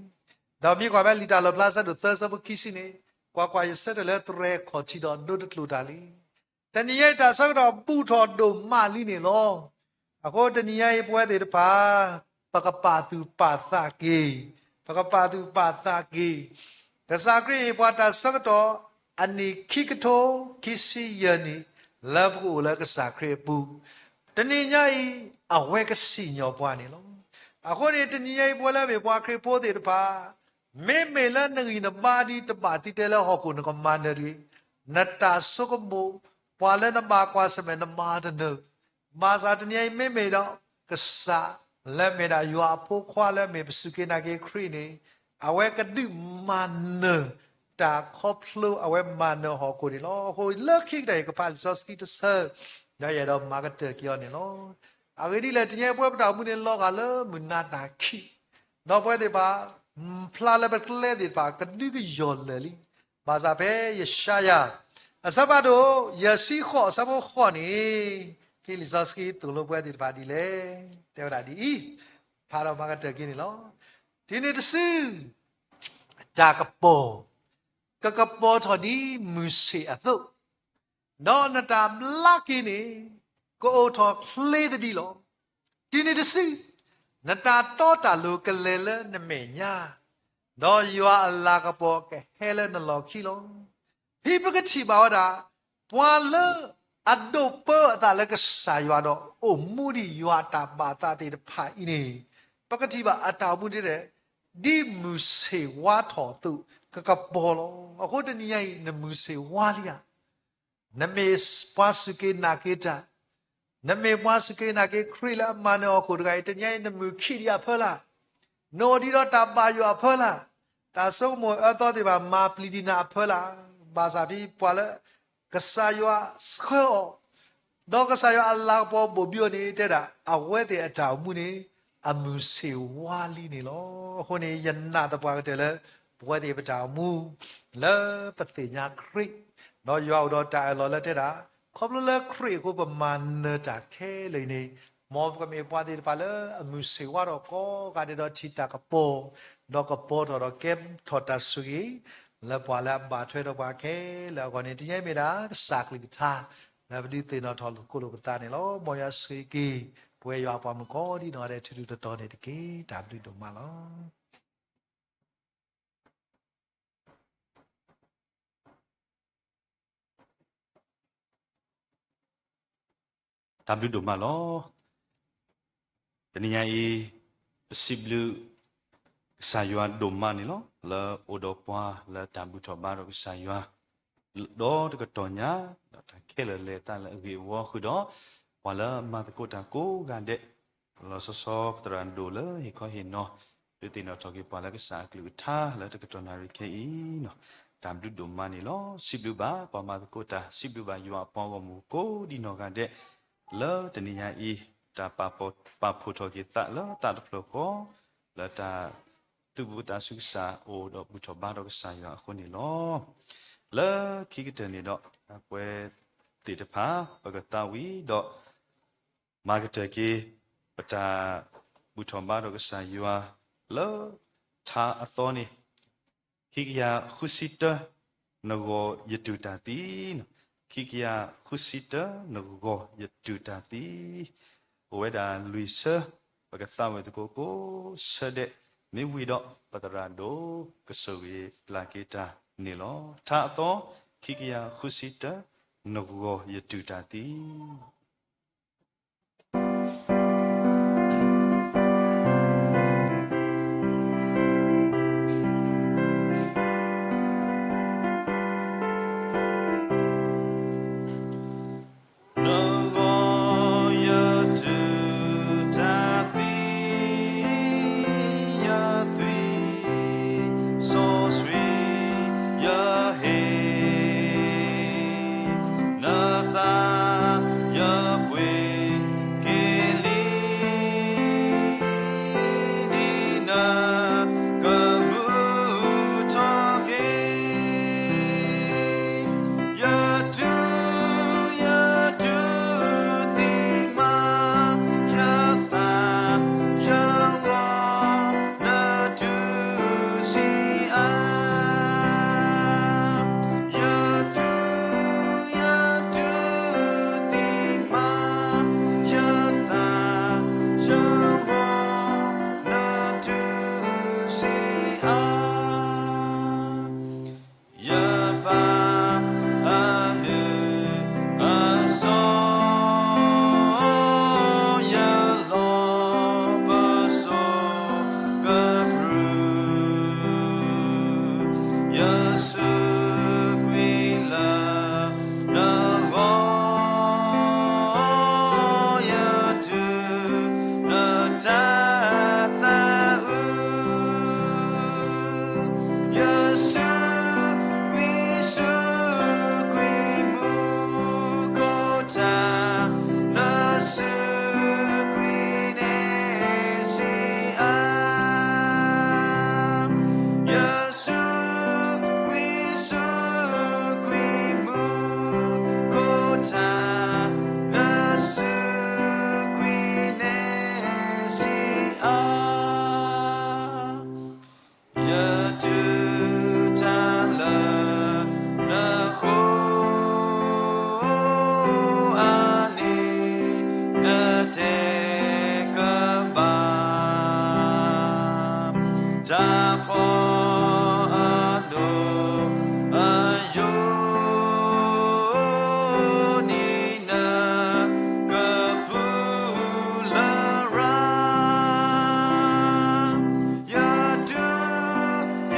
ဒီးမ့ၢ်ကွၢ်ဖဲလံာ်တၢ်လီၣ်ဖျါအဆၢဒိၣ်သၢအဆၢဖိခံဆံန့ၣ်, ကွၢ်ကွၢ်, ယဆၢထၢၣ်လၢသရဲၣ်ခီၣ်ထံးဒီးဒိတကျိာ်တၢ်လံ. တနံၤအံၤတၢ်ဆၢကတီၢ်ဘူၣ်ထီၣ်ဒိၣ်မးလံန့ၣ်လီၤ. အဃိတနံၤအံၤပဝဲသ့ၣ်တဖၣ် ပကပာ်သူၣ်ပာ်သးက့ၤ, ပကပာ်သူၣ်ပာ်သးက့ၤ. ကစၢ်ခရံာ်ဟ့ၣ်ပှၤတၢ်ဆၢကတီၢ် အနံၣ်ခံကထိခံဆံယဲၢ်နံၣ် လၢပကအိၣ်လၢကစၢ်ခရံာ်အပူၤ တနံၤညါအံၤ အဝဲကစံၣ်ညီၣ်ပှၤန့ၣ်လီၤ. အဃိန့ၣ် တနံၤညါအံၤ ပဝဲလၢမ့ၢ်ပှၤခရံာ်ဖိသ့ၣ်တဖၣ်, မ့မ့ၢ်လၢနဂံၢ်နဘါဒ်တဘၣ်သုတဲလၢဟီၣ်ခိၣ်နကမၤနၢၤတဂ့ၤ, နတၢ်ဆိကမိၣ်, ပှၤလၢနဘၣ်ကွၢ်ဆၢၣ်မဲာ်နမၤတနၢၤ, ဘၣ်ဆၣ်တနံၤညါအံၤ မ့မ့ၢ်ဒီး ကစၢ်လၢမ့ၢ်ဒၣ်ယွၤအဖိခွါလၢအမ့ၢ်ပစူၢ်က့ၤနာ်က့ၤခရံာ်န့ၣ်, အဝဲကဒုးမၤနၢၤတၢ်ခီဖျိအဝဲမၤနၢၤဟီၣ်ခိၣ်န့ၣ်လီၤ. အဃိလၢခံကတၢၢ်အံၤ ကဖးလံာ်စီဆှံတဆၢ, ဒီးယအဲၣ်ဒိးမၤကတၢၢ်က့ၤအီၤန့ၣ်လီၤ. အဂ့ၢ်ဒ်လဲၣ်, တနံၤညါအံၤပဝဲပတၢ်အိၣ်မူန့ၣ် လီၤဂာ်လၢမုၢ်နၤတၢ်ခံး, ဒီးပဝဲသ့ၣ်တဖၣ် ဖျါလၢပကျဲသ့ၣ်တဖၣ် ကဒုကယီၢ်လၢာ်လံ. ဘၣ်ဆၣ်ဖဲယၡါယၤ အဆၢဖးဒိၣ် ယဲၢ်ဆံဃိး အဆၢဖိဃိးန့ၣ်, ဖဲလံာ်စီဆှံသိၣ်လိပဝဲသ့ၣ်တဖၣ်ဒ်လဲၣ်, တဲဝဲဒၣ်ဒ်အံၤ, ဖးဒီးမၤကတၢၢ်က့ၤန့ၣ်လီၤ. တုၤနုၤတစု တၢ်ကပီၤ ကကပီၤထီၣ်ဒ်မုၢ်ဆ့ၣ်အသိး, ဒီးနတၢ်ဘျါက့ၤန့ၣ် ကအိၣ်ထီၣ်ချ့သဒံးလီၤ. တုၤနုၤတစု နတၢ်တီတၢ်လိၤကလဲၤလၢနမဲာ်ညါ, ဒီးယွၤအလၤကပီၤကဟဲလၢနလီၢ်ခံလီၤ. ဖဲပကထံၣ်ဘၣ်ဝဲဒၣ် ပှၤလၢအဒိးပၢအသးလၢကစၢ်ယွၤဒီးအိၣ်မူဒ်ယွၤအတၢ်ဘၣ်သးသ့ၣ်တဖၣ်အံၤန့ၣ်, ပကထံၣ်ဘၣ်အတၢ်အိၣ်မူဒ်လဲၣ်, ဒ်မုၢ်ဆ့ၣ်ဝါထီၣ်အသိး ကကပီၤလီၤ. အဃိတနံၤညါအံၤ နမုၢ်ဆ့ၣ်ဝါလံဧါ. နမ့ၢ်ပှၤစူၢ်က့ၤနာ်က့ၤတၢ်, နမ့ၢ်ပှၤစူၢ်က့ၤနာ်က့ၤခရံာ်လၢအမၤနၢၤဟီၣ်ခိၣ်တဂၤအံၤ တနံၤညါအံၤ နမုၢ်ခံးဒံးအဖၢလၢ်, နအိၣ်ဒံးဒီးတၢ်ဘၣ်ယိၣ်အဖၢလၢ်, တၢ်ဆိကမိၣ်အၢသီသ့ၣ်တဖၣ်မၤပျံၤဒံးနၤအဖၢလၢ်, ဘၣ်ဆၣ်ဖဲပှၤလၢ ကစၢ်ယွၤဆှၢအီၤ ဒီးကစၢ်ယွၤအလၤကပီၤဘိၣ်ဘံအီၤန့ၣ် တဲဒၣ် အဝဲသ့ၣ်အတၢ်အိၣ်မူန့ၣ် အမုၢ်ဆ့ၣ်ဝါလံန့ၣ်လီၤ. အဃိန့ၣ် ယနာ်သပှၢ်ကတၢၢ်လၢ ပဝဲသ့ၣ်ပတၢ်အိၣ်မူ လၢပသ့ၣ်ညါခရံာ်, ဒီးယွၤအိၣ်ဒီးတၢ်အၢၣ်လီၤလၢတဲဒၣ် ခီဖျိလၢခရံာ်အဃိပမၤနၢၤတၢ်ခဲလၢာ်အံၤန့ၣ်, မ်ပကမ့ၢ်ပှၤသ့ၣ်တဖၣ်လၢအမုၢ်ဆ့ၣ်ဝါထီၣ်ကိးဂၤဒဲးဒီးထံၣ်တၢ်ကပီၤ, ဒီးကပီၤထီၣ်ဒီးကဲထီၣ်တၢ်ဆိၣ်ဂ့ၤ လၢပှၤလၢအဘၣ်ထွဲဒီးပှၤခဲလၢာ်အဂီၢ်န့ၣ် တနံၤအံၤမ့ၢ်ဒၣ်ကစၢ်ကလုၢ်ကထါ လၢပဒုးသ့ၣ်နီၣ်ထီၣ်လိာ်သကိးလိာ်ပသးန့ၣ်လီၤ. မ်ယွၤဆိၣ်ဂ့ၤက့ၤ ပဝဲယွၤအပှၤမုၣ်ကိးဒံနီၢ်ဂၤဒဲး ထူထူတီတီန့ၣ်တက့ၢ်. တၢ်ဘျုးဒိၣ်မးလီၤ. တၢ်ဘျုးဒိၣ်မးလီၤ. တနံၤညါအံၤ ပစံးဘျုးကစၢ်ယွၤဒိၣ်မးန့ၣ်လီၤ. လၢအိၣ်ဒီးပှၤလၢတၢ်ဘူၣ်ထီၣ်ဘါထီၣ်ကစၢ်ယွၤ ဒီးတကတီၢ်ညါ, ဒီးတၢ်ခဲလၢာ်လဲၤသးလၢအဂ့ၢ်အဝီဃုာ်ဒီး ပှၤလၢမၤသကိးတၢ်ကိးဂၤဒဲး, လီၤဆီဆီပသရၣ်ဒိၣ်လၢဟ့ၣ်ခီဟ့ၣ်နီၤ ဒုးသ့ၣ်နီၣ်ထီၣ်က့ၤပှၤလၢကစၢ်အကလုၢ်ကထါလၢတကတီၢ်နၣ်ရံၣ်ခဲအံၤ, တၢ်ဘျုးဒိၣ်မးန့ၣ်လီၤ. စံးဘျုးဘၣ်ပှၤမၤသကိးတၢ်, စံးဘျုးဘၣ်ယွၤအပှၤဂီၢ်မုၢ်ကိးဒံနီၢ်ဂၤဒဲး လၢတနံၤညါအံၤ တၢ်ပာ်ဖှိၣ်ထီၣ်က့ၤသးလၢသးတဖျၢၣ်ဃီ, လၢတၢ်သူၣ်ဘီၣ်သးစူၤကစၢ်အိၣ်ဒီးဘူၣ်ထီၣ်ဘါထီၣ်ကစၢ်ယွၤအဃိန့ၣ်လီၤ. လၢခံကတၢၢ်န့ၣ်ဒီး ပဝဲသ့ၣ်တဖၣ် ပကသးဝံၤဒီး မၤကတၢၢ်က့ၤ ပတၢ်ဘူၣ်ထီၣ်ဘါထီၣ်ကစၢ်ယွၤ လၢထါအသီန့ၣ်, ခံကယၤဃုဆံတၢ နဂီၢ်ယတူၢ်တၢ်သံ, ခံကယၤဃုဆံတၢ နဂီၢ်ယတူၢ်တၢ်သံ, အိၣ်ဝဲဒၣ်လွံၢ်ဆၢ, ပကသးဝံၤသကိးကိးဆၢဒဲး, မ့ၢ်ဝံၤဒီး ပသရၣ်ဒိၣ်ကဆိၣ်ဂ့ၤပျၢ်က့ၤတၢ်န့ၣ်လီၤ. ထါအသီ ခံကယၤဃုဆံတၢ, နဂီၢ်ယတူၢ်တၢ်သံ. နဂီၢ်ယတူၢ်တၢ်သံ, ယသွံၣ်စီဆှံယဟ့ၣ်, နသးယပှ့ၤက့ၤလံ ဒ်နကမူထီၣ်က့ၤ ယတူၢ်, ယတူၢ်သံမး, ယသးယဂီၢ်နတူၢ်ဆံးအါ. ယတူၢ်, ယတူၢ်သံမး, ယသးယဂီၢ် နတူၢ်ဆံးအါ. ယပၢ်အနုၢ်အစီၤ, ယလီၢ်ပစိာ်ကပြုၢ်, ယစူးကွံာ်လၢ နဂီၢ်, ယတူၢ်နတၢ်သးအုး, ယစူးကွံာ်, စူးကွံာ်မူခိၣ်တၢ်, နစူးကွံာ်န့ၣ်ဆံးအါ. ယ စူးကွံာ်, စူးကွံာ်မူခိၣ်တၢ်, နစူးကွံာ်န့ၣ်ဆံးအါ. ယတူၢ်တၢ်လၢနဃိ အါန့ၣ် နတဲကဘၣ် တၢ်ဖှီၣ်အဒိၣ်အယိာ် ဒ်နကပူၤလရာ် ယတူၢ်, ယ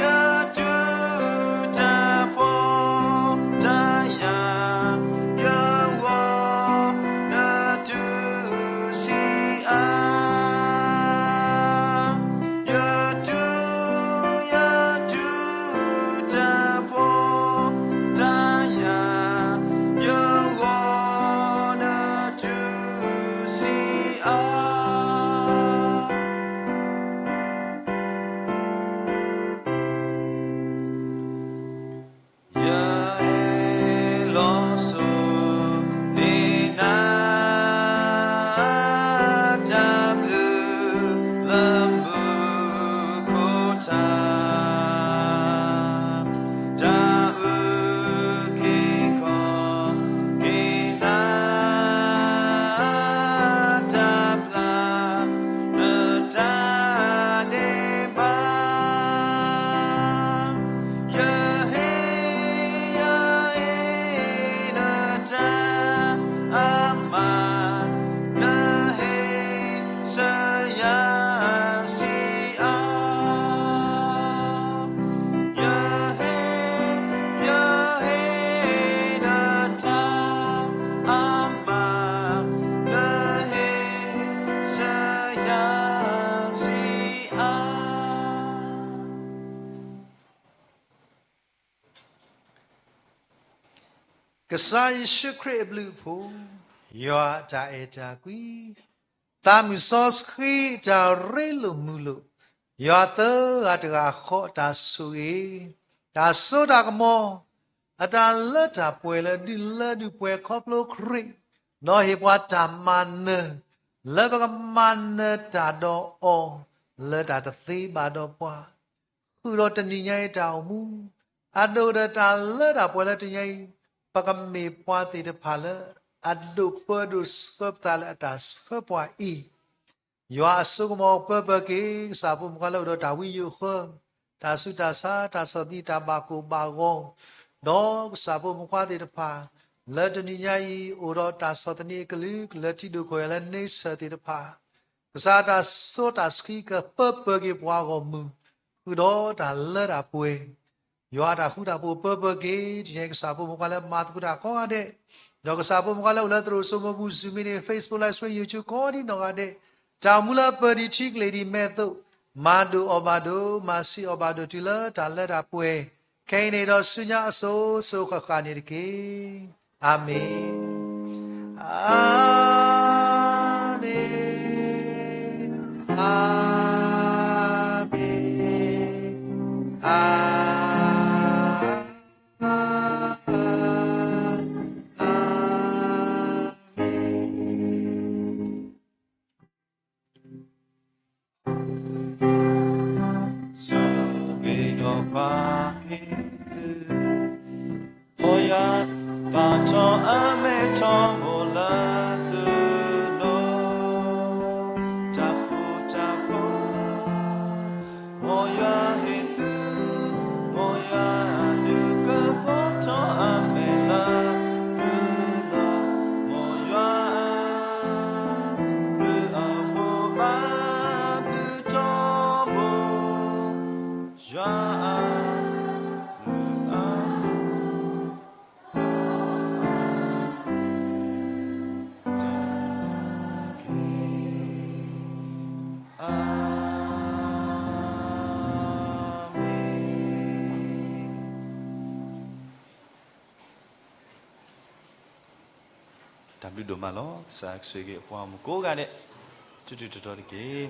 တူၢ်တၢ်ဖှီၣ်တၢ်ယာ်, ယဂီၢ်နတူၢ်ဆံးအါ. ယတူၢ်, ယတူၢ်တၢ်ဖှီၣ်တၢ်ယာ်, ယဂီၢ်နတူၢ်ဆံးအါ. ယဟဲလီၤစိၤန့ၢ်နၤ, တၢ်ဘျုးလၢမူခိၣ်တၢ်, တၢ်အုၣ်က့ၤခီၣ်က့ၤနၤ, တၢ်ပျၢ် နတၢ်ဒဲးဘး, ယဟ့ၣ်, ယဟ့ၣ်နတၢ်အမၤ, နဟ့ၣ်စယၤဆံးအါ. ယဟ့ၣ်, ယဟ့ၣ်နတၢ်အမၤ, နဟ့ၣ်စယၤဆံးအါ. ကစၢ်ယ့ၣ်ၡူးခရံာ်အဘျုးအဖှိၣ်, ယွၤအတၢ်အဲၣ်တၢ်ကွံ, သးမုၢ်စီဆှံအတၢ်ရ့လိာ်မုာ်လိာ်, ယွၤသၢဂၤတဂၤဃီအတၢ်ဆိၣ်ဂ့ၤ, တၢ်စိတၢ်ကမီၤ, အတၢ်လၢတၢ်ပှဲၤလၢဒုးလၢဒုးပှဲၤခီဖျိခရံာ်, ဒီးဟ့ၣ်ပှၤတၢ်မၤနၢၤ, လၢပကမၤနၢၤတၢ်ဒီးအီၤ, လၢတၢ်တသ့ဘၣ်ဒီးပှၤ ဃုာ်ဒီးတနံၤညါအံၤတၢ်အိၣ်မူ, အဒိၣ်ဒီးတၢ်လၢတၢ်ပှဲၤလၢတနံၤညါအံၤ, ပကမ့ၢ်ပှၤသ့ၣ်တဖၣ်လၢ အဒိးပၢဒိၣ်ဆှၢပသးလၢအတၢ်ဆှၢပှၤအံၤ, ယွၤအစိကမီၤပၢပၢက့ၤ ကစၢ်ဖိမုၣ်ခွါလၢအိၣ်ဒီးတၢ်ဝံယိာ်ဃၢ, တၢ်ဆူးတၢ်ဆါ, တၢ်ဆီၣ်သနံး, တၢ်ဘၣ်ကိၢ်ဘၣ်ဂီၤ, ဒီးကစၢ်ဖိမုၣ်ဖိခွါသ့ၣ်တဖၣ် လၢတနံၤညါအံၤ အိၣ်ဒီးတၢ်ဆီၣ်သနံးအကလုာ်ကလုာ် ထံဒိၣ်ခိၣ်ယၢ်လၢန့ဆၢၣ်သ့ၣ်တဖၣ်, ကစၢ်တၢ်စိတၢ်ဆှံကပၢပၢၤက့ၤပှၤဂီၢ်မုၢ်, ဃုာ်ဒီးတၢ်လၢတၢ်ပှဲၤ ယွၤတၢ်ဃူတၢ်ဖိးပၢပၢၤက့ၤ တနံၤညါအံၤ ကစၢ်ဖိမုၣ်ဖိခွါလၢမၤသကိးတၢ်ကိးဂၤဒဲး, ဒီးကစၢ်ဖိမုၣ်ဖိခွါလၢအိၣ်လၢသရိာ်စိမိၤပူၤ Zoom meeting, Facebook live stream, YouTube ကိးဒံနီၢ်ဂၤဒဲး, တၢ်အိၣ်မူလၢအပၢၤဒံးထံကလ့ၢ်ဒံးမဲာ်သိး, မၤဒိၣ်အီၣ်ဘၣ်ဒိၣ်, မၤဆံးအီၣ်ဘၣ်ဒိၣ်တုၤလၢတၢ်လၢတၢ်ပှဲၤ, ခဲအံၤန့ၣ်ဒီးဆူညါအစိၤစိၤဃၣ်ဃၣ်န့ၣ်တက့ၢ်. အၤမ့ၣ်, အၤမ့ၣ်, အၤမ့ၣ်, အၤမ့ၣ်, အၤမ့ၣ်. ဆိၣ်ဂ့ၤဒီးပၢ်က့ၤသု, မ်ယွၤပာ်ထီၣ်အမဲထီၣ်ဘိလၢသုလိၤ, တၢ်ဃူတၢ်ဖိး, မ်ယွၤဟ့ၣ်သု, မ်ယွၤအဒုးကဖီထီၣ်အမဲာ်လၢသုလီၤ, မ်ယွၤ ဘျုးအဖှိၣ်ဘၣ်သုထီဘိ, ယွၤအဘျုးအ တၢ်က့ၤ, အၤမ့ၣ်. တၢ်ဘျုးဒိၣ်မးလီၤ. ကစၢ်ကဆိၣ်ဂ့ၤအပှၤဂီၢ်မုၢ်ကိးဂၤဒဲး ထူးထူးတီၤတီၤတက့ၢ်.